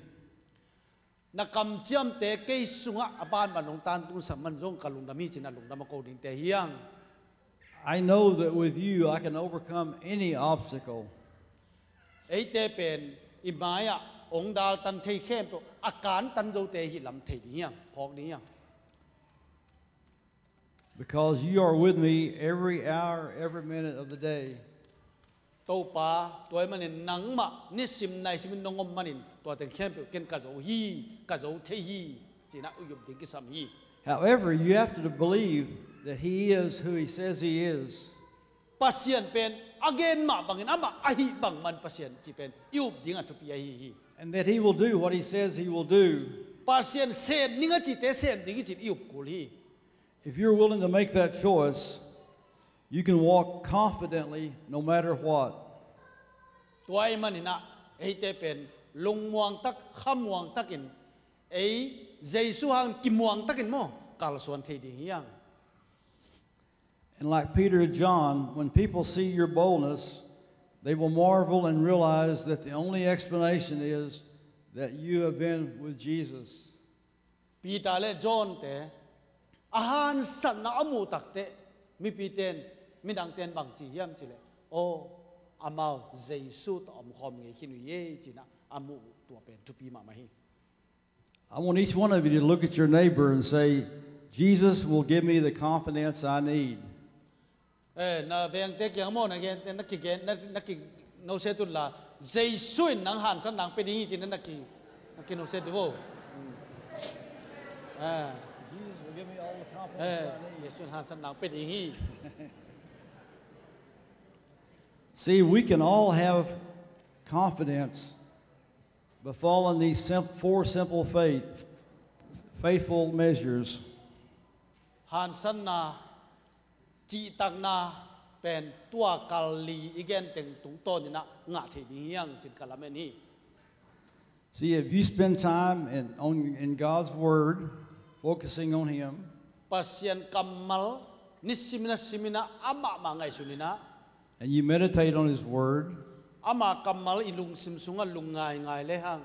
"Na kamciamte kei sungah a banban nong tantunsak man zong ka lungdam hi," ci-in ah lungdam a ko dingte hi hang. "I know that with you I can overcome any obstacle." Eite pen i mai-ah hong daltan thei khempeuh a kantan zote hi lam thei ding hi hang, phawk ding hi hang. "Because you are with me every hour, every minute of the day." "Topa, tua ahih manin nangmah nisim naisimin nong om manin, tua teng khempeuh ken ka zo hi, ka zo thei hi," ci-in ah i up ding kisam hi. However, you have to believe that he is who he says he is. Pasian pen a gen mah bangin, amah ahih bang man Pasian cih pen i up ding a thupi ahi hi. And that he will do what he says he will do. Pasian sem ding a cihte sem ding hi ci-in i up kul hi. If you're willing to make that choice, you can walk confidently no matter what. Tua ahih manin ah, eite pen lungmuang tak, khamuang takin, ei Jesu hang kimuang takin maw, kalsuan thei ding hi hang. And like Peter and John, when people see your boldness, they will marvel and realize that the only explanation is that you have been with Jesus. Peter le John te a hansatna a muh takteh, mipite in, midangte in bang ci hiam cih leh, aw, amau Jesu tawh omkhawm ngei khin uh hi, ci-in a muh uh, tua pen thupi mahmah hi. I want each one of you to look at your neighbor and say, "Jesus will give me the confidence I need." Eh, na vengte kiang maw, na gen, na kigen, na, na ki, no se tun la, Jesu in nang hansat nang pe ding hi, ci-in na ki, na ki no se tu vo. Hmm. Ah. Jesus will give me all the confidence I need. Eh, Jesu in hansat nang pe ding hi. See, we can all have confidence, but following these sim-, four simple faith, faithful measures. Hansatna, cihtakna pen tua kal li i gen teng tungtawn in a ngah thei ding hi hang, ci-in ka lamen hi. See, if you spend time in, on, in God's Word, focusing on Him, Pasian kammal nisim in a sim in a, amah mah ngaihsun in a, and you meditate on His Word, ama kammal i lungsim sungah lungngaingai le hang,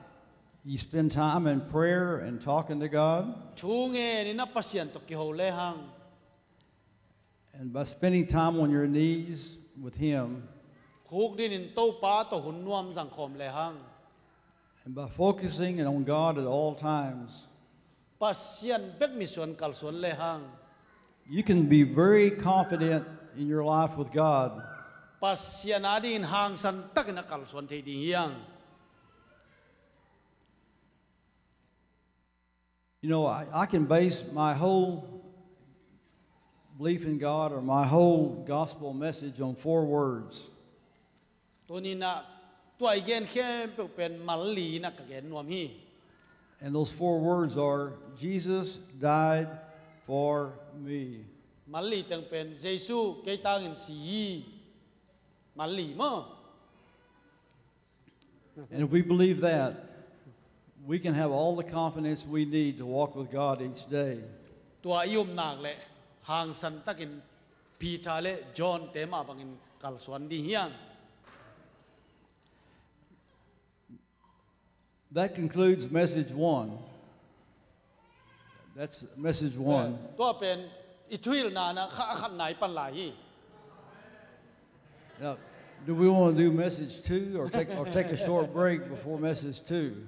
you spend time in prayer and talking to God, thu ngen in a Pasian tawh kiho le hang, and by spending time on your knees with Him, khukdin in Topa tawh hun nuam zangkhawm le hang, and by focusing on God at all times, Pasian bek mitsuan kalsuan le hang, you can be very confident in your life with God. Pasian adingin hangsan takin a kalsuan thei ding hi hang. You know, I, I can base my whole belief in God or my whole gospel message on four words. Tuni-in ah tua i gen khempeuh pen mal li-in ah ka gen nuam hi. And those four words are, "Jesus died for me." Mal li teng pen, "Jesu kei tangin si hi." Mal li maw. And if we believe that, we can have all the confidence we need to walk with God each day. Tua i um nak leh hangsan takin Peter le John te mah bangin kalsuan ding hi hang. That concludes message one. That's message one. Eh, tua pen i thuhilhna ah kha khatna i pan lai hi. Now, do we want to do message two or take, or take a short break before message two?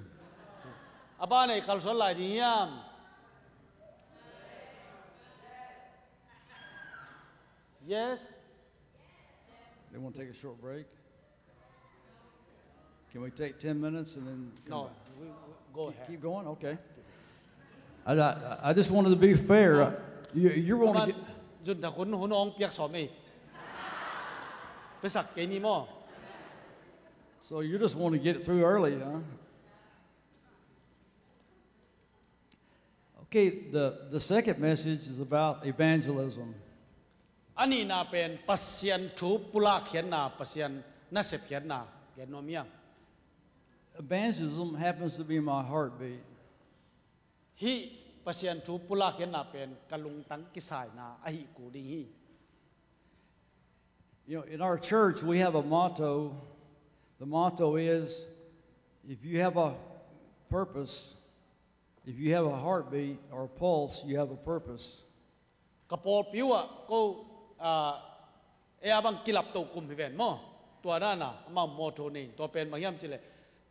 A ban ah i kalsuan lai ding hiam? Yes? They want to take a short break? Can we take ten minutes and then come back? No, we, we, go ahead. Keep, keep going? Okay. I, I, I just wanted to be fair. You, you want to get... Zun thak hun, hun hong piak sawm ei. Piasak kei ni maw. So you just want to get through early, huh? Okay, the, the second message is about evangelism. A nihna pen Pasian thu pulak khiatna, Pasian nasep khiatna gen nuam hi hang. Evangelism happens to be my heartbeat. Hih Pasian thu pulak khiatna pen ka lungtang kisaina ahih kul ding hi. You know, in our church, we have a motto. The motto is, if you have a purpose, if you have a heartbeat or a pulse, you have a purpose. Ka pawlpi uh ah ko, ah, ei a bang kilap to kum hi ven maw. Tua nana amau motto nei, tua pen bang hiam cih leh,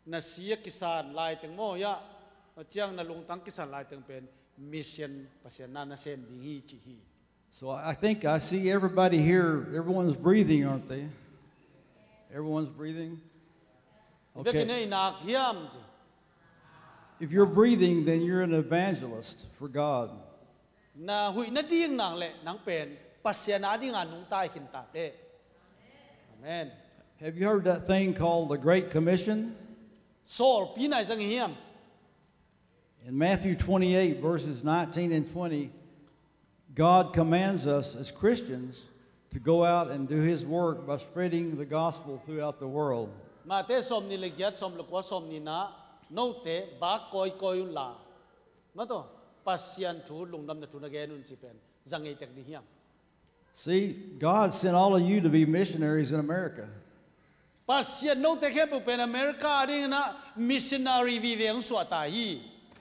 na si a kisan laiteng maw, ya, ciang na lungtang kisan laiteng pen mission, Pasian na nasem ding hi ci hi. So I think I see everybody here. Everyone's breathing, aren't they? Everyone's breathing? Okay. Vekin ei nak hiam ci. If you're breathing, then you're an evangelist for God. Na huih nading nak leh nang pen Pasian adinga nungta i khin ta teh. Amen. Have you heard that thing called the Great Commission? Sawlpi nai zang hiam? In Matthew twenty-eight, verses nineteen and twenty, God commands us as Christians to go out and do His work by spreading the gospel throughout the world. Matthai sawmnih le giat, sawm le kua, sawmnihna, note vak kawikawi unla, mataw, Pasian thu, lungdamna thu na gen un ci pen zang ngei tek ding hiam? See, God sent all of you to be missionaries in America. Pasian note khempeuh pen America dingin ah missionary vive hong suah ta hi.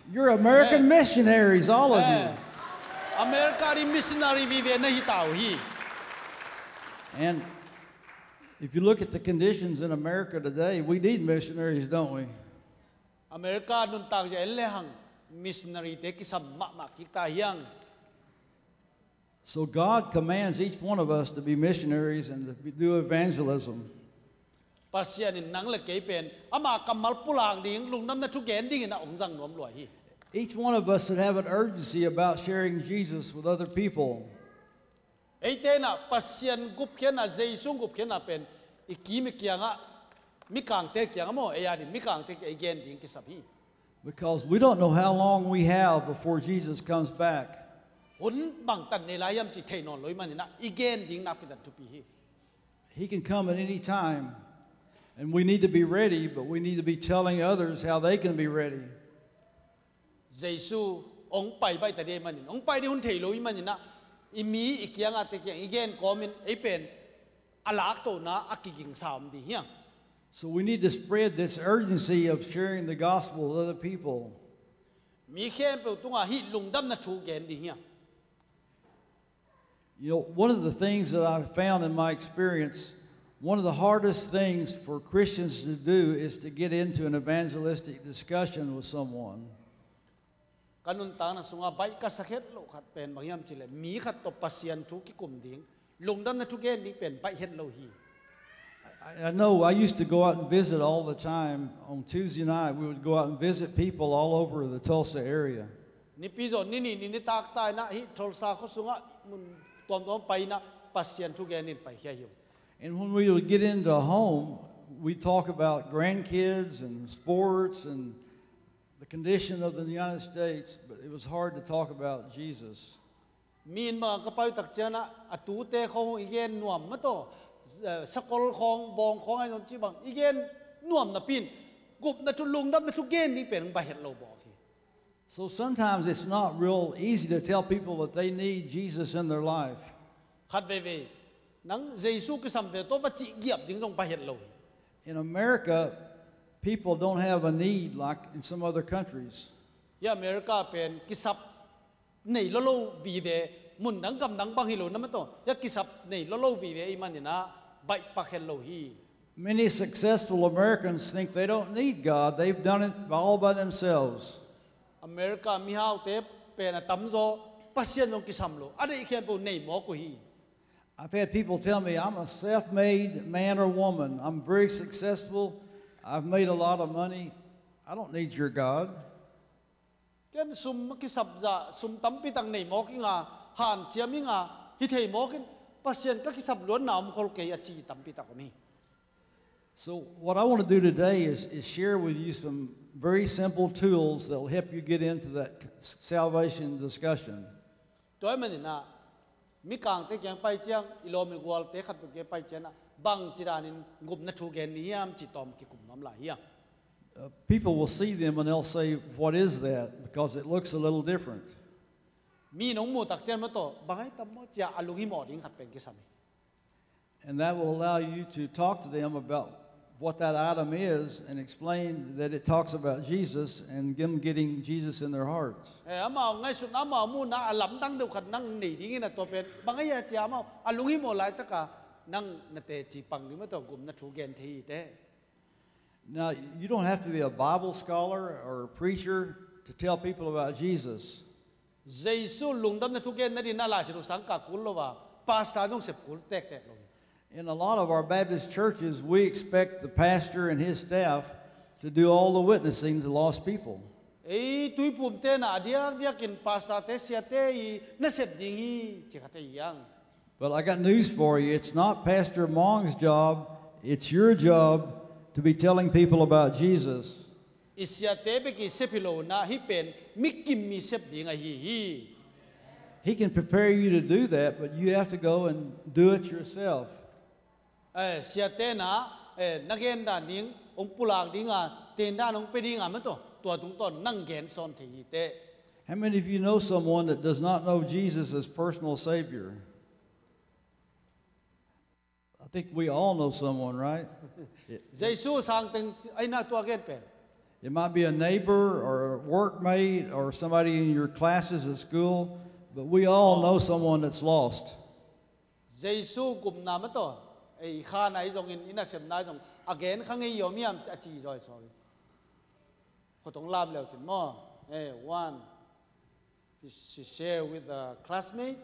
You're American missionaries, all of you. America ding missionary vive na hi ta uh hi. And if you look at the conditions in America today, we need missionaries, don't we? America nuntak zia en le hang missionary te kisam mahmah kik ta hiang. So God commands each one of us to be missionaries and to do evangelism. Pasian in nang le kei pen ama kammal pulak ding, lungdamna thu gen dingin a hong zang nuam lua hi. Each one of us should have an urgency about sharing Jesus with other people. Eite in ah Pasian gupkhiatna, Jesu gupkhiatna pen i kim i kiangah, mikangte kiangah maw, ei adin mikangte kiang i gen ding kisam hi. Because we don't know how long we have before Jesus comes back. Hun bangtan nei lai hiam cih thei nawn lo i manin ah i gen ding nakpi takin thupi hi. He can come at any time, and we need to be ready, but we need to be telling others how they can be ready. Jesu hong pai baih ta ding i manin, hong pai ding hun thei lo i manin ah i mi i kiangahte kiang i gen kawmin ei pen a laktona a kigingsa om ding hiang. So we need to spread this urgency of sharing the gospel with other people. Mi khempeuh tungah hih lungdamna thu gen ding hiang. You know, one of the things that I've found in my experience, one of the hardest things for Christians to do is to get into an evangelistic discussion with someone. Ka nuntakna sungah baih ka sa khet loh khat pen bang hiam cih leh mi khat tawh Pasian thu kikum ding, lungdamna thu gen ding pen baih het lo hi. I, I know I used to go out and visit all the time. On Tuesday night, we would go out and visit people all over the Tulsa area. Nipi zawh ni nih ni nitak ta in ah hih Tulsa khua sungah mun tuamtuam pai in ah Pasian thu genin paikhia hi uh. And when we would get into a home, we talk about grandkids and sports and the condition of the United States, but it was hard to talk about Jesus. Mi inn bangah ka pai uh tak ciangin ah a tute khawng i gen nuam mah tawh, eh, sakol khawng, bawng khawng a i zon cih bang i gen nuam napi in gupna thu, lungdamna thu gen ding pen hong baih het lo bawk hi. So sometimes it's not real easy to tell people that they need Jesus in their life. Khat veivei nang Jesu kisam ve tawh va cih giap ding zong baih het lo hi. In America, people don't have a need like in some other countries. Hih America pen kisap nei lolo vive, mun dang gam dang bang hi lo na mah tawh, hih kisap nei lolo vive i manin ah baih pak het lo hi. Many successful Americans think they don't need God. They've done it all by themselves. America mihaute pen a tamzaw Pasian zong kisam lo, a deih khempeuh nei mawk uh hi. I've had people tell me, "I'm a self-made man or woman. I'm very successful. I've made a lot of money. I don't need your God." Ken sum a kisap zah, sum tampi tak nei mawk ing a, hanciam ing a, hi thei mawk in, Pasian ka kisap luatna om khol kei a ci tampi tak om hi. So what I want to do today is, is share with you some very simple tools that will help you get into that salvation discussion. Tua ahih manin ah mikangte kiang pai ciang, i lawm i gualte khat peuh kiang pai ciang ah bangci danin gupna thu gen ni hiam cih tawm kikum nuam lai hiam. Uh, people will see them and they'll say, "What is that?" Because it looks a little different. Mi nong mu tak ciang mah tawh, "Bang ahi tam maw?" ci-a a lunghimawh ding khat pen kisam hi. And that will allow you to talk to them about what that item is and explain that it talks about Jesus and them getting Jesus in their hearts. Eh, amau ngaihsutna, amau muhna a lamdang deuh khat nang nei dingin a tua pen bang ahi a ci-a amau a lunghimawh laitaka nang na teci pang ding mah tawh gupna thu gen thei hi teh. Now, you don't have to be a Bible scholar or a preacher to tell people about Jesus. Jesu lungdamna thu gen nading na Lai Siangtho sangkah kul lo a, pastor zong sep kul tektek lo. In a lot of our Baptist churches, we expect the pastor and his staff to do all the witnessing to lost people. Ei tuiphumte na a diakdiakin pastorte, siate i nasep ding hi ci khat ei hiang. But I got news for you. It's not Pastor Mong's job. It's your job to be telling people about Jesus. I siate bek i sep hi lo na, hih pen mi kim mi sep ding ahi hi. He can prepare you to do that, but you have to go and do it yourself. Eh, siate na, eh, na gen dan ding hong pulak ding a, ten dan hong pia ding a mah tawh, tua tungtawn nang gen sawn thei hi teh. How many of you know someone that does not know Jesus as personal Savior? I think we all know someone, right? Jesu sang teng aina tua gen pen. It might be a neighbor or a workmate or somebody in your classes at school, but we all know someone that's lost. Jesu gumna mataw, ei khana i zongin, i nasemna i zong, a gen kha ngei yom hiam a ci zoi, sorry. Khotong lam leu cin maw. Eh, one. She share with a classmate.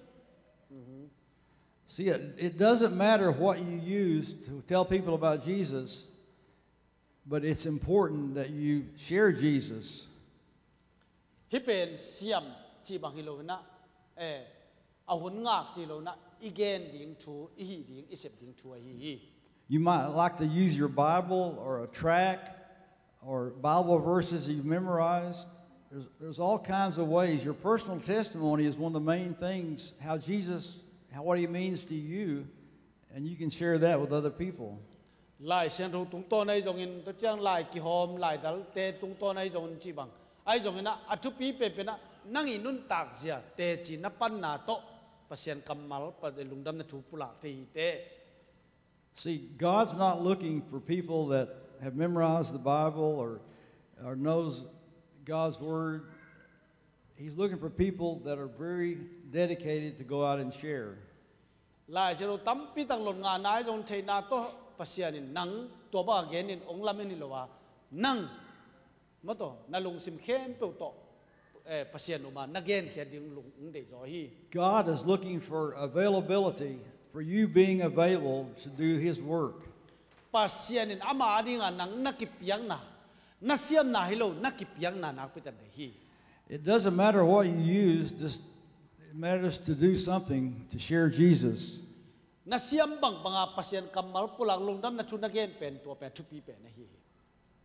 See, it, it doesn't matter what you use to tell people about Jesus, but it's important that you share Jesus. Hi pen siam ci bang hi lo hinah, eh, a hun ngak ci lo hinah, i gen ding thu, i hih ding, i sep ding thu ahi hi. You might like to use your Bible or a tract or Bible verses you've memorized. There's, there's all kinds of ways. Your personal testimony is one of the main things, how Jesus, how, what he means to you, and you can share that with other people. Lai Siangtho tungtawn ahi zongin, tua ciang lai kihawm, lai dalte tungtawn ahi zongin ci bang. Ahi zongin ah, a thupi penpen ah, nang i nuntak zia teci na panna tawh Pasian kammal, pa lungdamna thu pulak thei hi te. See, God's not looking for people that have memorized the Bible or, or knows God's Word. He's looking for people that are very dedicated to go out and share. Lai Siangtho tampi tak lon ngana i zong theihna tawh Pasian in nang tua bang a gen in ong lam in hi lo a, nang mataw, na lungsim khempeuh tawh, eh, Pasian uma na genkhiat ding lung ong deih zaw hi. God is looking for availability, for you being available to do his work. Pasian in ama a dinga nang na kipiakna, na siamna hi lo, na kipiakna nakpi tak nei hi. It doesn't matter what you use, just it matters to do something to share Jesus. Na siam bangbanga Pasian kammal pulak lungdamna thu na gen pen tua pen thupi pen ahi hi.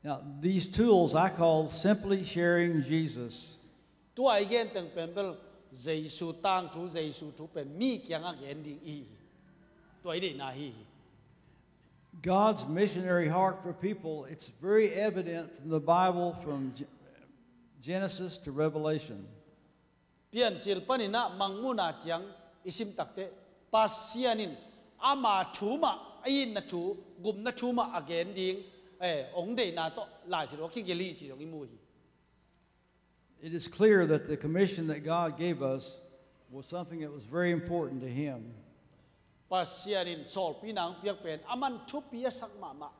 Now, these tools I call simply sharing Jesus. Tua i gen teng pen bel Jesu tangthu, Jesu thu pen mi kiangah gen ding i hi. Tua i deihna hi hi. God's missionary heart for people, it's very evident from the Bible, from Ge-, Genesis to Revelation. Piancil paninah Mangmuhna ciang i sim takte, Pasian in ama thu mah, a itna thu, gupna thu mah a gen ding, eh, ong deihna tawh Lai Siangtho a kigelh hi ci zong i mu hi. It is clear that the commission that God gave us was something that was very important to him. Pasian in sawlpi nang piak pen a man thupi a sak mahmah,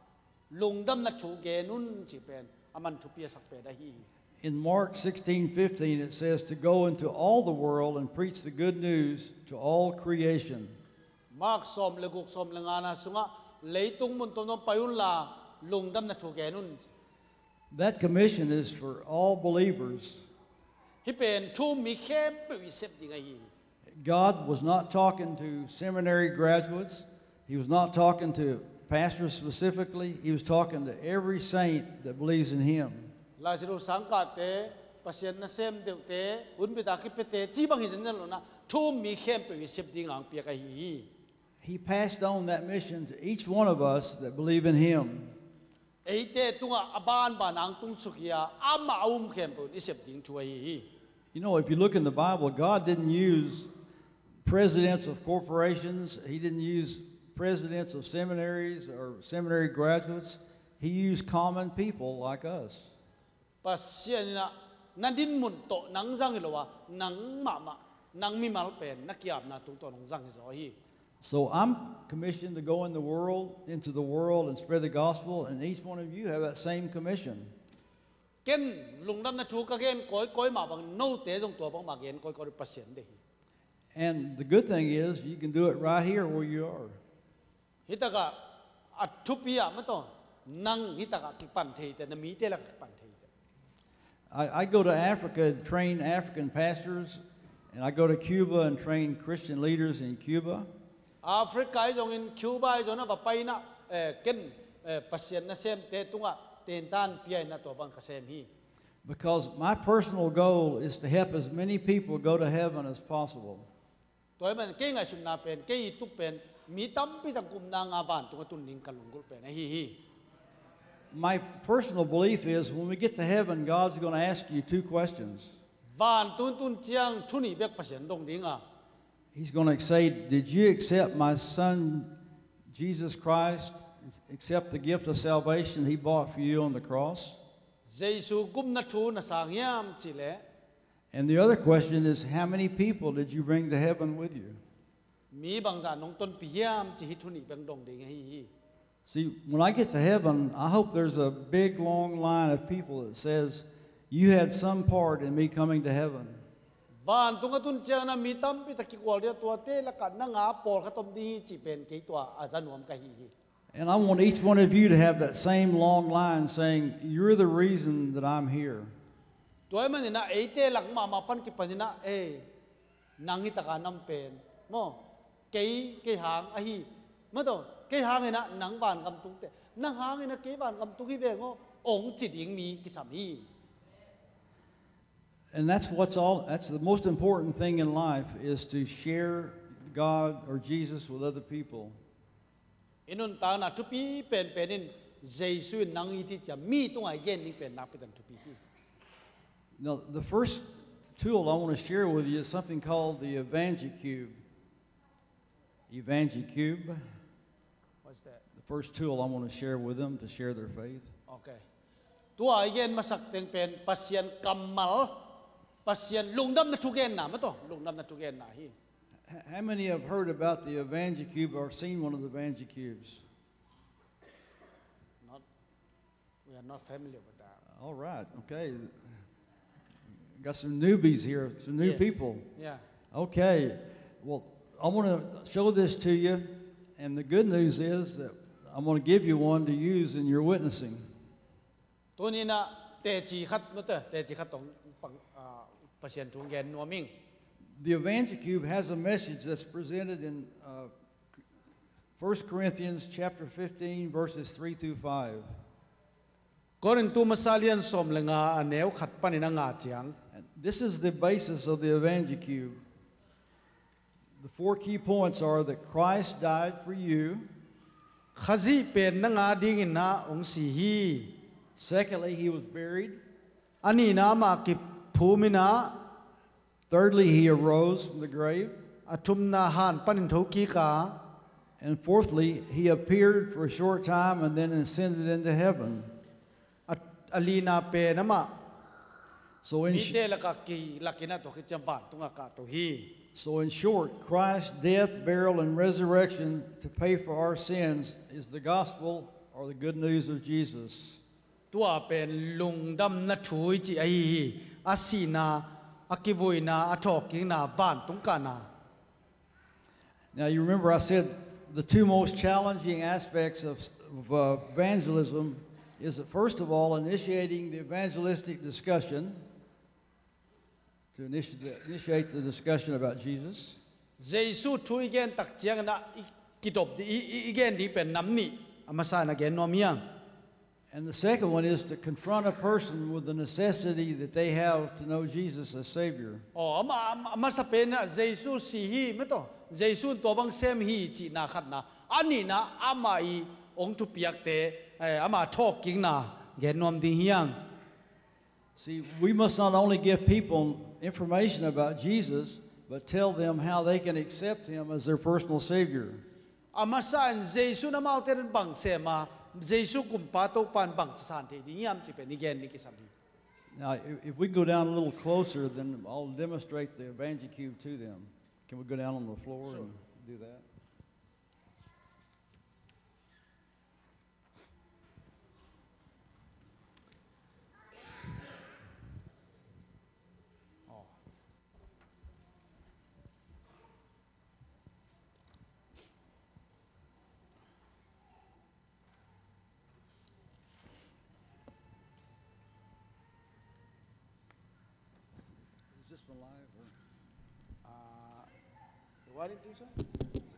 lungdamna thu gen un ci pen a man thupi a sak pen ahi hi. In Mark sixteen fifteen, it says to go into all the world and preach the good news to all creation. Mark sawm le guk, sawm le ngana sungah, leitung mun tuamtuam pai unla lungdamna thu gen un. That commission is for all believers. Hi pen thu um mi khempeuh i sep ding ahi hi. God was not talking to seminary graduates. He was not talking to pastors specifically. He was talking to every saint that believes in him. Lai Siangtho sangkahte, Pasian nasem deuhte, hun pita kipete, ci bang hi zenzen lo na, thu um mi khempeuh i sep ding ang piak ahi hi. He passed on that mission to each one of us that believe in him. Eite tungah a banban ang tung suk hi a, amah a um khempeuh in i sep ding thu ahi hi. You know, if you look in the Bible, God didn't use presidents of corporations. He didn't use presidents of seminaries or seminary graduates. He used common people like us. Pasian in ah na dinmun tawh nang zang hi lo a, nang mahmah, nang mimal pen na ki-apna tung tawh nong zang hi zaw hi. So I'm commissioned to go in the world, into the world and spread the gospel, and each one of you have that same commission. Ken lungdamna thu ka gen kawikawi mah bang, note zong tua bangmah gen kawikawi, Pasian deih hi. And the good thing is, you can do it right here where you are. Hi takah a thupi ah mataw, nang hi takah kipan thei te, na mite lakah kipan thei te. I, I go to Africa and train African pastors, and I go to Cuba and train Christian leaders in Cuba. Africa i zongin, Cuba i zongin a va paina, eh, ken, eh, Pasian nasemte tungah tentan pia in a tua bang ka sem hi. Because my personal goal is to help as many people go to heaven as possible. Tua hi man kei ngaihsutna pen, kei i tup pen, mi tampi tak gupna nga vantung a tun ding ka lunggulh pen ahi hi. My personal belief is when we get to heaven, God's gonna ask you two questions. Vantung tun ciang thu nih bek Pasian dong ding a. He's gonna say, "Did you accept my son Jesus Christ, accept the gift of salvation he bought for you on the cross? Jesu gupna thu na sang hiam cih leh? And the other question is, how many people did you bring to heaven with you? Mi bangzah nong tonpih hiam cih hih thu nih beng dong ding ahi hi. See, when I get to heaven, I hope there's a big long line of people that says, "You had some part in me coming to heaven." Vantung a tun ciangin ah mi tampi tak kikual ding a, tuate lakah nang a pawlkhat om ding hi cih pen kei tua a za nuam ka hi hi. And I want each one of you to have that same long line saying, "You're the reason that I'm here." Tua ahih manin ah eite lak mahmah pan kipanin ah, eh, nang hi taka nam pen maw, kei, kei hang ahi, maw taw, kei hangin ah nang vangam tung teh, nang hangin ah kei vangam tung hi veng aw, ong ci ding mi kisam hi. And that's what's all, that's the most important thing in life, is to share God or Jesus with other people. I nuntakna thupi penpen in Jesu in nang it hi ci-a mi tungah i gen ding pen nakpi takin thupi hi. Now, the first tool I want to share with you is something called the Evangicube. Evangicube. What's that? The first tool I want to share with them to share their faith. Okay. Tua i gen masak teng pen Pasian kammal, Pasian lungdamna thugenna, maw taw, lungdamna thugenna hi. H-, how many have heard about the Evangicube or seen one of the Evangicubes? Not, we are not familiar with that. All right, okay. Got some newbies here, some new people. Yeah. Okay. Well, I want to show this to you, and the good news is that I'm going to give you one to use in your witnessing. Tuni-in ah teci khat, maw taw, teci khat tawh pang, ah, Pasian thu gen nuam ing. The Evangicube has a message that's presented in, uh, First Corinthians chapter fifteen, verses three through five. Korintu masa lian sawm le nga a neu khat panin a nga ciang. And this is the basis of the Evangicube. The four key points are that Christ died for you. Khazih pen nang a dingin ah hong si hi. Secondly, he was buried. A nihna, amah kiphum in ah. Thirdly, he arose from the grave. A thumna, han panin thokik a. And fourthly, he appeared for a short time and then ascended into heaven. A, a lina pen amah, so in sh- mite lakah kilakin ah tua khit ciang vantungah kahto hi. So in short, Christ's death, burial, and resurrection to pay for our sins is the gospel or the good news of Jesus. Tua pen lungdamna thu i cih ahi hi. A sihna, a kivuina, a thawhkikna, vantung kahna. Now, you remember I said the two most challenging aspects of, of, uh, evangelism is that, first of all, initiating the evangelistic discussion, to initi-, initiate the discussion about Jesus. Jesu thu i gen tak ciangin ah i kidop di, i, i, i gen ding pen nam nih a masa in a gen nuam hi hang. And the second one is to confront a person with the necessity that they have to know Jesus as Savior. Aw, a ma-, a ma-, a masa pen ah Jesu si hi, maw taw, Jesu in tua bang sem hi cihna khatna. A nihna, amah i hong thupiakte, eh, amah thawhkikna gen nuam ding hi hang. See, we must not only give people information about Jesus, but tell them how they can accept him as their personal Savior. A masa in Jesu in amaute in bang sem a, Jesu Kumpa Topa in bang ci san thei ding hiam cih pen i gen ding kisam hi. Now, if, if we go down a little closer, then I'll demonstrate the Evangicube to them. Can we go down on the floor and do that? Is this one live or? Uh, you want it this way?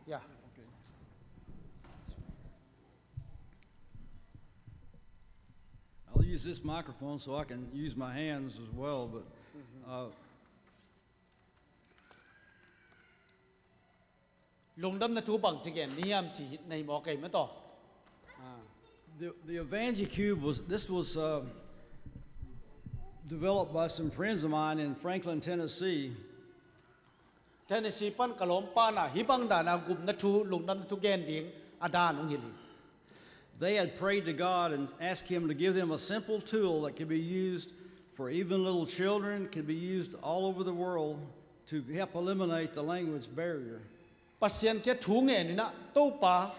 Yeah. Okay. I'll use this microphone so I can use my hands as well, but, uh, lungdamna thu bangci gen ni hiam cih na hi mawk ei maw taw. Ah. The, the Evangicube was, this was, uh, developed by some friends of mine in Franklin, Tennessee. Tennessee pan ka lawmpa in ah hih bang dan a gupna thu, lungdamna thu gen ding a dan hong hilh hi. They had prayed to God and asked Him to give them a simple tool that could be used for even little children, could be used all over the world to help eliminate the language barrier. Pasian kiang thu ngen in ah, Topa,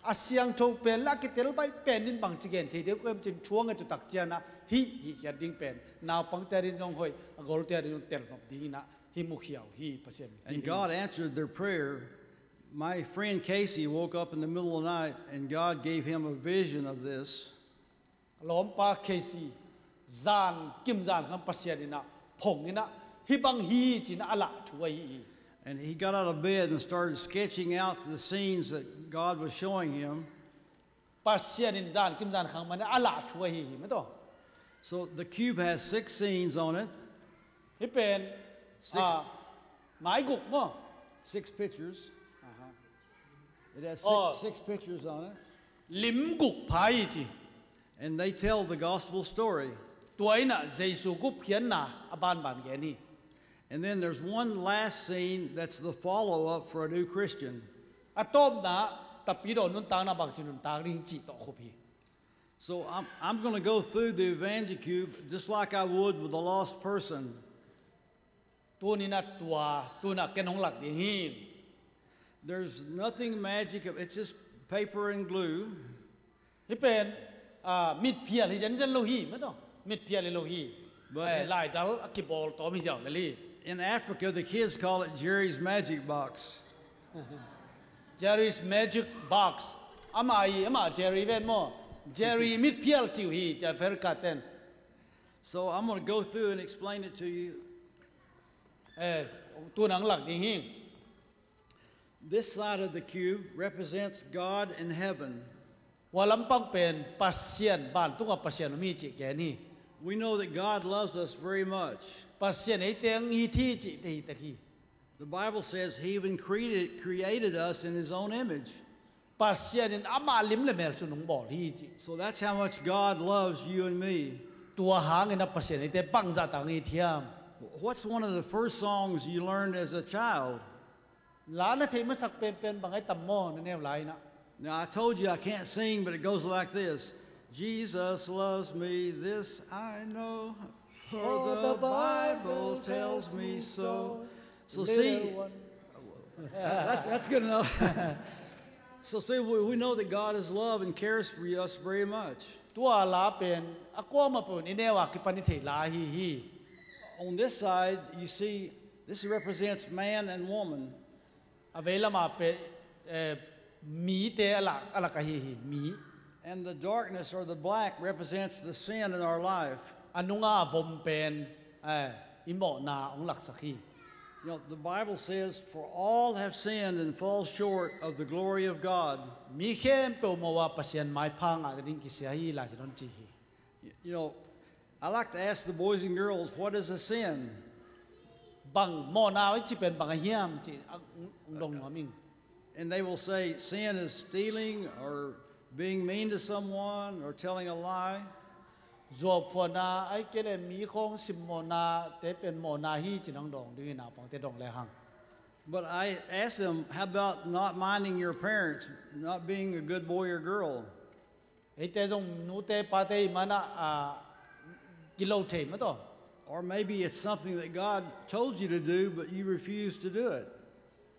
a siangtho pen le a kitel baih pen in bangci gen thei ding uh hiam ci-in thu a nget uh tak ciangin ah, hih hihkhiat ding pen naupangte adingin zong hoih, a golte adingin zong telnop dingin ah hih mukhia uh hi. Pasian in. And God answered their prayer. My friend Casey woke up in the middle of the night and God gave him a vision of this. A lawmpa Casey, zan kim zan khang Pasian in ah phong in ah, hih bang hi ci-in ah a lah thu ahi hi. And he got out of bed and started sketching out the scenes that God was showing him. Pasian in zan kim zan khang mah in ah a lah thu ahi hi, mah tawh. So the cube has six scenes on it. Hih pen, six, ah, mai guk maw? Six pictures. Aha. It has six, oh, six pictures on it. Lim guk pha hi ci. And they tell the gospel story. Tua in ah Jesu gupkhiatna a banban gen hi. And then there's one last scene that's the follow-up for a new Christian. A tawpna, tapidaw nuntakna bangci nuntak ding cih tawh khup hi. So I'm, I'm going to go through the Evangicube just like I would with a lost person. Tuni-in ah tua, tuni-in ah ken hong lak ding hi. There's nothing magic, it's just paper and glue. Hih pen, ah, mitphial hi zenzen lo hi, mah tawh. Mitphial hi lo hi. But eh, in laidal a kibawl tawm hi ziau lel hi. In Africa, the kids call it Jerry's Magic Box. Jerry's Magic Box. Amah hi, amah Jerry ven maw. Jerry mitphial ci uh hi, ci Africa-ten. So I'm going to go through and explain it to you. Eh, tuni-in hong lak ding hi. This side of the cube represents God in heaven. Hua lampang pen Pasian, vantunga Pasian om hi cih gen hi. We know that God loves us very much. Pasian eite hong it hi cih thei tek hi. The Bible says he even created, created us in his own image. Pasian in amah lim le mel sun hong bawl hi ci. So that's how much God loves you and me. Tua hangin ah Pasian eite bangzah tak hong it hiam? What's one of the first songs you learned as a child? La na theih masak penpen bang ahi tam maw, na neu lai-in ah? Now, I told you I can't sing, but it goes like this. Jesus loves me, this I know, for the Bible tells me so. So see, that's, that's good enough. So see, we, we know that God is love and cares for us very much. Tua la pen a kuamah peuh in i neu a kipan i theih la ahi hi. On this side, you see, this represents man and woman. A veilam ah pen, eh, mite a lak, a lak ahi hi, mi. And the darkness or the black represents the sin in our life. A nunga a vom pen, eh, i mawhna hong laksak hi. You know, the Bible says, "For all have sinned and fall short of the glory of God." Mi khempeuh mawh a Pasian maipha ngah nading kisia hi, Lai Siangtho in ci hi. You know, I like to ask the boys and girls, "What is a sin?" Bang mawhna i cih pen bang a hiam cih a, hong dong nuam ing. And they will say, "Sin is stealing or being mean to someone or telling a lie." Zuau phuahna, ahih kei leh mi khawng simmawhna te pen mawhna hi ci-in hong dawng ding hi, naupangte dawng lehang. But I ask them, "How about not minding your parents, not being a good boy or girl?" Eite zong nute pate i man ah, ah, gilo thei mah tawh. Or maybe it's something that God told you to do, but you refuse to do it.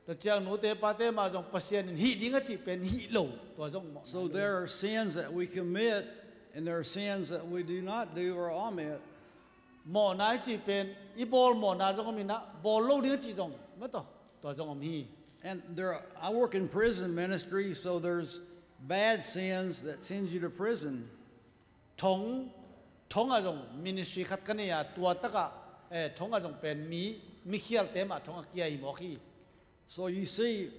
Tua ciang nute pate mah zong Pasian in hih ding a cih pen hih lo, tua zong mawhna. So there are sins that we commit, and there are sins that we do not do or omit. Mawhna i cih pen i bawl mawhna zong om in ah, bawl lo ding a cih zong mah tawh, tua zong om hi. And there are, I work in prison ministry, so there's bad sins that sends you to prison. Thong, thong ah zong ministry khat ka nei a, tua tak ah, eh, thong ah zong pen mi, mi khialte mah thong ah kia hi mawk hi. So you see,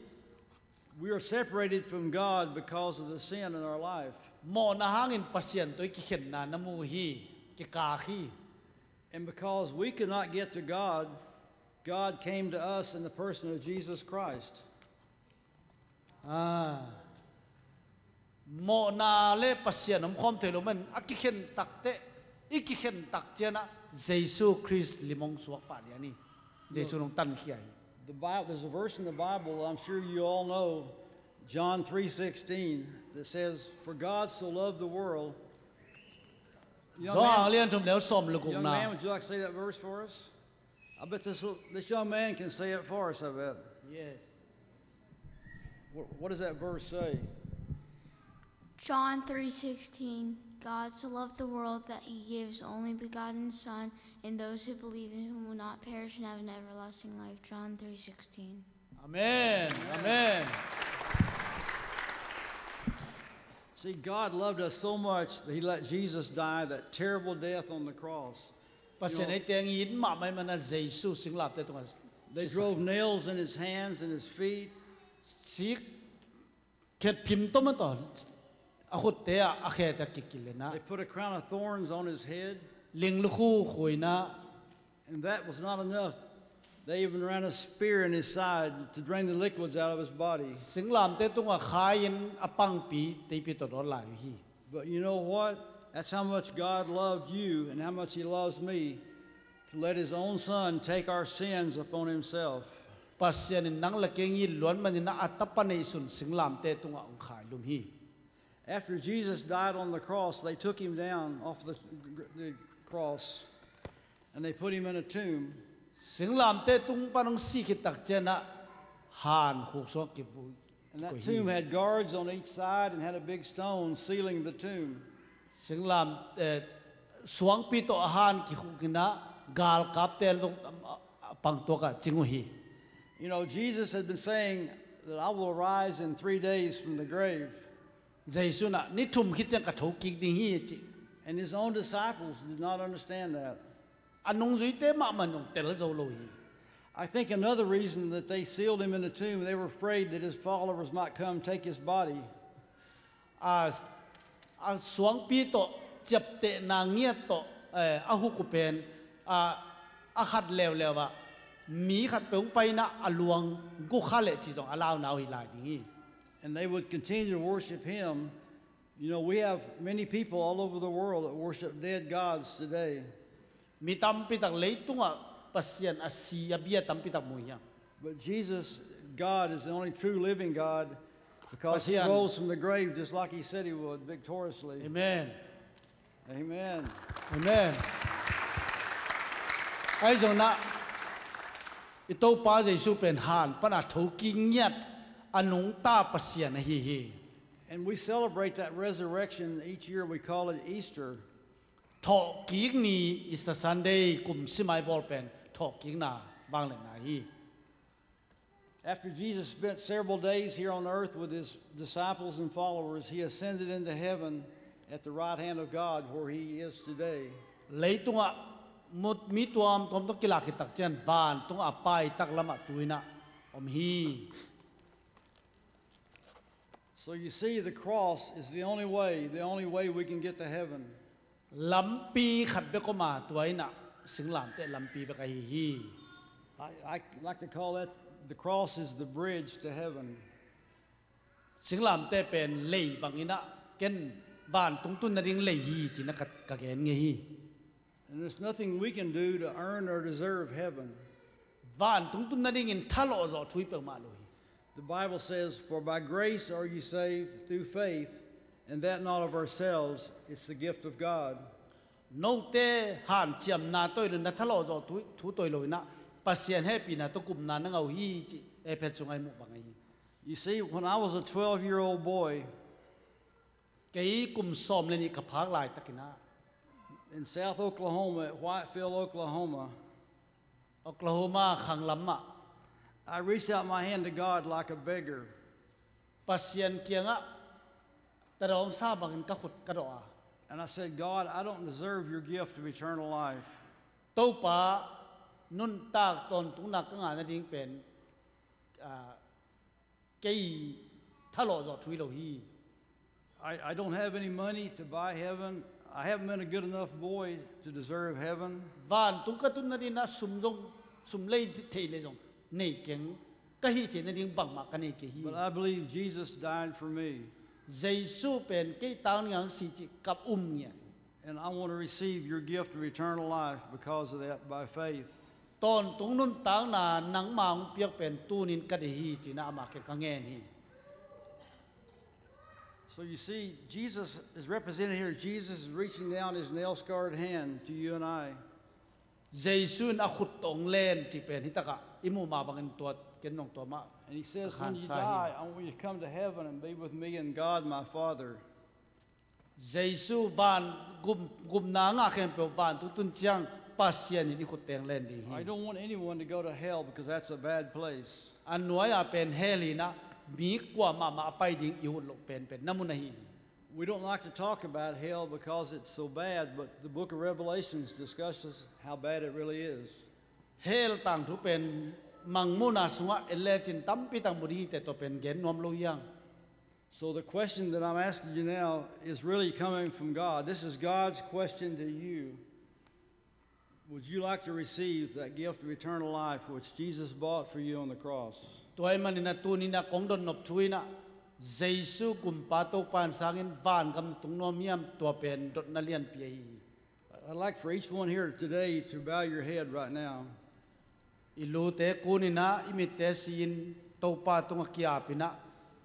we are separated from God because of the sin in our life. Mawhna hangin Pasian tawh i kikhenna na mu hi, kikak hi. And because we could not get to God, God came to us in the person of Jesus Christ. Ah. Mawhna le Pasian omkhawm thei lo man, a kikhen tak teh, i kikhen tak ciang ah Jesu Khrist lim hong suak pah lian hi. Jesu in hong tankhia hi. The Bible, there's a verse in the Bible, I'm sure you all know, John three sixteen that says, "For God so loved the world." Young Johan man, lian thum neu sawm le gukna. Young man, would you like to say that verse for us? I bet this, this young man can say it for us, I bet. Yes. What, what does that verse say? John three sixteen, "God so loved the world that he gave his only begotten Son, and those who believe in him will not perish and have an everlasting life." John three sixteen. Amen. Amen. See, God loved us so much that he let Jesus die that terrible death on the cross. Pasian ei teng it mahmah mana Jesu singlamteh tungah they drove nails in his hands and his feet. Sik khet phim tawm a tawh a khutte ah a khet a kikilena. They put a crown of thorns on his head. Ling lukhu khuina. And that was not enough. They even ran a spear in his side to drain the liquids out of his body. Singlamteh tungah khai in a pangpi teipi tawh dawn lai uh hi. But you know what? That's how much God loved you and how much he loves me, to let his own son take our sins upon himself. Pasian in nang le kei it luat manin a tapa neihsun singlamteh tungah hong khailum hi. After Jesus died on the cross, they took him down off the, the cross and they put him in a tomb. Singlamteh tung pan hong si khit tak ciangin han khuk sungah kivui. And that tomb had guards on each side and had a big stone sealing the tomb. Singlam, eh, suangpi tawh a han kikhuk in a galkapte zong a pang tuakah cing uh hi. You know, Jesus had been saying that, "I will rise in three days from the grave." Jesu in a ni thum khit ciang ka thokik ding hi a ci. And his own disciples did not understand that. A nungzuite mahmah in hong tel zo lo hi. I think another reason that they sealed him in the tomb, they were afraid that his followers might come take his body. A, a suangpi tawh ciaptehna ngiat tawh, eh, a huk uh pen, a, a khat leuleu ah mi khat peuh hong pai in a luang gukha leh ci zong a launa uh hi lai ding hi. And they would continue to worship him. You know, we have many people all over the world that worship dead gods today. Mi tampi tak leitungah Pasian a si a bia tampi tak mu hi hang. But Jesus, God, is the only true living God, because he rose from the grave just like he said he would, victoriously. Amen. Amen. Amen. Ahi zongin a, i Topa Jesu pen han pan a thokik ngiat a nungta Pasian ahi hi. And we celebrate that resurrection each year. We call it Easter. Thawhkik ni, Easter Sunday, kum sim a i bawl pen thawhkikna vangliatna hi. After Jesus spent several days here on earth with his disciples and followers, he ascended into heaven at the right hand of God, where he is today. Leitungah mut mi tuamtuam tawh kilak khit tak ciang vantungah a paitak lamah tu-in a om hi. So you see, the cross is the only way, the only way we can get to heaven. Lampi khat bek om a, tua in a singlamteh lampi bek ahi hi. I, I like to call that, the cross is the bridge to heaven. Singlamteh pen lei bangin a, ken vantung tun nading lei hi ci-in a ka, ka gen ngei hi. And there's nothing we can do to earn or deserve heaven. Vantung tun nadingin thalawh zawh thu hi peuhmah lo hi. The Bible says, "For by grace are you saved through faith, and that not of ourselves, it's the gift of God." Note hanciamna tawh in a na thalawh zawh thu, thu tawh hi lo-in a, Pasian hehpihna tawh gupna na ngah uh hi ci Efesa sungah i muh bang ahi hi. You see, when I was a twelve-year-old boy, kei kum sawm le nih ka phak laitakin a, in South Oklahoma, at Whitefield, Oklahoma, Oklahoma khanglam ah, I reached out my hand to God like a beggar. Pasian kiangah tadawngsa bangin ka khut ka dawh a. And I said, "God, I don't deserve your gift of eternal life." Topa, nuntak tawntungna ka ngah nading pen, ah, kei thalawh zawh thu hi lo hi. I, I don't have any money to buy heaven. I haven't been a good enough boy to deserve heaven. Vantung ka tun nadingin a sum zong, sum lei thei le zong nei keng, ka hih theih nading bangmah ka nei kei hi. But I believe Jesus died for me. Jesu pen kei tang dingin hong si cih ka um ngiat. And I want to receive your gift of eternal life because of that, by faith. Tawntung nuntakna nangma hong piak pen tuni-in ka deih hi ci-in a amah kiang ka ngen hi. So you see, Jesus is represented here. Jesus is reaching down his nail scarred hand to you and I. Jesu in a khut tawh hong len cih pen hi takah i muh mah bangin tua ken nong tua mah. And he says, "When you die, I want you to come to heaven and be with me and God my Father." Jesu van gum, gumna ngah khempeuh vantung tun ciang Pasian in i khut teng len ding hi. I don't want anyone to go to hell because that's a bad place. A nuai-a pen hell hi-in ah mi kuamah mah a pai ding i hun loh penpen na mun ahi hi. We don't like to talk about hell because it's so bad, but the book of Revelations discusses how bad it really is. Hell tangthu pen Mangmuhna sungah en lecin tampi tak mu ding hi teh, tua pen gen nuam lo hi hang. So the question that I'm asking you now is really coming from God. This is God's question to you. Would you like to receive that gift of eternal life which Jesus bought for you on the cross? Tua ahih manin ah tuni-in ah kong dotnop thu in ah Jesu Kumpa Topa in sangin vangam na tung nuam hiam, tua pen dotna lianpi ahi hi. I'd like for each one here today to bow your head right now. I lute kunin ah i mitte si-in Topa tungah ki-apin ah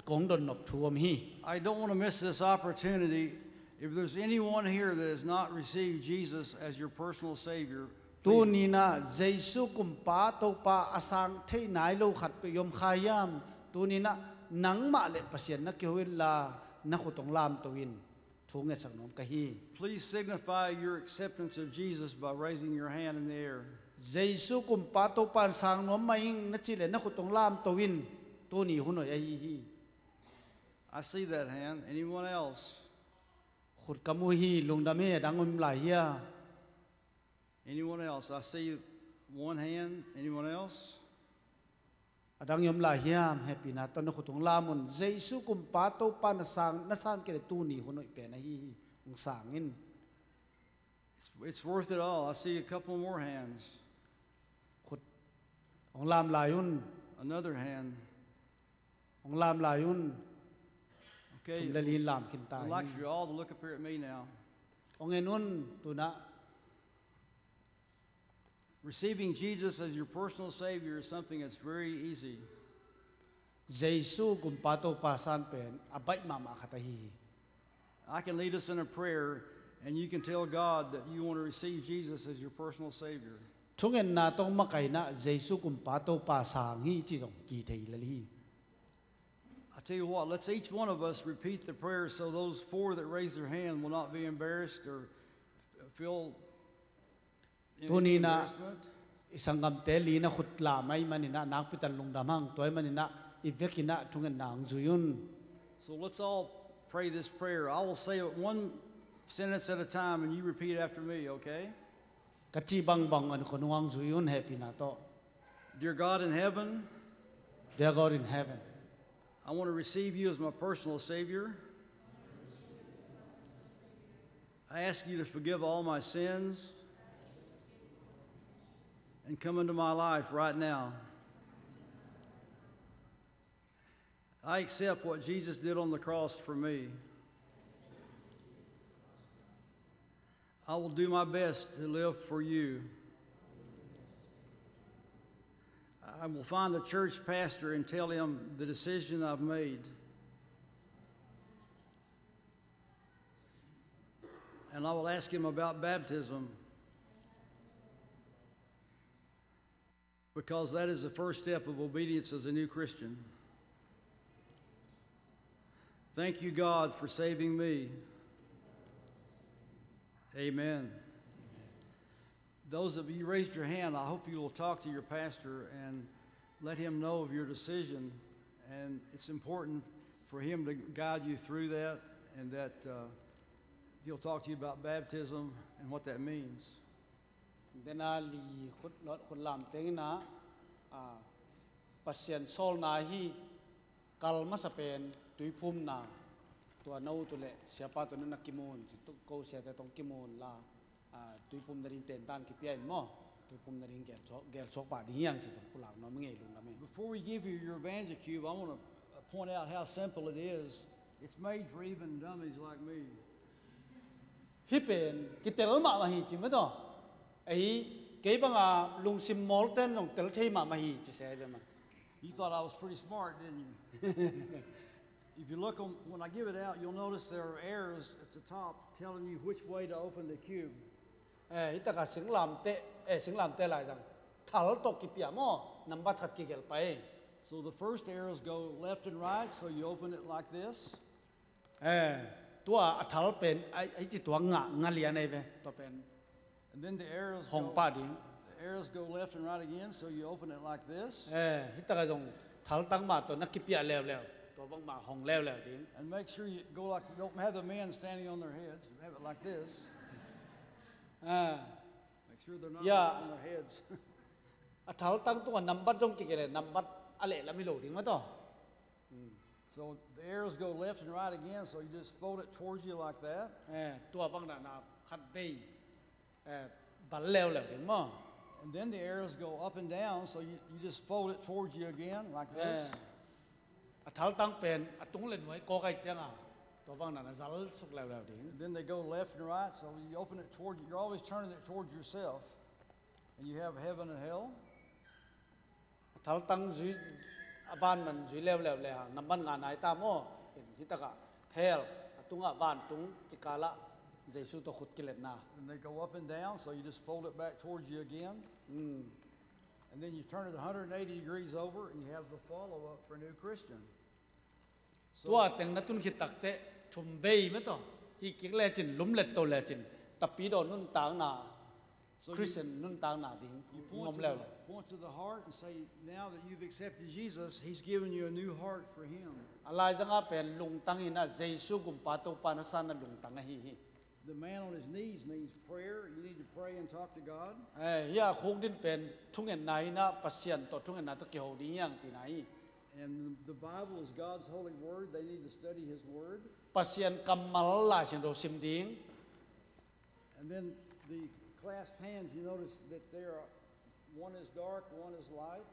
kong dotnop thu om hi. I don't want to miss this opportunity. If there's anyone here that has not received Jesus as your personal Savior, please. Tuni-in ah Jesu Kumpa Topa a sang thei nai lo khat peuh i om kha hiam? Tuni-in ah nangmah le Pasian na kiho inla na khut hong lamto in. Thu ngetsak nuam ka hi. Please signify your acceptance of Jesus by raising your hand in the air. Jesu Kumpa Topa in sang nuam mah ing na cih leh na khut hong lamto in. Tuni hun hoih ahi hi. I see that hand. Anyone else? Khut ka mu hi, lungdam hi. A dang om lai hia? Anyone else? I see one hand. Anyone else? A dang i om lai hiam? Hehpihna tawh na khut hong lam un. Jesu Kumpa Topa na sang, na san kei leh tuni hun hoih pen ahi hi. Hong sang in. It's, it's worth it all. I see a couple more hands. Khut hong lam lai un. Another hand. Hong lam lai un. Okay. Thum le li in lam khin ta hi. I'd like for you all to look up here at me now. Hong en un, tu-in ah. Receiving Jesus as your personal Savior is something that's very easy. Jesu Kumpa Topa san pen a baih mahmah khat ahi hi. I can lead us in a prayer, and you can tell God that you want to receive Jesus as your personal Savior. Thungetna tawh makaihna Jesu Kumpa Topa sang hi cih zong kithei lel hi. I tell you what, let's each one of us repeat the prayer so those four that raise their hand will not be embarrassed or feel Tuni-in ah i sanggamte li-in ah khut lam ahih manin ah nakpi takin lungdam hang. Tua ahih manin ah i vekin ah thungetna hong zui un. So let's all pray this prayer. I will say it one sentence at a time and you repeat after me, okay? Ka cih bangbang a kong nung hong zui un, hehpihna tawh. Dear God in heaven, Dear God in heaven, I want to receive you as my personal Savior. I ask you to forgive all my sins and come into my life right now. I accept what Jesus did on the cross for me. I will do my best to live for you. I will find a church pastor and tell him the decision I've made. And I will ask him about baptism, because that is the first step of obedience as a new Christian. Thank you, God, for saving me. Amen. Those of you raised your hand, I hope you will talk to your pastor and let him know of your decision. And it's important for him to guide you through that, and that, uh, he'll talk to you about baptism and what that means. Dena li khut, khut lam tengin ah, ah, Pasian sawlna hi. Kal masa pen tuiphumna, tua no tu le siapa tu na kimun, ci tu ko siate tong kimun la, ah, tuiphum na ding tentan kipia in maw. Tuiphum na ding gel suak, gel suak pah ding hi hang ci zong pulak nuam ing ei, lungdam ing. Before we give you your Evangel Cube, I want to point out how simple it is. It's made for even dummies like me. Hih pen kitel mahmah hi ci mah tawh. Ahi, kei banga lungsim mawlten zong tel thei mahmah hi ci se hi ve mah. You thought I was pretty smart, didn't you? If you look on, when I give it out, you'll notice there are arrows at the top telling you which way to open the cube. Eh, hih taka singlamteh, eh, singlamteh laizang thal tawh kipia maw, nambat khat kigelh pai. So the first arrows go left and right, so you open it like this. Eh, tua a thal pen, ai, ai ci tua nga, nga lian ai ve, tua pen. And then the arrows hong go, pah ding. The arrows go left and right again, so you open it like this. Eh, hih taka zong thaltang mah tawh na kipia leuleu. Tua bang mah hong leuleu ding. And make sure you go like, don't have the men standing on their heads. Have it like this. Ah. Make sure they're not, yeah, on their heads. A thaltang tungah nambat zong kigelh leh nambat a lehlam hi lo ding mah tawh. So the arrows go left and right again, so you just fold it towards you like that. Eh, tua bang na, na khat vei, eh, bal leuleu ding maw. And then the arrows go up and down, so you, you just fold it towards you again like this. Eh, a thaltang pen a tung le nuai kawk ai cianga, tua bang na na zal suk leuleu ding. And then they go left and right, so you open it towards you. You're always turning it towards yourself. And you have heaven and hell. A thaltang zui, a vanman zui leuleu le hang nambat nga nai ta maw. Hih takah hell, a tungah vantung kikalah Jesu tawh khut kiletna. And they go up and down, so you just fold it back towards you again. Mm. And then you turn it a hundred and eighty degrees over and you have the follow-up for a new Christian. Tua teng na tun khit takteh thum vei mah tawh, hih kik lecin, lumlet to lecin, Tapidaw nuntakna, so you, Christian nuntakna ding you point ngom to leuleu. The, point to the heart and say, now that you've accepted Jesus, he's given you a new heart for him. A laizangah pen lungtang in ah Jesu gumpa Topa na sanna lungtang ahi hi. The man on his knees means prayer. You need to pray and talk to God. Eh, hih a khukdin pen thungetna in ah Pasian tawh thungetna tawh kiho ding hi hang cihna hi. And the Bible is God's holy word. They need to study his word. Pasian kammal Lai Siangtho sim ding. And then the clasped hands, you notice that they are, one is dark, one is light.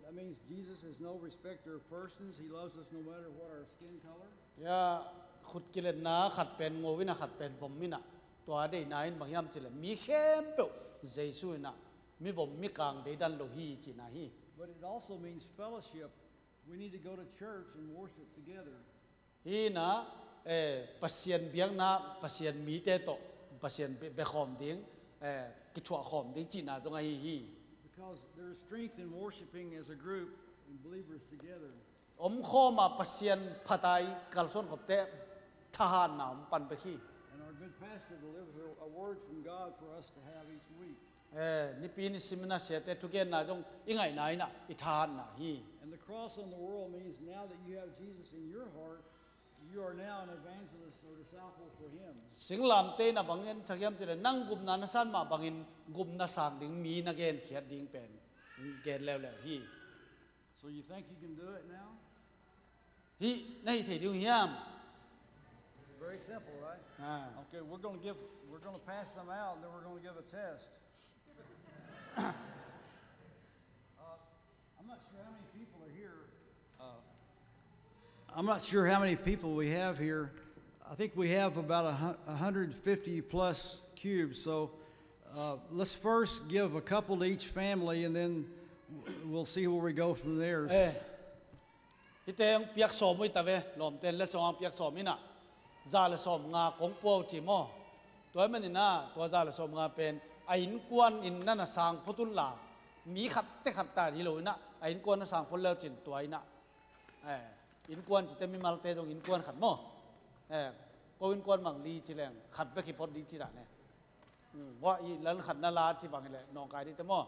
That means Jesus is no respecter of persons. He loves us no matter what our skin color. Ya, khut kiletna khat pen ngo in ah, khat pen vom in ah, tua deihna in bang hiam cih leh mi khempeuh Jesu in ah mi vom mi kang deidan lo hi cihna hi. But it also means fellowship. We need to go to church and worship together. Hih in ah, eh, Pasian biakna, Pasian mite tawh, Pasian be-, bekhawm ding, eh, kithuahkhawm ding cihna zong ahi hi. Because there is strength in worshiping as a group and believers together. Omkhawm ah Pasian phat a i kalsuan khopteh thahatna om pan bek hi. And our good pastor delivers a, a word from God for us to have each week. Eh, nipi nisim in ah siate thugenna zong i ngaihna in ah i thahatna hi. And the cross on the world means now that you have Jesus in your heart, you are now an evangelist or disciple for him. Singlamteh in ah bang en sak hiam cih leh nang gupna na san mah bangin gupna sang ding mi na genkhiat ding pen gen leuleu hi. So you think you can do it now? Hih na hih thei ding uh hiam? Very simple, right? Ah. Okay, we're gonna give, we're gonna pass them out, and then we're gonna give a test. Uh, I'm not sure how many people are here. Uh, I'm not sure how many people we have here. I think we have about a hu-, a hundred fifty plus cubes. So, uh, let's first give a couple to each family, and then we'll see where we go from there. Eh. Hihte hong piak sawm uh hi ta ve, lawmte in letsong hong piak sawm in ah, za le sawm nga kong pua uh ci maw. Tua ahih manin ah, tua za le sawm nga pen a innkuan in na na sang phot un la, mi khat te khat ta hi lo in ah, a innkuan na sang phot le uh cin tua in ah, eh, innkuan cite mimalte zong innkuan khat maw. Eh, ko innkuan bang li ci leng khat bek hi phot ding ci dan e. Hmm, tua i lan khat na la ci bang hi leh nawngkai ding te maw.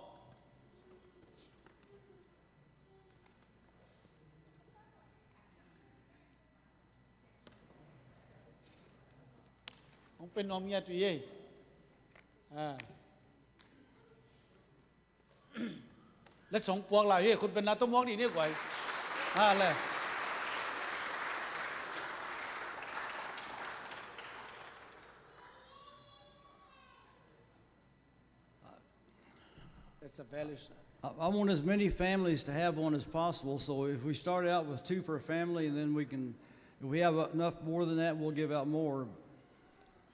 Hong pen nuam ngiat uh hi ei. Ah. Letsong puak lai uh hi ei, khut beng na tawh muak dih ni guai. Ah, le. It's a values. I, I want as many families to have one as possible, so if we start out with two per family, and then we can, if we have enough more than that, we'll give out more.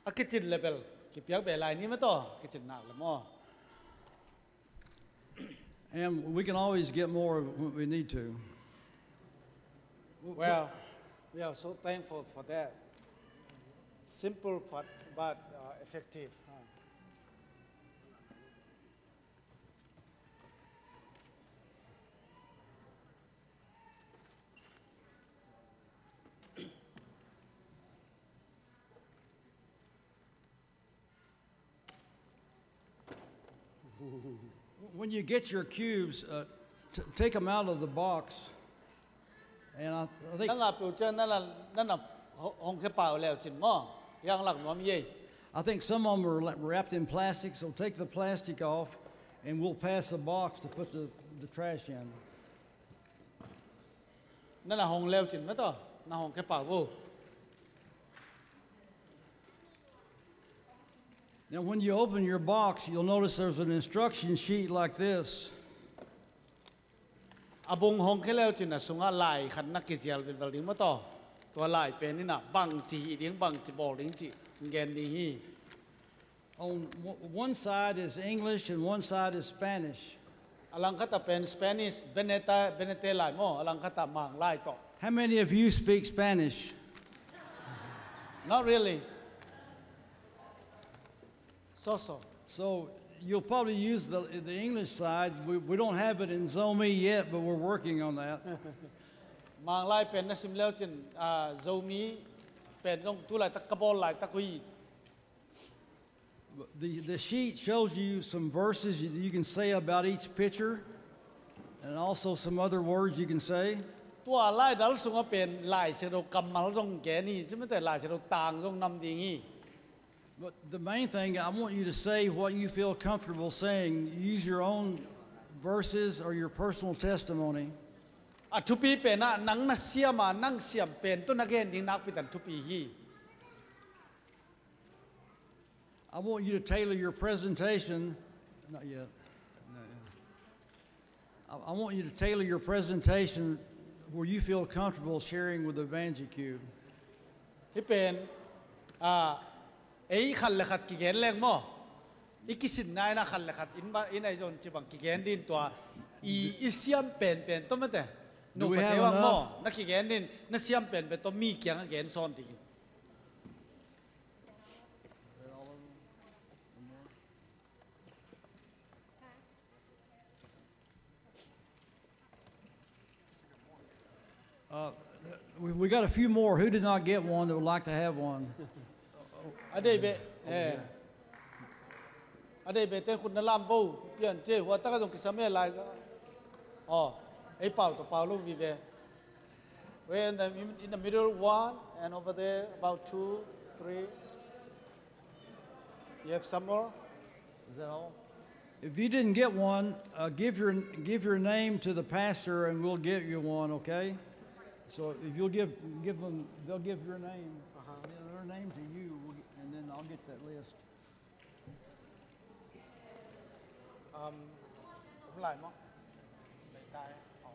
A kicin le bel, kipiak bel lai ni mah tawh, kicin nak le maw. And we can always get more when we need to. Well, We are so thankful for that. Simple but, but uh, effective. Huh? When you get your cubes, uh, t- take them out of the box. And I, I think Nang a peuh ciang nana, nana ho- hong khe pau leu cin maw? Hiang lak nuam ye. I think some of them are la- wrapped in plastic, so take the plastic off, and we'll pass the box to put the, the trash in. Nana hong leu cin mataw, na hong khe pau vo. Now, when you open your box, you'll notice there's an instruction sheet like this. A bung hong khe leu cin a sungah lai khat na kizial vilvel ding mataw. Tua lai pen inah bangci hih ding, bangci bawl ding cih gen ding hi. On w- one side is English and one side is Spanish. A langkhat ah pen Spanish, Benete, Benete lai maw, a langkhat ah Mang lai tawh. How many of you speak Spanish? Not really. So so. So you'll probably use the, the English side. We, we don't have it in Zomi yet, but we're working on that. Mang lai pen na sim leu cin, ah, Zomi pen zong tu laitak ka bawl laitak uh hi. The, the sheet shows you some verses you, you can say about each picture and also some other words you can say. Tua laidal sungah pen Lai Siangtho kammal zong gen hi, cimate Lai Siangtho tang zong nam ding hi. But the main thing, I want you to say what you feel comfortable saying. Use your own verses or your personal testimony. A thupi pen ah nang na siam a, nang siam pen tawh na gen ding nakpi tan thupi hi. I want you to tailor your presentation. Not yet. Not yet. I, I want you to tailor your presentation where you feel comfortable sharing with the Evangelist. Hih pen, ah, ei khat le khat kigen leng maw? I kisinna in ah khat le khat in ba, in ah i zon ci bang kigen din tua i, i siam penpen tawh mate. Do we have enough? Nupate bang maw? Na kigen din, na siam penpen tawh mi kiangah gen sawn ding. Uh, we, we got a few more. Who did not get one that would like to have one? A deih beh, eh. A deih beh ten khut na lam vo, pian ce, hua taka zong kisam e lai za. Oh, ei pau tawh pau lo vive. We're in the, in the middle one, and over there about two, three. You have some more? Is that all? If you didn't get one, uh, give your, give your name to the pastor and we'll get you one, okay? So if you'll give, give them, they'll give your name, uh-huh, their name to you, we'll, and then I'll get that list. Um, không lại mà. Đẩy tay. Ờ.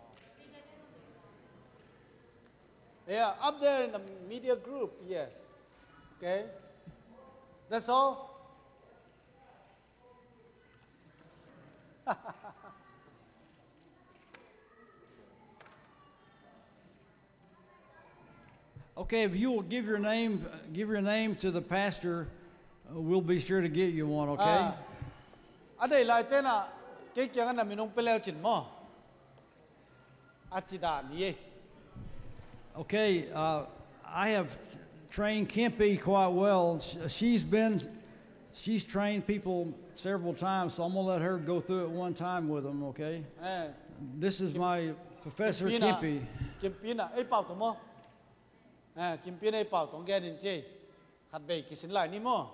Yeah, up there in the media group, yes. Okay. That's all. Okay, if you will give your name, give your name to the pastor, uh, we'll be sure to get you one, okay? Ah, a deih lai tenah kei kiangah na min hong pia leu cin maw? A ci dan hi. Okay, uh, I have trained Kimpi quite well. Sh- She's been, she's trained people several times, so I'm gonna let her go through it one time with them, okay? Eh. This is my Professor Kimpi. Kimpi na, ei pau tawh maw? Eh, Kimpi na ei pau tawh gen in ci. Khat vei kisin lai ni maw?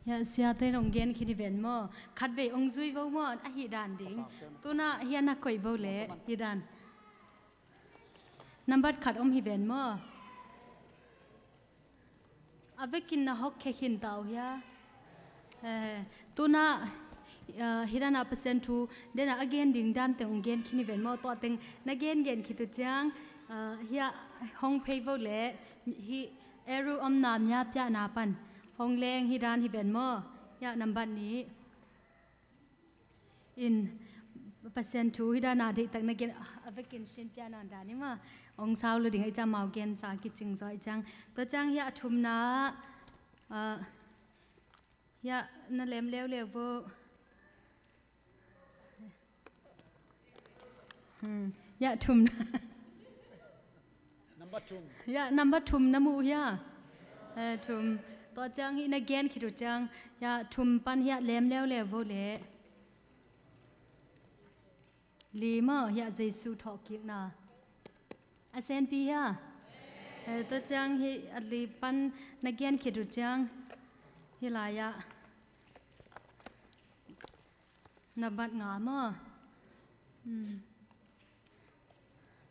Ya, siate nong gen khin hi ven maw? Khat vei ong zui vo maw? A hih dan ding. Tuna hia na koih vo le hih dan. Nambat khat om hi ven maw? A vekin na hok khe khin tau hia? Eh, tuna, eh, hih dana Pasian thu dena a gen ding dan teng ong gen khin hi ven maw? Tua teng na gen gen khit uh ciang, eh, hia hong phei vo le hih eru omna mia piahna pan hong leng hih dan hi ven maw? Ya, nambat nih. In Pasian thu hi dana deihtak na gen a vekin sin pianan dan ima ong sau lo ding a i cam mau gen sa kicing zaw i cang. Tua cang hi a thumna ah, hi a na lem leuleu vo. Hmm. Hi a thumna. Number thum. Hi a number thum na mu hi a. Eh, thum. Tua cang hi na gen khit uh cang. Hi a thum pan hi a lem leuleu vo le. Li maw hi a Jesu thawhkikna. A senpi hi a. Eh, tua cang hi a li pan na gen khit uh cang. Hi lai ah. Nambat nga maw. Hmm.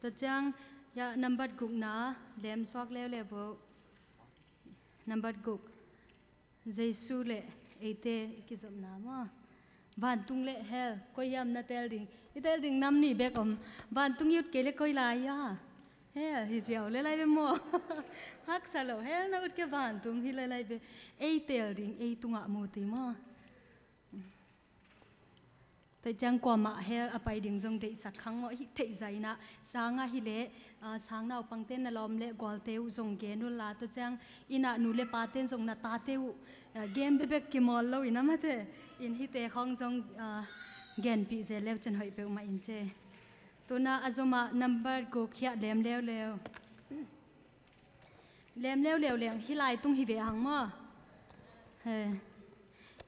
Tua ciang ya nambat gukna lem suak leuleu vo. Nambat guk. Jesu le eite i kizopna maw. Vantung le hell koi hiam na tel ding. I tel ding nam nih bek om. Vantung i ut kei le koi lai a. Hell hi ziau le lai ve maw. Haksa lo hell na ut kei vantung hi lai lai ve. Ei tel ding ei tungah mu ti maw. Tua ciang kuamah hell a pai ding zong deihsak khang ngawh hi theih zah inah, sangah hi leh, ah, sang naupangte na lawm le gualte uh zong gen unla, tua ciang inah nu le pate zong na tate uh, ah, gen bebek kimawl lo inah mate in hite khawng zong, ah, genpih zel leu cian hoih peuhmah in ce. Tuna a zomah number guk hiah lem leuleu. Lem leuleu leng hi lai tung hi ve hang maw? He.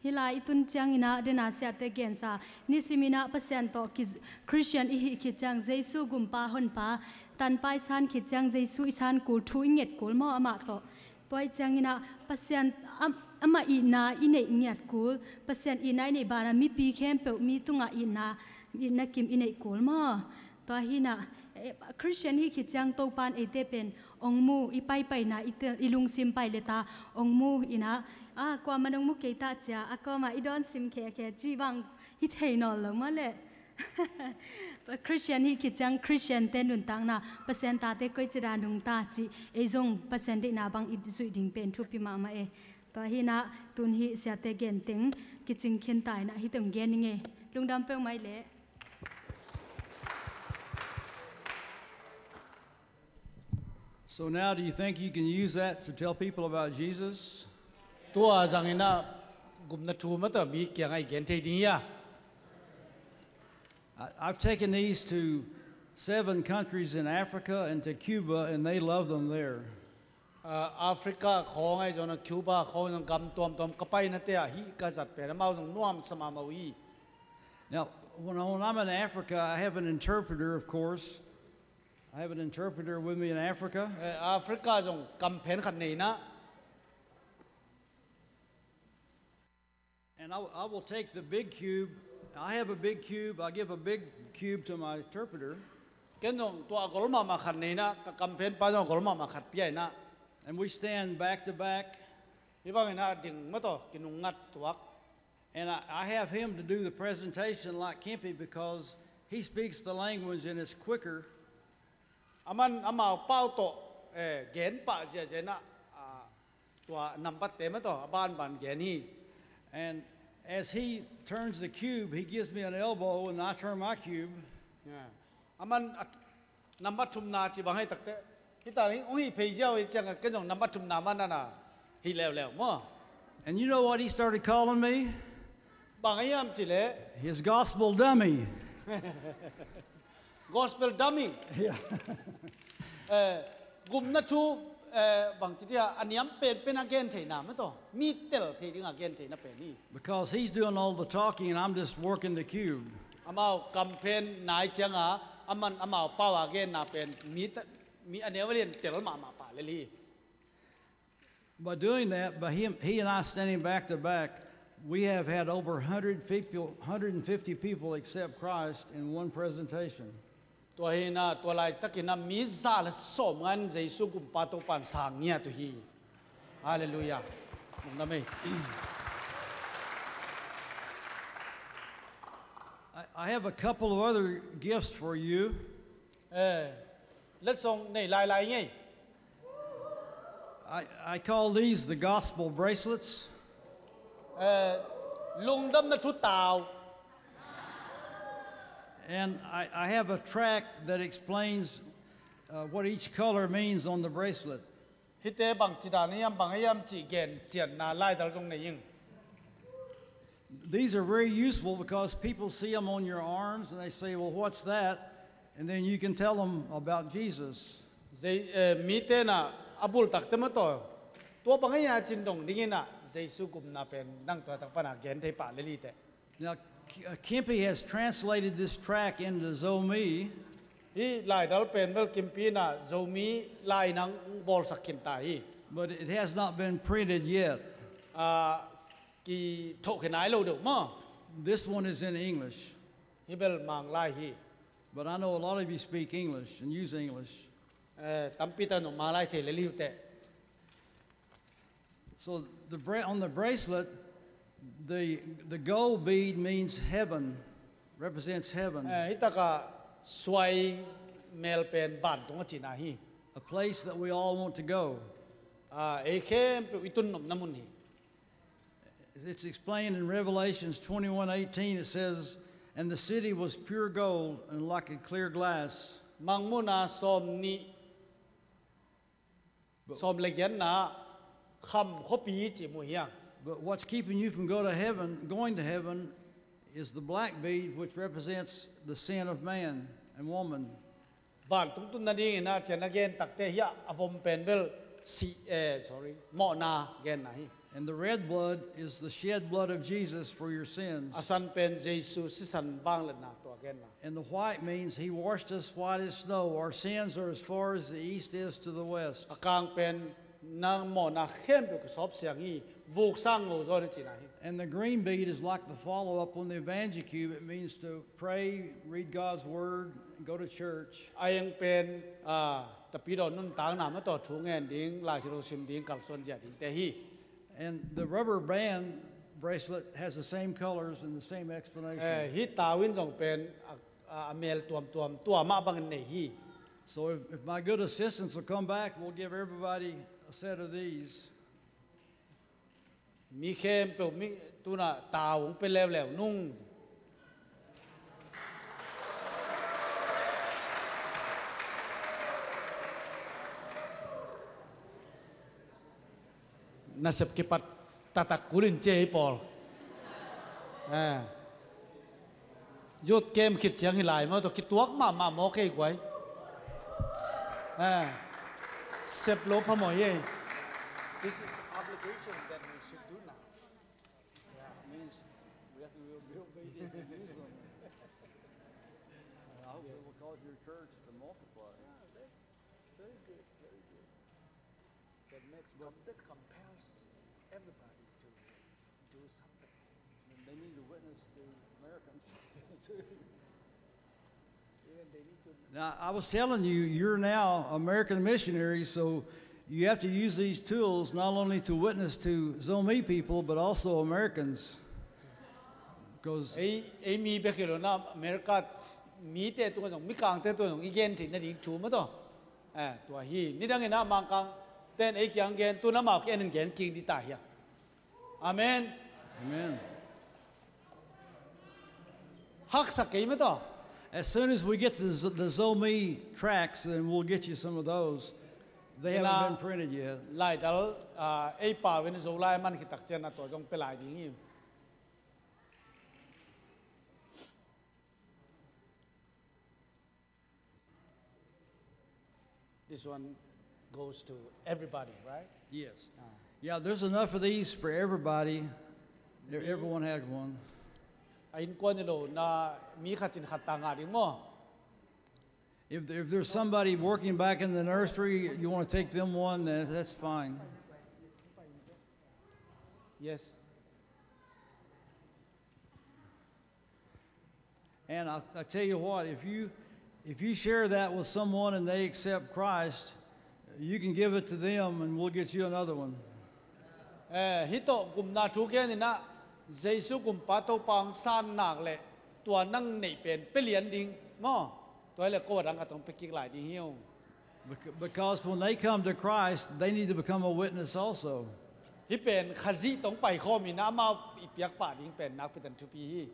Hi lai i tun cianginah dena siate gensa nisiminah Pasian tawh ki Christian i hih khit ciang Jesu gumpa honpa tanpa i san khit ciang Jesu i san kul thu i nget kul maw amah tawh? Tua i cianginah Pasian am-, amah itna i neih ngiat kul, Pasian itna i neih banah mipi khempeuh mi tungah itna, itna kim i neih kul maw? Tua hinah, eh, Christian hi khit ciang Topan eite pen ong mu, i paipaina, i te-, i lungsim pai leta ong mu inah, a, kuaman ong mu kei ta cia, a kuamah i dawn sim khekhe ci bang hi thei nawl lo maw leh. Christian hi khit ciang Christian te nuntakna, Pasian tate koi cida nungta ci, ei zong Pasian deihna bang i zuih ding pen thupi mahmah e. Tua hinah tun hi siate genteng kicing khinta inah hi tong gen ing e. Lungdam peuhmah i leh. So now, do you think you can use that to tell people about Jesus? Tua zanginah gupna thu mata mi kiangah i gen thei ding hia? I, I've taken these to seven countries in Africa and to Cuba, and they love them there. Ah, Africa khawng ahi zongin Cuba khawng zong gam tuamtuam ka painate ah hih ka zat pen amau zong nuamsa mahmah uh hi. Now, when, when I'm in Africa, I have an interpreter, of course. I have an interpreter with me in Africa. Eh, Africa zong kamphen khat nei inah. And I, I will take the big cube. I have a big cube. I give a big cube to my interpreter. Ken zong tua a gol mahmah khat nei inah, ka kamphen pa zong a gol mahmah khat pia inah. And we stand back to back. Hi bang inah ding mataw kinungngat tuak. And I, I have him to do the presentation like Kimpi because he speaks the language and it's quicker. Aman amau pau tawh, eh, gen pah ziazia inah, ah, tua nambat te mataw a banban gen hi. And as he turns the cube, he gives me an elbow and I turn my cube. Yeah. Aman a, nambat thumna ci bang hei takte. Hita hong hih phei ziau hi ciangah ken zong nambat thumna manana hih leuleu maw? And you know what he started calling me? Bang a hiam ci leh? His gospel dummy. Gospel dummy. Yeah. Eh, gupna thu, eh, bang ci dia, a niam penpen a gen theihna mataw. Mi tel thei ding a gen theihna pen hi. Because he's doing all the talking and I'm just working the cube. Amau kamphen nai cianga, aman amau pau a genna pen mi ta-, mi a neu a lian tel mahmah pah lel hi. By doing that, by him, he and I standing back to back, we have had over a hundred people, hundred and fifty people accept Christ in one presentation. Tua hi inah, tua laitakin ah mi za le sawmnga in Jesu gumpa Topan sang ngiat uh hi. Halleluiah. Lungdam ei. I, I have a couple of other gifts for you. Eh, letsong nei lailai ngei. I, I call these the gospel bracelets. Eh, lungdamna thutau. And I, I have a tract that explains uh, what each color means on the bracelet. Hihte bangci dan hiam, bang hiam cih gen cianna laidal zong nei ing. These are very useful because people see them on your arms and they say, "Well, what's that?" And then you can tell them about Jesus. Zei, eh, mite na a bul takte mah tawh tua bang ahi a cin dong dingin ah Jesu gupna pen nang tua tak pana gen thei pah lel hi teh. Now, K- uh, Kempi has translated this tract into Zomi, Hih laidal pen bel Kempi na Zomi lai nang bawlsak khin ta hi. But it has not been printed yet. Ah, ki thoh khin nai lo deuh maw. This one is in English. Hih bel Mang lai hi. But I know a lot of you speak English and use English. Eh, tampi ta nong Mang lai thei lel hi uh teh. So the bra- on the bracelet, the the gold bead means heaven, represents heaven. Eh, hih taka suai mel pen vantung a cihna hi. A place that we all want to go. Ah, ei khempeuh i tun nopna mun hi. It's explained in Revelations twenty-one eighteen. It says, "And the city was pure gold and like a clear glass." Mangmuhna sawm nih sawm le giatna kham khuapi ci mu hiang. But what's keeping you from go to heaven, going to heaven, is the black bead, which represents the sin of man and woman. Vantung tun nadingin a cian a gen takte hiah a vom pen bel si, eh, sorry, mawhna genna hi. And the red blood is the shed blood of Jesus for your sins. A san pen Jesu sisan vangliatna tua genna. And the white means he washed us white as snow. Our sins are as far as the east is to the west. A kang pen nang mawhna khempeuh kisawp siang hi, vuk sang ngo zaw na cihna hi. And the green bead is like the follow-up on the Evangicube. It means to pray, read God's word, go to church. A eng pen, ah, tapidaw nuntakna mah tawh thu ngen ding, Lai Siangtho sim ding, kalsuan zia dingte hi. And the rubber band bracelet has the same colors and the same explanation. Eh, hih tau in zong pen a, a, a mel tuamtuam tua mah bangin nei hi. So if, if my good assistants will come back, we'll give everybody a set of these. Mi khempeuh mi tuna tau hong pia leuleu nung. Nasep kipat taktak kulin cia hi pawl. Eh. Youth camp khit ciang hi lai maw, tua kituak mahmah maw kei guai. Eh. Sep lo phamawh hi. This is obligation that we should do now. Yeah, it means we have to be obedient and use them. And I hope it will cause your church to multiply. Yeah, that's very good, very good. That makes com- that compels everybody to do something. And they need to witness to Americans too. Even they need to. Now, I was telling you, you're now American missionaries, so you have to use these tools not only to witness to Zomi people, but also Americans. Because ei, ei mi bek hi lo na, America mite tungah zong, mikangte tungah zong i gen theih nading thu mah tawh. Eh, tua hi. Nidangin a Mangkang ten ei kiang gen, tun amau ki en in gen kik ding ta hi a. Amen. Amen. Haksa kei mah tawh. As soon as we get the, Z- the Zomi tracts, then we'll get you some of those. They haven't been printed yet. Laidal, ah, ei pau in Zolai a man khit tak ciang a tua zong pia lai ding hi. This one goes to everybody, right? Yes. Ah. Yeah, there's enough of these for everybody. E- Everyone had one. A innkuan hi lo na mi khat in khat ta ngah ding maw? If, if there's somebody working back in the nursery, you want to take them one, then that's fine. Yes. And I, I tell you what, if you, if you share that with someone and they accept Christ, you can give it to them and we'll get you another one. Eh, hih tawh gupna thu gen in ah, Jesu gumpa Topa hong san nak leh tua nang neih pen pia lian ding maw? Tua hi leh ko a dang khat hong pia kik lai ding hi ung. Bec- Because when they come to Christ, they need to become a witness also. Hih pen Khazih tawh hong paikhawm in ah amau i piak pah ding pen nakpi takin thupi hi.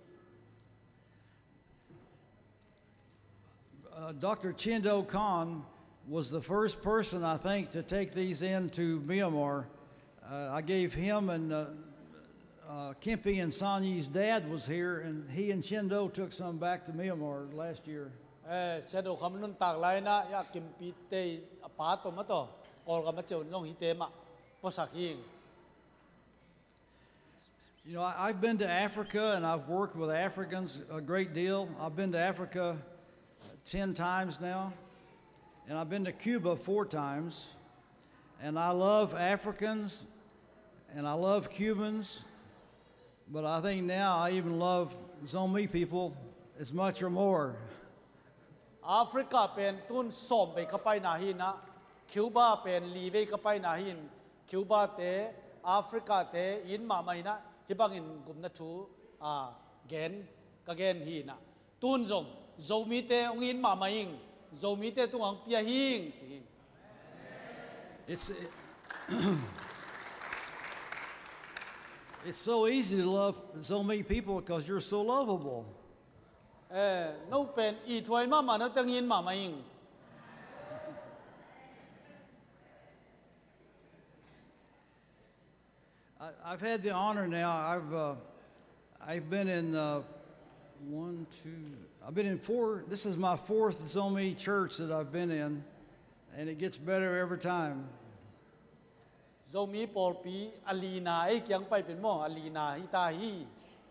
Doctor Chindo Khan was the first person, I think, to take these into Myanmar. Uh, I gave him and uh, uh, Kimpi and Sanyi's dad was here, and he and Chindo took some back to Myanmar last year. Eh, Shadow Kham nuntak laina ya Kimpi te a pa to ma to Kawlgam a ceun zong hi te mah puasak hi. You know, I, I've been to Africa and I've worked with Africans a great deal. I've been to Africa ten times now, and I've been to Cuba four times. And I love Africans and I love Cubans, but I think now I even love Zomi people as much or more. Africa pen tun sawm vei ka paina hi na, Cuba pen li vei ka paina hi. Cuba te, Africa te in mahmah hi na, hi bangin gupna thu a gen, ka gen hi na. Tun zong Zomite hong in mahmah ing, Zomite tungah hong pia hing ci hi. It's, it's so easy to love Zomi people because you're so lovable. Eh, no pen i thuai mahmah no teng in mahmah ing. I, I've had the honor now. I've uh, I've been in uh, one, two. I've been in four. This is my fourth Zomi church that I've been in, and it gets better every time. Zomi pawlpi a lina ei kiang pai pen maw, a lina hi ta hi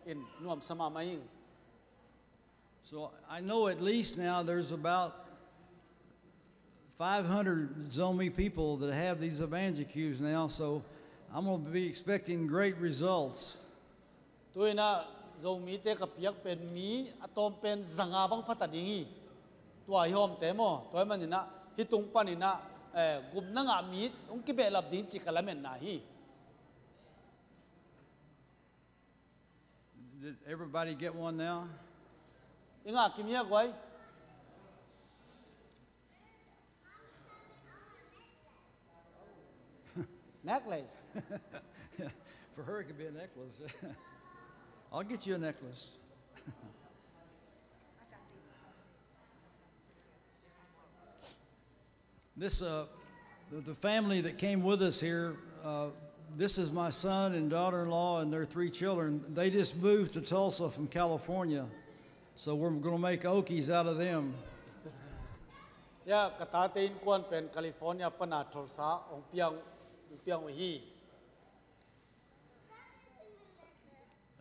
in nuamsa mahmah ing. So I know at least now there's about five hundred Zomi people that have these Evangelicus now, so I'm going to be expecting great results. Tuina Zomite ka piak pen mi a tawm pen zanga bang phata ding hi. Tua hi hawmte maw, tua hi manina hi tung panina eh, gupna ngah mi hong kibehlap ding ci ka lametna hi. Did everybody get one now? I ngah kim hia guai? Necklace. For her, it could be a necklace. I'll get you a necklace. This, uh, the, the family that came with us here, uh, this is my son and daughter-in-law and their three children. They just moved to Tulsa from California, so we're going to make Okies out of them. Ya, ka tate innkuan pen California pana Tulsa hong piang, hong piang uh hi.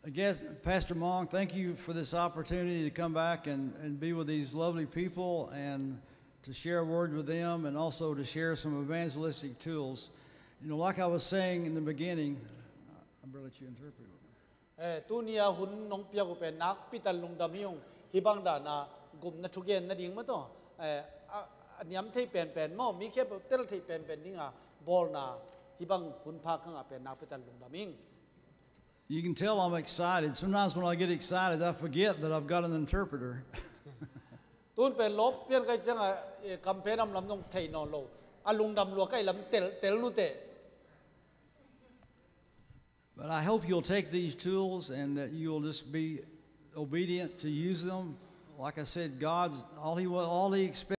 Again, Pastor Mong, thank you for this opportunity to come back and, and be with these lovely people and to share a word with them and also to share some evangelistic tools. You know, like I was saying in the beginning, I better let you interpret. Eh, tunia hun nong piak uh pen nakpi tan lungdam hi ung. Hi bang dana gupna thugen nading maw taw, eh, a, a niam thei penpen maw, mi khempeuh tel thei penpen dinga bawlna hi bang hun pha ka ngah pen nakpi tan lungdam ing. You can tell I'm excited. Sometimes when I get excited, I forget that I've got an interpreter. Tun pen lawp pian kai cianga, eh, campaign am lam nong thei nawn lo. A lungdam lua kai lam tel, tel lute. But I hope you'll take these tools and that you'll just be obedient to use them. Like I said, God, all he wa-, all he expects